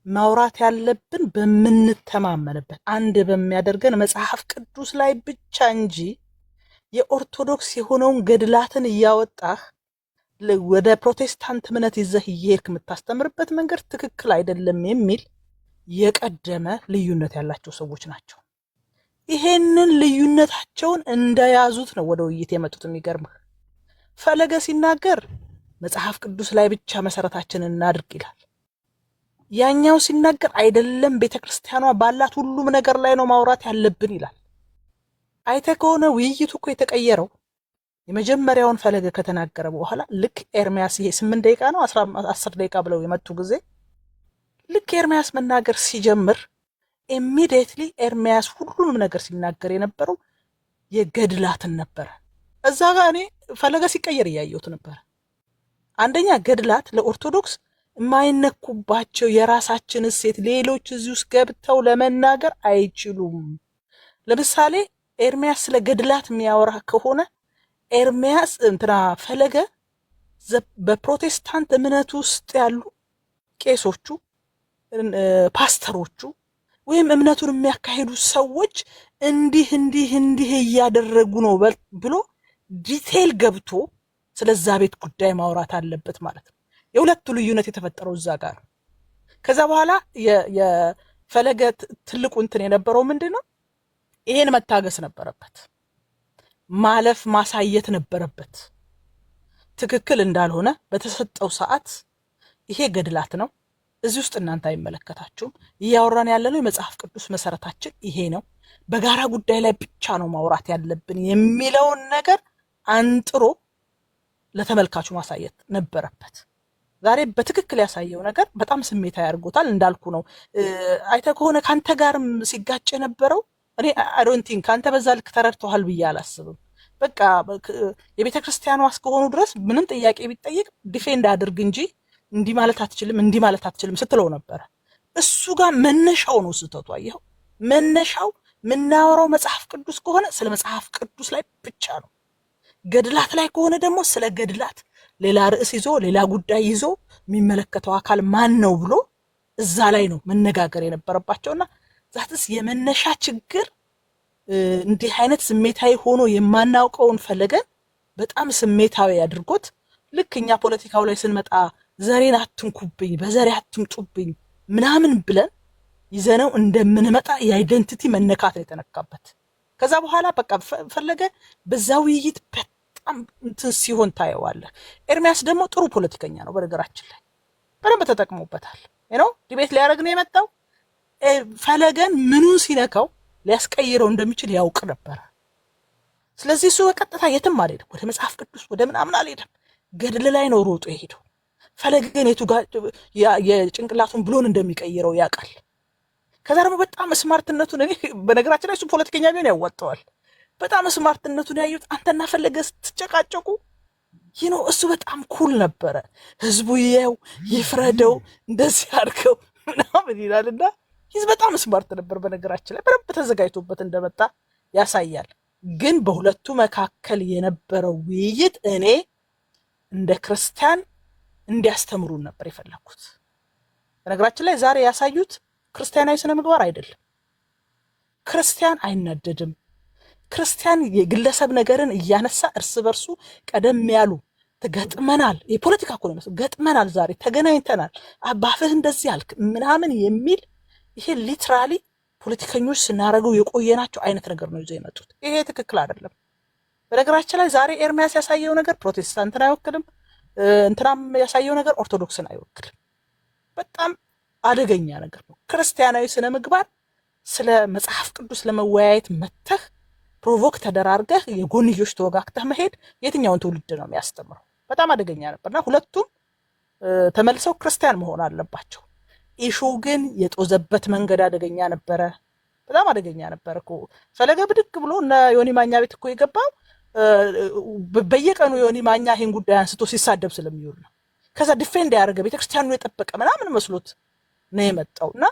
ማውራት ያለብን በምንተማመንበት አንድ በሚያደርገን መጽሐፍ ቅዱስ ላይ ብቻ እንጂ የኦርቶዶክስ የሆነውን ገድላትን እያወጣህ ወደ ፕሮቴስታንት እምነት ይዘህ እየሄድክ የምታስተምርበት መንገድ ትክክል አይደለም የሚል የቀደመ ልዩነት ያላቸው ሰዎች ናቸው። ይሄንን ልዩነታቸውን እንደያዙት ነው ወደ ውይይት የመጡት። የሚገርምህ ፈለገ ሲናገር መጽሐፍ ቅዱስ ላይ ብቻ መሰረታችንን እናድርግ ይላል። ያኛው ሲናገር አይደለም፣ ቤተ ክርስቲያኗ ባላት ሁሉም ነገር ላይ ነው ማውራት ያለብን ይላል። አይተህ ከሆነ ውይይቱ እኮ የተቀየረው የመጀመሪያውን ፈለገ ከተናገረ በኋላ ልክ ኤርሚያስ ይሄ 8 ደቂቃ ነው 10 ደቂቃ ብለው የመጡ ጊዜ ልክ ኤርሚያስ መናገር ሲጀምር immediately ኤርሚያስ ሁሉንም ነገር ሲናገር የነበረው የገድላትን ነበረ። እዛ ጋር እኔ ፈለገ ሲቀየር እያየሁት ነበረ። አንደኛ ገድላት ለኦርቶዶክስ የማይነኩባቸው የራሳችን እሴት፣ ሌሎች እዚህ ውስጥ ገብተው ለመናገር አይችሉም። ለምሳሌ ኤርሚያስ ስለ ገድላት የሚያወራ ከሆነ ኤርሚያስ እንትና ፈለገ በፕሮቴስታንት እምነት ውስጥ ያሉ ቄሶቹ፣ ፓስተሮቹ ወይም እምነቱን የሚያካሂዱ ሰዎች እንዲህ እንዲህ እንዲህ እያደረጉ ነው ብሎ detail ገብቶ ስለዛ ቤት ጉዳይ ማውራት አለበት ማለት ነው። የሁለቱ ልዩነት የተፈጠረው እዛ ጋር ነው። ከዛ በኋላ የፈለገ ትልቁ እንትን የነበረው ምንድን ነው? ይሄን መታገስ ነበረበት፣ ማለፍ ማሳየት ነበረበት። ትክክል እንዳልሆነ በተሰጠው ሰዓት ይሄ ገድላት ነው፣ እዚህ ውስጥ እናንተ አይመለከታችሁም። እያወራን ያለነው የመጽሐፍ ቅዱስ መሰረታችን ይሄ ነው፣ በጋራ ጉዳይ ላይ ብቻ ነው ማውራት ያለብን የሚለውን ነገር አንጥሮ ለተመልካቹ ማሳየት ነበረበት። ዛሬ በትክክል ያሳየው ነገር በጣም ስሜታዊ አድርጎታል። እንዳልኩ ነው። አይተህ ከሆነ ከአንተ ጋርም ሲጋጭ የነበረው እኔ I don't think ከአንተ በዛ ልክ ተረድተዋል ብዬ አላስብም። በቃ የቤተ ክርስቲያኗ እስከሆኑ ድረስ ምንም ጥያቄ ቢጠየቅ defend አድርግ እንጂ እንዲህ ማለት አትችልም፣ እንዲህ ማለት አትችልም ስትለው ነበረ። እሱ ጋር መነሻው ነው ስህተቱ። አየኸው፣ መነሻው የምናወራው መጽሐፍ ቅዱስ ከሆነ ስለ መጽሐፍ ቅዱስ ላይ ብቻ ነው። ገድላት ላይ ከሆነ ደግሞ ስለ ገድላት ሌላ ርዕስ ይዞ ሌላ ጉዳይ ይዞ የሚመለከተው አካል ማን ነው ብሎ እዛ ላይ ነው መነጋገር የነበረባቸውና that's የመነሻ ችግር። እንዲህ አይነት ስሜታዊ ሆኖ የማናውቀውን ፈለገን በጣም ስሜታዊ አድርጎት ልክ እኛ ፖለቲካው ላይ ስንመጣ ዘሬን አትንኩብኝ፣ በዘሬ አትምጡብኝ ምናምን ብለን ይዘነው እንደምንመጣ የ identity መነካት ነው የተነካበት። ከዛ በኋላ በቃ ፈለገ በዛ ውይይት በጣም እንትን ሲሆን ታየዋለህ። ኤርሚያስ ደግሞ ጥሩ ፖለቲከኛ ነው፣ በነገራችን ላይ በደንብ ተጠቅሞበታል። Debate ሊያደርግ ነው የመጣው። ፈለገን ምኑን ሲነካው ሊያስቀይረው እንደሚችል ያውቅ ነበረ። ስለዚህ እሱ በቀጥታ የትም አልሄድም፣ ወደ መጽሐፍ ቅዱስ ወደ ምናምን አልሄድም። ገድል ላይ ነው ሮጦ የሄደው። ፈለገን የቱ ጋር የጭንቅላቱን ብሎን እንደሚቀይረው ያውቃል። ከዛ ደግሞ በጣም smart ነቱን፣ እኔ በነገራችን ላይ እሱ ፖለቲከኛ ቢሆን ያዋጣዋል። በጣም smart ነቱን ያዩት አንተና ፈለገ ስትጨቃጨቁ እሱ በጣም cool ነበረ። ህዝቡ ይየው ይፍረደው፣ እንደዚህ አድርገው ምናምን ይላል እና he's በጣም smart ነበር። በነገራችን ላይ በደንብ ተዘጋጅቶበት እንደመጣ ያሳያል። ግን በሁለቱ መካከል የነበረው ውይይት እኔ እንደ ክርስቲያን እንዲያስተምሩን ነበር የፈለግኩት። በነገራችን ላይ ዛሬ ያሳዩት ክርስቲያናዊ ስነ ምግባር አይደለም። ክርስቲያን አይናደድም። ክርስቲያን የግለሰብ ነገርን እያነሳ እርስ በርሱ ቀደም ያሉ ገጥመናል፣ የፖለቲካ እኮ ነው የሚመስለው። ገጥመናል፣ ዛሬ ተገናኝተናል፣ ባፍህ እንደዚህ አልክ ምናምን የሚል ይሄ literally ፖለቲከኞች ስናደርገው የቆየናቸው አይነት ነገር ነው ይዘው የመጡት። ይሄ ትክክል አይደለም። በነገራችን ላይ ዛሬ ኤርሚያስ ያሳየው ነገር ፕሮቴስታንትን አይወክልም፣ እንትናም ያሳየው ነገር ኦርቶዶክስን አይወክልም። በጣም አደገኛ ነገር ነው። ክርስቲያናዊ ስነ ምግባር ስለ መጽሐፍ ቅዱስ ለመወያየት መተህ provoke ተደራርገህ የጎንዮሽ ተወጋግተህ መሄድ የትኛውን ትውልድ ነው የሚያስተምረው? በጣም አደገኛ ነበርና ሁለቱም ተመልሰው ክርስቲያን መሆን አለባቸው። Issue ግን የጦዘበት መንገድ አደገኛ ነበረ። በጣም አደገኛ ነበረ እኮ። ፈለገ ብድግ ብሎ እነ ዮኒ ማኛ ቤት እኮ የገባው በየቀኑ ዮኒ ማኛ ይሄን ጉዳይ አንስቶ ሲሳደብ ስለሚውል ነው። ከዛ defend ያደረገ፣ ቤተክርስቲያኑ የጠበቀ ምናምን መስሎት ነው የመጣው እና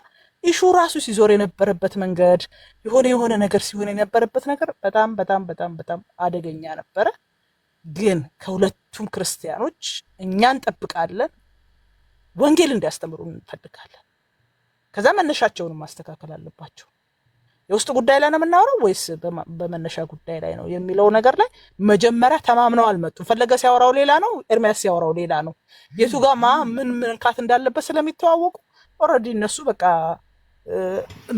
issue ራሱ ሲዞር የነበረበት መንገድ፣ የሆነ የሆነ ነገር ሲሆን የነበረበት ነገር በጣም በጣም በጣም በጣም አደገኛ ነበረ። ግን ከሁለቱም ክርስቲያኖች እኛ እንጠብቃለን፣ ወንጌል እንዲያስተምሩ እንፈልጋለን። ከዛ መነሻቸውንም ማስተካከል አለባቸው። የውስጥ ጉዳይ ላይ ነው የምናወራው ወይስ በመነሻ ጉዳይ ላይ ነው የሚለው ነገር ላይ መጀመሪያ ተማምነው አልመጡም። ፈለገ ሲያወራው ሌላ ነው፣ ኤርሚያስ ሲያወራው ሌላ ነው። የቱ ጋር ማ ምን መንካት እንዳለበት ስለሚተዋወቁ already እነሱ በቃ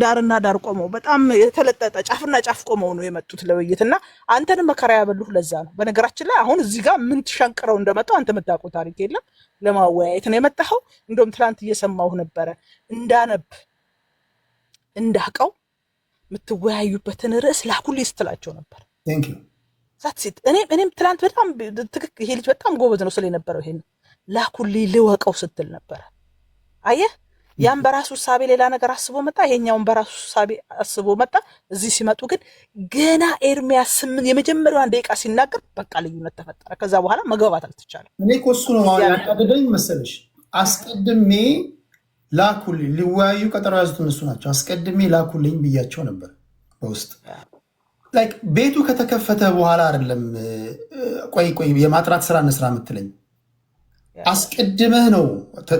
ዳርና ዳር ቆመው፣ በጣም የተለጠጠ ጫፍና ጫፍ ቆመው ነው የመጡት ለውይይት እና አንተንም መከራ ያበሉህ ለዛ ነው። በነገራችን ላይ አሁን እዚህ ጋር ምን ትሸንቅረው እንደመጣው አንተ የምታውቀው ታሪክ የለም። ለማወያየት ነው የመጣኸው። እንደውም ትናንት እየሰማሁ ነበረ፣ እንዳነብ እንዳቀው የምትወያዩበትን ርዕስ ላኩልኝ ስትላቸው ነበር። Thank you. That's it። እኔም ትናንት በጣም ትክክል፣ ይሄ ልጅ በጣም ጎበዝ ነው ስል የነበረው ይሄን ላኩልኝ ልወቀው ስትል ነበረ። አየህ፣ ያም በራሱ እሳቤ ሌላ ነገር አስቦ መጣ፣ ይሄኛውን በራሱ እሳቤ አስቦ መጣ። እዚህ ሲመጡ ግን ገና ኤርሚያስ 8 የመጀመሪያዋን ደቂቃ ሲናገር በቃ ልዩነት ተፈጠረ። ከዛ በኋላ መግባባት አልተቻለም። እኔ እኮ እሱ ነው አሁን ያናደደኝ መሰለሽ። አስቀድሜ ላኩልኝ፣ ሊወያዩ ቀጠሮ ያዙት እነሱ ናቸው። አስቀድሜ ላኩልኝ ብያቸው ነበር በውስጥ። Like ቤቱ ከተከፈተ በኋላ አይደለም ቆይ ቆይ የማጥራት ስራ እንስራ የምትለኝ። አስቀድመህ ነው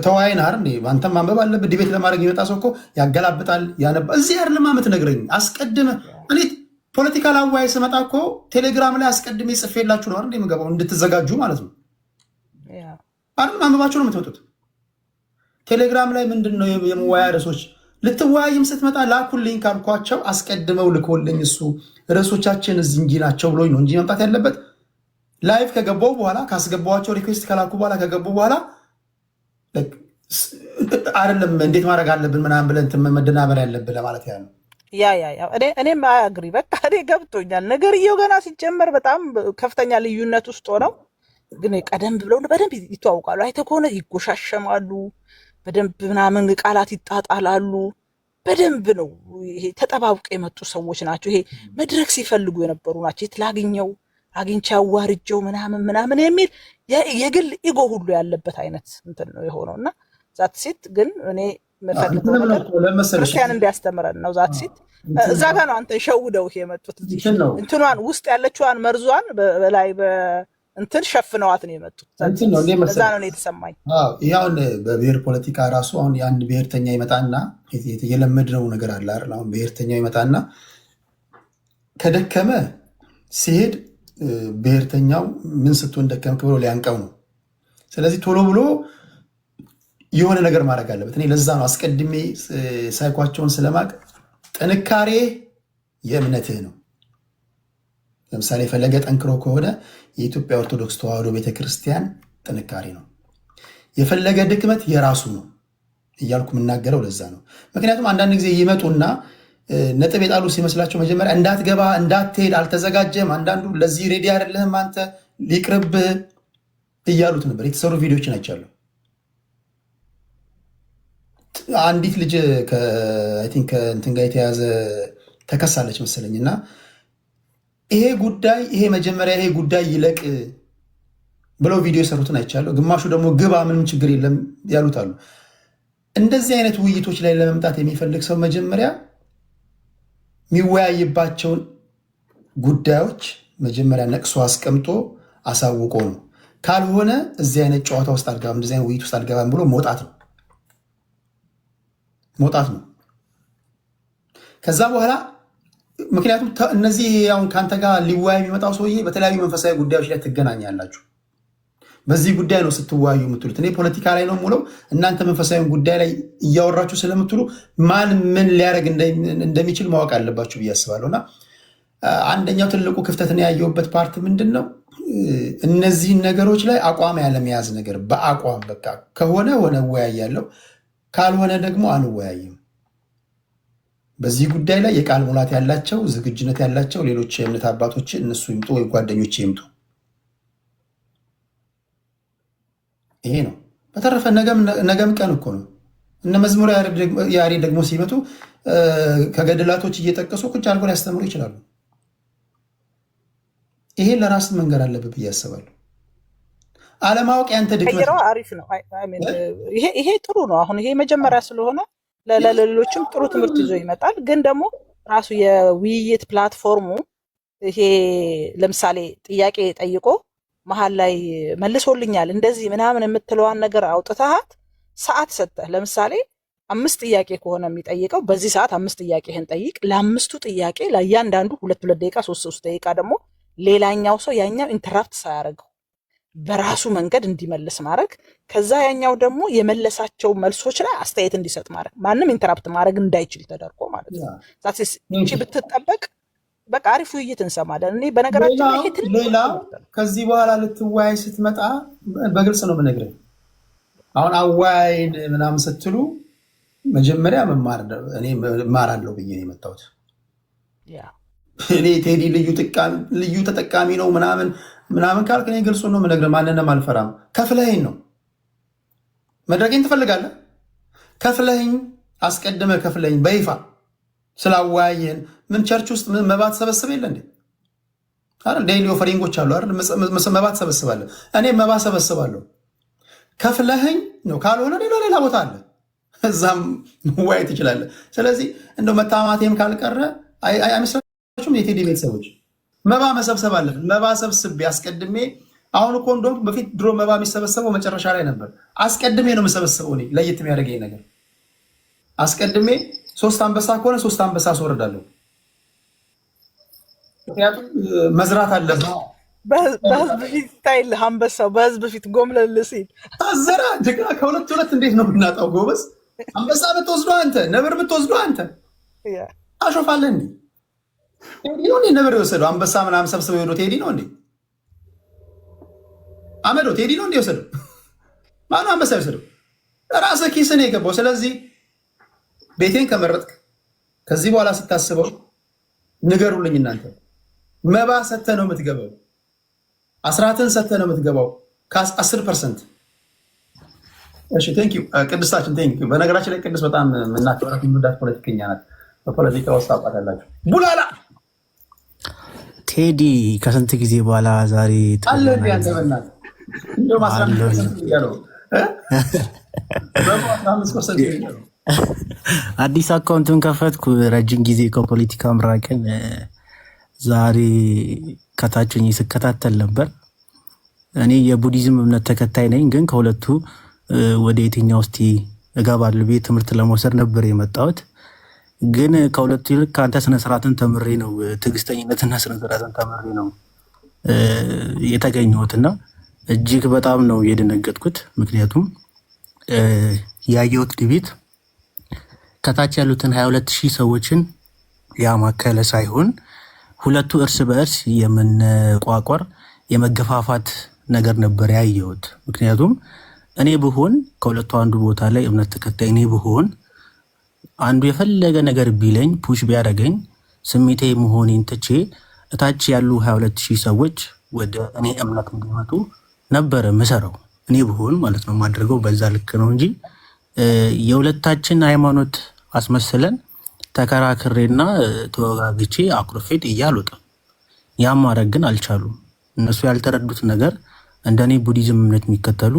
ተወያይን አይደል? አንተም ማንበብ አለብህ። Debate ለማድረግ የሚመጣ ሰው እኮ ያገላብጣል፣ ያነባ። እዚህ አይደለም የምትነግረኝ። አስቀድመህ እኔ political አወያይ ስመጣ እኮ ቴሌግራም ላይ አስቀድሜ ጽፌላችሁ ነው አይደል የምገባው፣ እንድትዘጋጁ ማለት ነው አይደል? ማንበባችሁ ነው የምትመጡት። ቴሌግራም ላይ ምንድን ነው የመወያያ ርዕሶች፣ ልትወያይም ስትመጣ ላኩልኝ ካልኳቸው አስቀድመው ልኮልኝ እሱ ርዕሶቻችን እዚህ እንጂ ናቸው ብሎኝ ነው እንጂ መምጣት ያለበት። Live ከገባው በኋላ፣ ካስገባኋቸው፣ request ከላኩ በኋላ፣ ከገቡ በኋላ አይደለም እንዴት ማድረግ አለብን ምናምን ብለን እንትን መደናበር ያለብን ለማለት ያህል ነው። Yeah፣ እኔም agree። በቃ እኔ ገብቶኛል። ነገርየው ገና ሲጀመር በጣም ከፍተኛ ልዩነት ውስጥ ሆነው ግን ቀደም ብለው በደንብ ይተዋውቃሉ። አይተህ ከሆነ ይጎሻሸማሉ፣ በደንብ ምናምን ቃላት ይጣጣላሉ። በደንብ ነው ይሄ ተጠባብቀው የመጡ ሰዎች ናቸው። ይሄ መድረክ ሲፈልጉ የነበሩ ናቸው። የት ላግኘው፣ አግኝቼ አዋርጀው ምናምን ምናምን የሚል የግል ego ሁሉ ያለበት አይነት እንትን ነው የሆነው። እና that's it። ግን እኔ የምፈልገው እንትንም ነው ነገር እኮ ለመሰለሽ ክርስቲያን እንዲያስተምረን ነው። That's it። እዛ ጋ ነው አንተን ሸውደው የመጡት። እዚህ እንትን ነው እንትኗን ውስጥ ያለችዋን መርዟን በላይ እንትን ሸፍነዋት ነው የመጡት። እንትን ነው እንዴ ለዛ መሰለሽ ነው እኔ የተሰማኝ። አዎ፣ ይሄ አሁን በብሔር ፖለቲካ ራሱ አሁን የአንድ ብሔርተኛ ይመጣና የለመድነው ነገር አለ አይደል? አሁን ብሔርተኛው ይመጣና ከደከመ ሲሄድ ብሔርተኛው ምን ስትሆን ደከምክ ብሎ ሊያንቀው ነው። ስለዚህ ቶሎ ብሎ የሆነ ነገር ማድረግ አለበት። እኔ ለዛ ነው አስቀድሜ ሳይኳቸውን ስለማቅ ጥንካሬ የእምነትህ ነው። ለምሳሌ ፈለገ ጠንክሮ ከሆነ የኢትዮጵያ ኦርቶዶክስ ተዋሕዶ ቤተክርስቲያን ጥንካሬ ነው። የፈለገ ድክመት የራሱ ነው እያልኩ የምናገረው ለዛ ነው። ምክንያቱም አንዳንድ ጊዜ ይመጡና ነጥብ የጣሉ ሲመስላቸው መጀመሪያ እንዳትገባ፣ እንዳትሄድ፣ አልተዘጋጀም፣ አንዳንዱ ለዚህ ready አይደለህም፣ አንተ ሊቅርብህ እያሉት ነበር። የተሰሩ ቪዲዮችን አይቻለሁ። አንዲት ልጅ I think ከእንትን ጋር የተያዘ ተከሳለች መሰለኝ እና ይሄ ጉዳይ ይሄ መጀመሪያ ይሄ ጉዳይ ይለቅ ብለው ቪዲዮ የሰሩትን አይቻለሁ። ግማሹ ደግሞ ግባ ምንም ችግር የለም ያሉት አሉ። እንደዚህ አይነት ውይይቶች ላይ ለመምጣት የሚፈልግ ሰው መጀመሪያ የሚወያይባቸውን ጉዳዮች መጀመሪያ ነቅሶ አስቀምጦ አሳውቆ ነው። ካልሆነ እዚህ አይነት ጨዋታ ውስጥ አልገባም፣ እንደዚህ አይነት ውይይት ውስጥ አልገባም ብሎ መውጣት ነው። ከዛ በኋላ ምክንያቱም እነዚህ አሁን ከአንተ ጋር ሊወያይ የሚመጣው ሰውዬ በተለያዩ መንፈሳዊ ጉዳዮች ላይ ትገናኛላችሁ። በዚህ ጉዳይ ነው ስትወያዩ የምትሉት። እኔ ፖለቲካ ላይ ነው የምውለው፣ እናንተ መንፈሳዊ ጉዳይ ላይ እያወራችሁ ስለምትሉ ማን ምን ሊያደርግ እንደሚችል ማወቅ አለባችሁ ብዬ አስባለሁ። እና አንደኛው ትልቁ ክፍተት ነው ያየሁበት part ምንድን ነው? እነዚህን ነገሮች ላይ አቋም ያለመያዝ ነገር። በአቋም በቃ ከሆነ ሆነ እወያያለሁ፣ ካልሆነ ደግሞ አንወያይም። በዚህ ጉዳይ ላይ የቃል ሙላት ያላቸው፣ ዝግጁነት ያላቸው ሌሎች የእምነት አባቶች እነሱ ይምጡ ወይ ጓደኞች ይምጡ። ይሄ ነው። በተረፈ ነገም ቀን እኮ ነው። እነ መዝሙር ያሬድ ደግሞ ሲመጡ ከገድላቶች እየጠቀሱ ቁጭ አድርጎ ሊያስተምሩ ይችላሉ። ይሄ ለራስ መንገር አለብህ ብዬ አስባለሁ። አለማወቅ ያንተ ድክመት ቀይረው ነው። አሪፍ ነው። I mean ይሄ ጥሩ ነው። አሁን ይሄ መጀመሪያ ስለሆነ ለሌሎችም ጥሩ ትምህርት ይዞ ይመጣል። ግን ደግሞ ራሱ የውይይት platform ኡ ይሄ ለምሳሌ ጥያቄ ጠይቆ መሀል ላይ መልሶልኛል እንደዚህ ምናምን የምትለዋን ነገር አውጥተሃት ሰዓት ሰጠህ። ለምሳሌ አምስት ጥያቄ ከሆነ የሚጠይቀው በዚህ ሰዓት አምስት ጥያቄህን ጠይቅ። ለአምስቱ ጥያቄ ለእያንዳንዱ ሁለት ሁለት ደቂቃ፣ ሶስት ሶስት ደቂቃ ደግሞ ሌላኛው ሰው ያኛው interrupt ሳያደርገው በራሱ መንገድ እንዲመልስ ማድረግ፣ ከዛ ያኛው ደግሞ የመለሳቸው መልሶች ላይ አስተያየት እንዲሰጥ ማድረግ፣ ማንም interrupt ማድረግ እንዳይችል ተደርጎ ማለት ነው። እቺ ብትጠበቅ በቃ አሪፍ ውይይት እንሰማለን። እኔ በነገራችን ላይ ይሄ ትልቅ ሌላው ትምህርት ነው። ከዚህ በኋላ ልትወያይ ስትመጣ በግልጽ ነው የምነግርህ። አሁን አወያይን ምናምን ስትሉ መጀመሪያ መማር፣ እኔ እማራለሁ ብዬ ነው የመጣሁት። እኔ ቴዲ ልዩ ተጠቃሚ ነው ምናምን ምናምን ካልክ እኔ ግልጹን ነው የምነግርህ። ማንንም አልፈራም። ከፍለኸኝ ነው መድረኬን ትፈልጋለህ? ከፍለኸኝ፣ አስቀድመህ ከፍለኸኝ በይፋ ስላወያየን። ምን church ውስጥ ምን መባ ትሰበስብ የለ እንዴ? አይደል? Daily offering ኦች አሉ አይደል? መባ ትሰበስባለህ። እኔ መባ ሰበስባለሁ። ከፍለኸኝ ነው። ካልሆነ ሌላ ሌላ ቦታ አለ፣ እዛም መወያየት ትችላለህ። ስለዚህ እንደው መታማቴም ካልቀረ አይመስላችሁም? የቴዲ ቤተሰቦች መባ መሰብሰብ አለብን። መባ ሰብስቤ አስቀድሜ አሁን እኮ እንደውም በፊት ድሮ መባ የሚሰበሰበው መጨረሻ ላይ ነበር። አስቀድሜ ነው የምሰበስበው። እኔ ለየት የሚያደርገኝ ነገር አስቀድሜ ሶስት አንበሳ ከሆነ ሶስት አንበሳ አስወርዳለሁ። ምክንያቱም መዝራት አለብህ። በህዝብ ፊት ይታይልህ አንበሳው በህዝብ ፊት ጎምለል ሲል። ታዘራ ጀግና። ከሁለት ሁለት እንዴት ነው የምናጣው? ጎበዝ፣ አንበሳ ብትወስዶ አንተ፣ ነብር ብትወስዶ አንተ አሾፋለህ እንዴ? ቴዲ ነው እንዴ ነብር የወሰደው? አንበሳ ምናምን ሰብስበው የሄደው ቴዲ ነው እንዴ? አመዶ ቴዲ ነው እንዴ የወሰደው? ማነው አንበሳ የወሰደው? ራስህ ኪስህ ነው የገባው። ስለዚህ ቤቴን ከመረጥክ ከዚህ በኋላ ስታስበው ንገሩልኝ። እናንተ መባ ሰተህ ነው የምትገባው፣ አስራትን ሰተህ ነው የምትገባው ከ10%። እሺ፣ thank you ቅድስታችን፣ thank you። በነገራችን ላይ ቅድስት በጣም የምናከብራት፣ የምንወዳት ፖለቲከኛ ናት። በፖለቲካ ውስጥ ታውቃታላችሁ። ቡላላ። ቴዲ፣ ከስንት ጊዜ በኋላ ዛሬ አለ እንዲ አንተ በእናትህ እንደውም 15% እያለው እ? በ15% እያለው። አዲስ አካውንቱን ከፈትኩ። ረጅም ጊዜ ከፖለቲካ ምራቅን ዛሬ ከታች ሆኜ ስከታተል ነበር። እኔ የቡዲዝም እምነት ተከታይ ነኝ፣ ግን ከሁለቱ ወደ የትኛው እስቲ እገባለሁ ብዬ ትምህርት ለመውሰድ ነበር የመጣሁት። ግን ከሁለቱ ይልቅ ከአንተ ስነስርዓትን ተምሬ ነው፣ ትዕግስተኝነትና ስነስርዓትን ተምሬ ነው የተገኘሁት እና እጅግ በጣም ነው የደነገጥኩት። ምክንያቱም ያየሁት debate ከታች ያሉትን 22 ሺህ ሰዎችን ያማከለ ሳይሆን ሁለቱ እርስ በእርስ የመነቋቆር፣ የመገፋፋት ነገር ነበር ያየሁት። ምክንያቱም እኔ ብሆን ከሁለቱ አንዱ ቦታ ላይ እምነት ተከታይ እኔ ብሆን አንዱ የፈለገ ነገር ቢለኝ፣ push ቢያደርገኝ ስሜቴ መሆኔን ትቼ እታች ያሉ 22 ሺህ ሰዎች ወደ እኔ እምነት እንዲመጡ ነበረ ምሰራው። እኔ ብሆን ማለት ነው የማደርገው በዛ ልክ ነው እንጂ የሁለታችን ሃይማኖት አስመስለን ተከራክሬና ተወጋግቼ አኩርፌ ጥዬ አልወጣም። ያም ማድረግ ግን አልቻሉም። እነሱ ያልተረዱት ነገር እንደኔ ቡዲዝም እምነት የሚከተሉ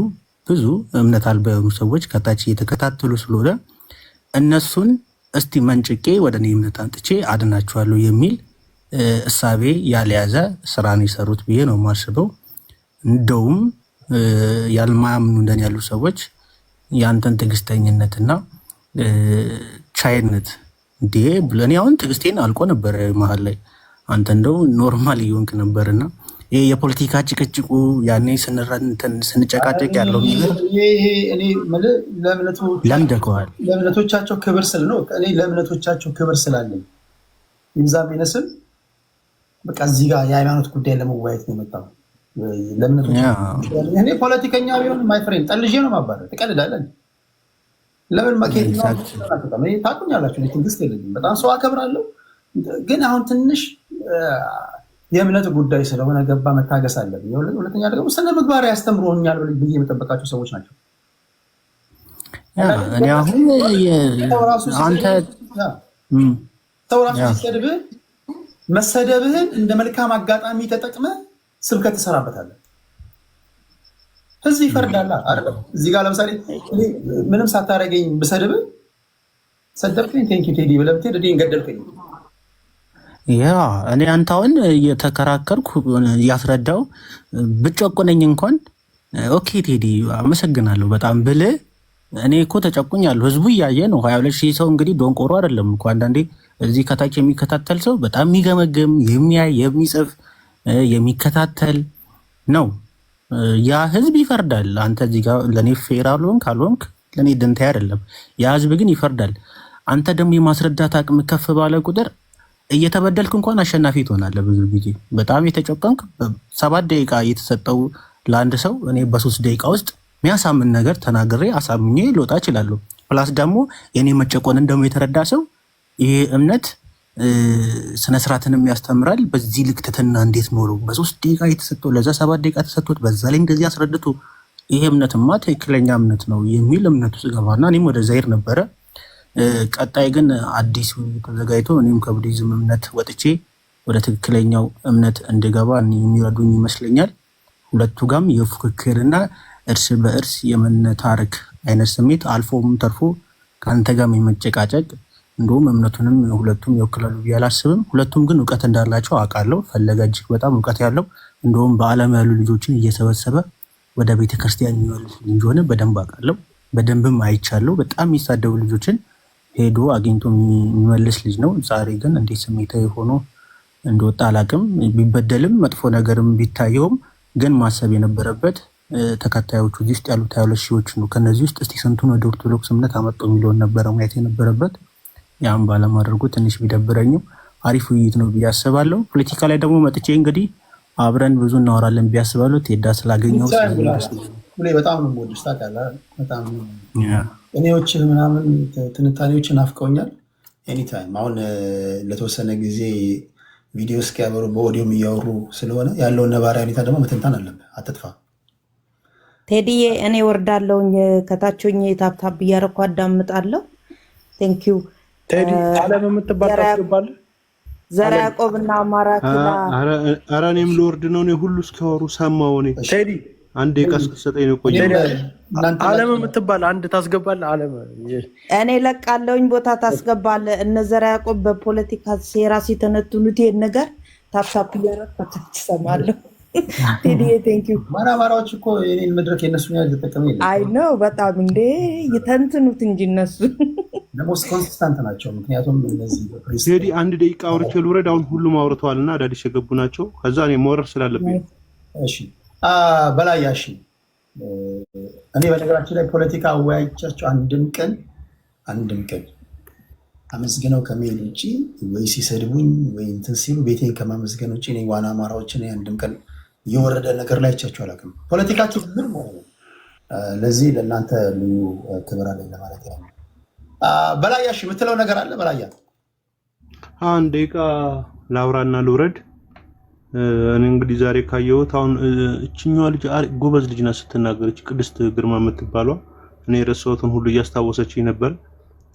ብዙ እምነት አልባ የሆኑ ሰዎች ከታች እየተከታተሉ ስለሆነ እነሱን እስቲ መንጭቄ ወደ እኔ እምነት አምጥቼ አድናቸዋለሁ የሚል እሳቤ ያልያዘ ስራ ነው የሰሩት ብዬ ነው የማስበው። እንደውም ያልማያምኑ እንደኔ ያሉ ሰዎች ያንተን ትዕግስተኝነትና ቻይነት እንዴ ብለህ እኔ አሁን ትዕግስቴን አልቆ ነበር መሀል ላይ፣ አንተ እንደው normal እየሆንክ ነበርና ይሄ የፖለቲካ ጭቅጭቁ ያኔ ስንጨቃጨቅ ያለው ነገር ይሄ እኔ የምልህ ለእምነቱ ለምደከዋል። ለእምነቶቻቸው ክብር ስል ነው። እኔ ለእምነቶቻቸው ክብር ስላለኝ ይብዛም ይነስም በቃ እዚህ ጋር የሃይማኖት ጉዳይ ለመወያየት ነው የመጣው። ለእምነቶቻቸው እኔ ፖለቲከኛ ቢሆን my friend ጠልዤ ነው ማባረር። ትቀልዳለህ። ለምን ከየትኛውም እኔ ታውቁኛላችሁ፣ እኔ ትዕግስት የለኝም። በጣም ሰው አከብራለሁ፣ ግን አሁን ትንሽ የእምነት ጉዳይ ስለሆነ ገባ መታገስ አለብኝ። ሁለተኛ ደግሞ ስነ ምግባር ያስተምሮኛል ብዬ የምጠበቃቸው ሰዎች ናቸው። Yeah፣ እኔ አሁን ሰው ራሱ አንተ ሰው ራሱ ሲሰድብህ መሰደብህን እንደ መልካም አጋጣሚ ተጠቅመህ ስብከት ትሰራበታለህ። ህዝብ ይፈርዳል አይደል? እዚህ ጋር ለምሳሌ እኔ ምንም ሳታደርገኝ ብሰድብህ ሰደብከኝ፣ thank you ቴዲ ብለህ ብትሄድ እኔን ገደልከኝ። Yeah፣ እኔ አንተ አሁን እየተከራከርኩ እያስረዳው ብጨቁነኝ እንኳን okay ቴዲ አመሰግናለሁ በጣም ብልህ እኔ እኮ ተጨቁኛለሁ። ህዝቡ እያየ ነው። 22,000 ሰው እንግዲህ ዶንቆሮ አይደለም እኮ። አንዳንዴ እዚህ ከታች የሚከታተል ሰው በጣም የሚገመግም፣ የሚያይ፣ የሚጽፍ፣ የሚከታተል ነው። ያ ህዝብ ይፈርዳል። አንተ እዚህ ጋር ለእኔ fair አልሆንክ አልሆንክ ለእኔ ደንታዬ አይደለም። ያ ህዝብ ግን ይፈርዳል። አንተ ደግሞ የማስረዳት አቅም ከፍ ባለ ቁጥር እየተበደልክ እንኳን አሸናፊ ትሆናለህ። ብዙ ጊዜ በጣም የተጨቆንክ 7 ደቂቃ እየተሰጠው ለአንድ ሰው እኔ በ3 ደቂቃ ውስጥ የሚያሳምን ነገር ተናግሬ አሳምኜ ልወጣ እችላለሁ። Plus ደግሞ የእኔ መጨቆንን ደግሞ የተረዳ ሰው ይሄ እምነት ስነስርዓትንም ያስተምራል። በዚህ ልክ ትህትና እንዴት ኖረው በ3 ደቂቃ የተሰጠው ለዛ 7 ደቂቃ ተሰጥቶት በዛ ላይ እንደዚህ አስረድቶ ይሄ እምነትማ ትክክለኛ እምነት ነው የሚል እምነት ውስጥ ገባና እኔም ወደዛ ሄድ ነበረ። ቀጣይ ግን አዲስ ውይይት ተዘጋጅቶ እኔም ከቡዲዝም እምነት ወጥቼ ወደ ትክክለኛው እምነት እንድገባ የሚረዱኝ ይመስለኛል። ሁለቱ ጋም የፉክክርና እርስ በእርስ የመነታረክ አይነት ስሜት አልፎም ተርፎ ከአንተ ጋም የመጨቃጨቅ እንደውም እምነቱንም ሁለቱም ይወክላሉ ብዬ አላስብም። ሁለቱም ግን እውቀት እንዳላቸው አውቃለሁ። ፈለገ እጅግ በጣም እውቀት ያለው፣ እንደውም በዓለም ያሉ ልጆችን እየሰበሰበ ወደ ቤተክርስቲያን የሚመልስ ልጅ እንደሆነ በደንብ አውቃለሁ። በደንብም አይቻለሁ። በጣም የሚሳደቡ ልጆችን ሄዶ አግኝቶ የሚመልስ ልጅ ነው። ዛሬ ግን እንዴት ስሜታዊ ሆኖ እንደወጣ አላውቅም። ቢበደልም መጥፎ ነገርም ቢታየውም ግን ማሰብ የነበረበት ተከታዮቹ እዚህ ውስጥ ያሉት 22 ሺዎች ነው። ከነዚህ ውስጥ እስቲ ስንቱን ወደ ኦርቶዶክስ እምነት አመጡ የሚለውን ነበረ ማየት የነበረበት። ያም ባለማድረጉ ትንሽ ቢደብረኝም አሪፍ ውይይት ነው ብዬ አስባለሁ። ፖለቲካ ላይ ደግሞ መጥቼ እንግዲህ አብረን ብዙ እናወራለን ብዬ አስባለሁ። ቴዳ ስላገኘው ሁሌ በጣም ነው የምወድሽ፣ ታውቃለህ። በጣም እኔዎችህ ምናምን ትንታኔዎች ናፍቀውኛል። Anytime አሁን ለተወሰነ ጊዜ ቪዲዮ እስኪያበሩ በኦዲዮም እያወሩ ስለሆነ ያለውን ነባራዊ ሁኔታ ደግሞ መተንተን አለብህ። አትጥፋ። ቴዲዬ፣ እኔ ወርዳለሁኝ። ከታች ሆኜ tap tap እያደረኩ አዳምጣለሁ። Thank you። ቴዲ፣ አለም የምትባል ታስገባለህ። ዘራ ያዕቆብ እና አማራ ኪላ። ኧረ እኔም ልወርድ ነው። እኔ ሁሉ እስኪያወሩ ሰማሁ። እኔ ቴዲ፣ አንድ የቀስቅሰጠኝ ነው የቆየው። አለም የምትባል አንድ ታስገባለህ። አለም። እኔ ለቃለሁኝ፣ ቦታ ታስገባለህ። እነ ዘራ ያዕቆብ በፖለቲካ ሴራ ሲተነትኑት ይሄን ነገር tap tap እያደረኩ ከታች እሰማለሁ። ቴዲዬ፣ thank you። አማራዎች እኮ የኔን መድረክ የእነሱን ያህል የተጠቀመ የለም። I know፣ በጣም እንዴ፣ ይተንትኑት እንጂ እነሱ። ደግሞ consistent ናቸው። ምክንያቱም እነዚህ ቴዲ፣ አንድ ደቂቃ አውርቼ ልውረድ። አሁን ሁሉም አውርተዋል እና አዳዲስ የገቡ ናቸው። ከዛ እኔ መውረድ ስላለብኝ ነው። እሺ በላይ፣ እሺ። እኔ በነገራችን ላይ ፖለቲካ አወያይቻቸው አንድም ቀን፣ አንድም ቀን አመስግነው ከመሄድ ውጭ ወይ ሲሰድቡኝ ወይ እንትን ሲሉ ቤቴን ከማመስገን ውጭ እኔ ዋና አማራዎችን አንድም ቀን የወረደ ነገር ላይ አይቻቸው አላውቅም። ፖለቲካቸው ምን ሆነ ነው። ለዚህ ለእናንተ ልዩ ክብር አለኝ ለማለት ያህል ነው። በላያ፣ እሺ፣ የምትለው ነገር አለ በላያ? አንድ ደቂቃ ላውራና ልውረድ። እኔ እንግዲህ ዛሬ ካየሁት አሁን እችኛዋ ልጅ ጎበዝ ልጅ ናት ስትናገር፣ እች ቅድስት ግርማ የምትባሏ እኔ የረሳሁትን ሁሉ እያስታወሰችኝ ነበር።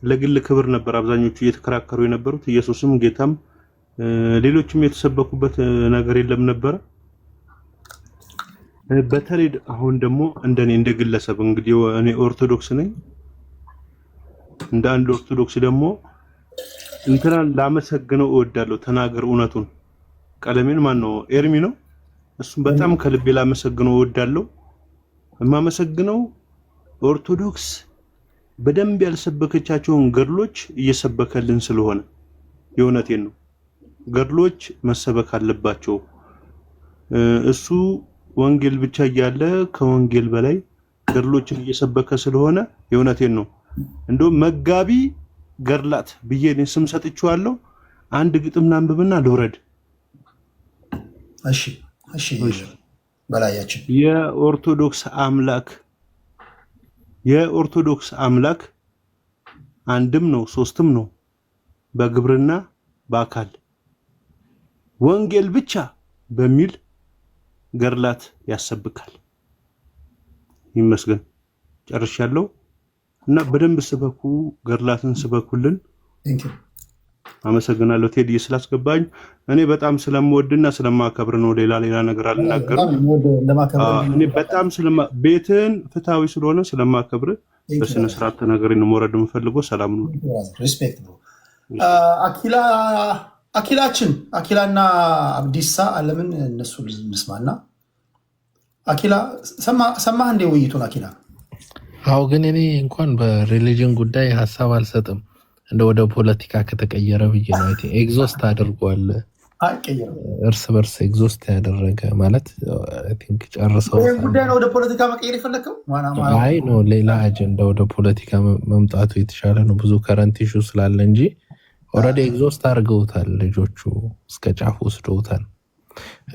ለግል ክብር ነበር አብዛኞቹ እየተከራከሩ የነበሩት። ኢየሱስም ጌታም ሌሎችም የተሰበኩበት ነገር የለም ነበረ። በተለይ አሁን ደግሞ እንደኔ እንደ ግለሰብ እንግዲህ እኔ ኦርቶዶክስ ነኝ። እንደ አንድ ኦርቶዶክስ ደግሞ እንትናን ላመሰግነው እወዳለሁ። ተናገር እውነቱን ቀለሜን ማን ነው? ኤርሚ ነው። እሱም በጣም ከልቤ ላመሰግነው እወዳለሁ። የማመሰግነው ኦርቶዶክስ በደንብ ያልሰበከቻቸውን ገድሎች እየሰበከልን ስለሆነ፣ የእውነቴን ነው። ገድሎች መሰበክ አለባቸው። እሱ ወንጌል ብቻ እያለ ከወንጌል በላይ ገድሎችን እየሰበከ ስለሆነ የእውነቴን ነው። እንደውም መጋቢ ገድላት ብዬ እኔ ስም ሰጥቼዋለሁ። አንድ ግጥም ላንብብና ልውረድ። እሺ በላያችን። የኦርቶዶክስ አምላክ፣ የኦርቶዶክስ አምላክ አንድም ነው ሶስትም ነው በግብርና በአካል፣ ወንጌል ብቻ በሚል ገድላት ያሰብካል። ይመስገን፣ ጨርሻለሁ። እና በደንብ ስበኩ፣ ገድላትን ስበኩልን። አመሰግናለሁ ቴዲ ስላስገባኝ። እኔ በጣም ስለምወድና ስለማከብር ነው። ሌላ ሌላ ነገር አልናገርም። እኔ በጣም ስለማ ቤትን ፍትሃዊ ስለሆነ ስለማከብር በስነ ስርዓት ተናገሬ ነው መውረድ የምፈልገው። ሰላም ነው። Respect bro። አኪላ፣ አኪላችን፣ አኪላና አብዲሳ አለምን እነሱ እንስማና። አኪላ፣ ሰማህ እንዴ ውይይቱን አኪላ? አዎ፣ ግን እኔ እንኳን በ religion ጉዳይ ሀሳብ አልሰጥም። እንደ ወደ ፖለቲካ ከተቀየረ ብዬ ነው። I think exhaust አድርጓል። አይቀየርም። እርስ በርስ exhaust ያደረገ ማለት I think ጨርሰው ይህን ጉዳይ ነው ወደ ፖለቲካ መቀየር የፈለግከው? ዋና አይ no፣ ሌላ አጀንዳ ወደ ፖለቲካ መምጣቱ የተሻለ ነው። ብዙ current issue ስላለ እንጂ already exhaust አድርገውታል። ልጆቹ እስከ ጫፍ ወስደውታል።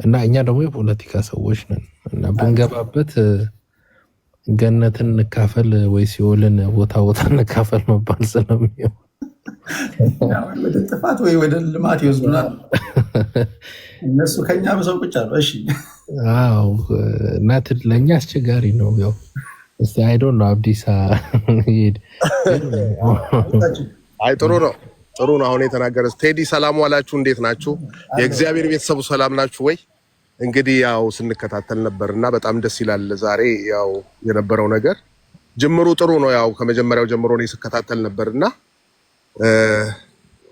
እና እኛ ደግሞ የፖለቲካ ሰዎች ነን እና ብንገባበት ገነትን እንካፈል ወይ ሲኦልን ቦታ ቦታ እንካፈል መባል ስለሚሆን። ወደ ጥፋት ወይ ወደ ልማት ይወስዱናል። እነሱ ከኛ ብሰው ቁጭ አሉ። እሺ። አዎ፣ እና ለእኛ አስቸጋሪ ነው። ያው እስቲ I don't know፣ አብዲሳ ይሄድ። አይ፣ ጥሩ ነው፣ ጥሩ ነው። አሁን የተናገረ ቴዲ፣ ሰላም ዋላችሁ፣ እንዴት ናችሁ? የእግዚአብሔር ቤተሰቡ ሰላም ናችሁ ወይ? እንግዲህ ያው ስንከታተል ነበር እና በጣም ደስ ይላል። ዛሬ ያው የነበረው ነገር ጅምሩ ጥሩ ነው። ያው ከመጀመሪያው ጀምሮ እኔ ስከታተል ነበር እና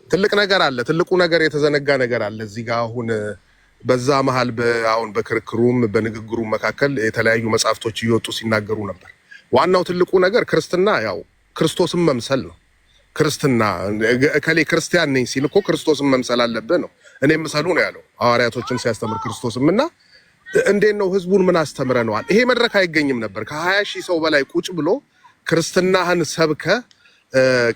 ትልቅ ነገር አለ። ትልቁ ነገር የተዘነጋ ነገር አለ እዚህ ጋር። አሁን በዛ መሀል አሁን በክርክሩም በንግግሩም መካከል የተለያዩ መጽሐፍቶች እየወጡ ሲናገሩ ነበር። ዋናው ትልቁ ነገር ክርስትና ያው ክርስቶስን መምሰል ነው። ክርስትና እከሌ ክርስቲያን ነኝ ሲል እኮ ክርስቶስን መምሰል አለብህ ነው። እኔ ምሰሉ ነው ያለው ሐዋርያቶችን ሲያስተምር ክርስቶስም። እና እንዴት ነው ህዝቡን ምን አስተምረነዋል? ይሄ መድረክ አይገኝም ነበር። ከ20,000 ሰው በላይ ቁጭ ብሎ ክርስትናህን ሰብከ፣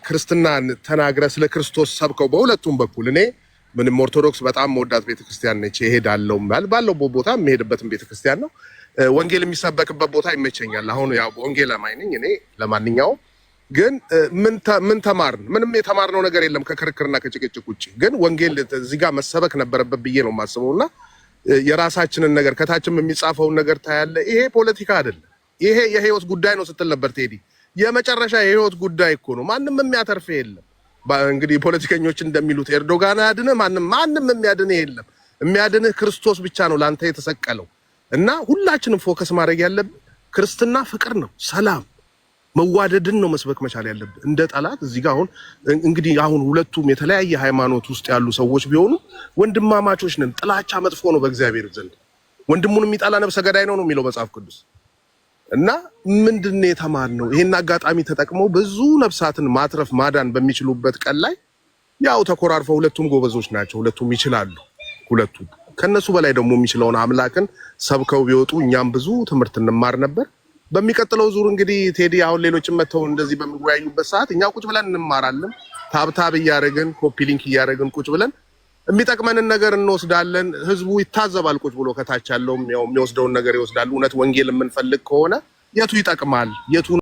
ክርስትናን ተናግረ፣ ስለ ክርስቶስ ሰብከው በሁለቱም በኩል። እኔ ምንም ኦርቶዶክስ በጣም መወዳት ቤተክርስቲያን ነች፣ እሄዳለሁ፣ ባለው ቦታ የምሄድበትን ቤተክርስቲያን ነው። ወንጌል የሚሰበክበት ቦታ ይመቸኛል። አሁን ያው ወንጌል አማኝ ነኝ እኔ። ለማንኛውም ግን ምን ተማርን? ምንም የተማርነው ነገር የለም ከክርክርና ከጭቅጭቅ ውጭ። ግን ወንጌል እዚህ ጋር መሰበክ ነበረበት ብዬ ነው የማስበው። እና የራሳችንን ነገር ከታችም የሚጻፈውን ነገር ታያለ። ይሄ ፖለቲካ አይደለም፣ ይሄ የህይወት ጉዳይ ነው ስትል ነበር ቴዲ። የመጨረሻ የህይወት ጉዳይ እኮ ነው። ማንም የሚያተርፍ የለም። እንግዲህ ፖለቲከኞች እንደሚሉት ኤርዶጋን አያድንህ፣ ማንም ማንም የሚያድንህ የለም። የሚያድንህ ክርስቶስ ብቻ ነው ለአንተ የተሰቀለው። እና ሁላችንም focus ማድረግ ያለብን ክርስትና ፍቅር ነው፣ ሰላም መዋደድን ነው መስበክ መቻል ያለብን። እንደ ጠላት እዚህ ጋር አሁን እንግዲህ አሁን ሁለቱም የተለያየ ሃይማኖት ውስጥ ያሉ ሰዎች ቢሆኑ ወንድማማቾች ነን። ጥላቻ መጥፎ ነው በእግዚአብሔር ዘንድ። ወንድሙን የሚጠላ ነፍሰ ገዳይ ነው ነው የሚለው መጽሐፍ ቅዱስ። እና ምንድን ነው የተማርነው? ይሄን አጋጣሚ ተጠቅመው ብዙ ነፍሳትን ማትረፍ ማዳን በሚችሉበት ቀን ላይ ያው ተኮራርፈው፣ ሁለቱም ጎበዞች ናቸው፣ ሁለቱም ይችላሉ። ሁለቱም ከነሱ በላይ ደግሞ የሚችለውን አምላክን ሰብከው ቢወጡ እኛም ብዙ ትምህርት እንማር ነበር። በሚቀጥለው ዙር እንግዲህ ቴዲ፣ አሁን ሌሎችም መጥተው እንደዚህ በሚወያዩበት ሰዓት እኛ ቁጭ ብለን እንማራለን። Tap tap እያደረግን፣ copy link እያደረግን ቁጭ ብለን የሚጠቅመንን ነገር እንወስዳለን። ህዝቡ ይታዘባል። ቁጭ ብሎ ከታች ያለውም ያው የሚወስደውን ነገር ይወስዳል። እውነት ወንጌል የምንፈልግ ከሆነ የቱ ይጠቅማል? የቱ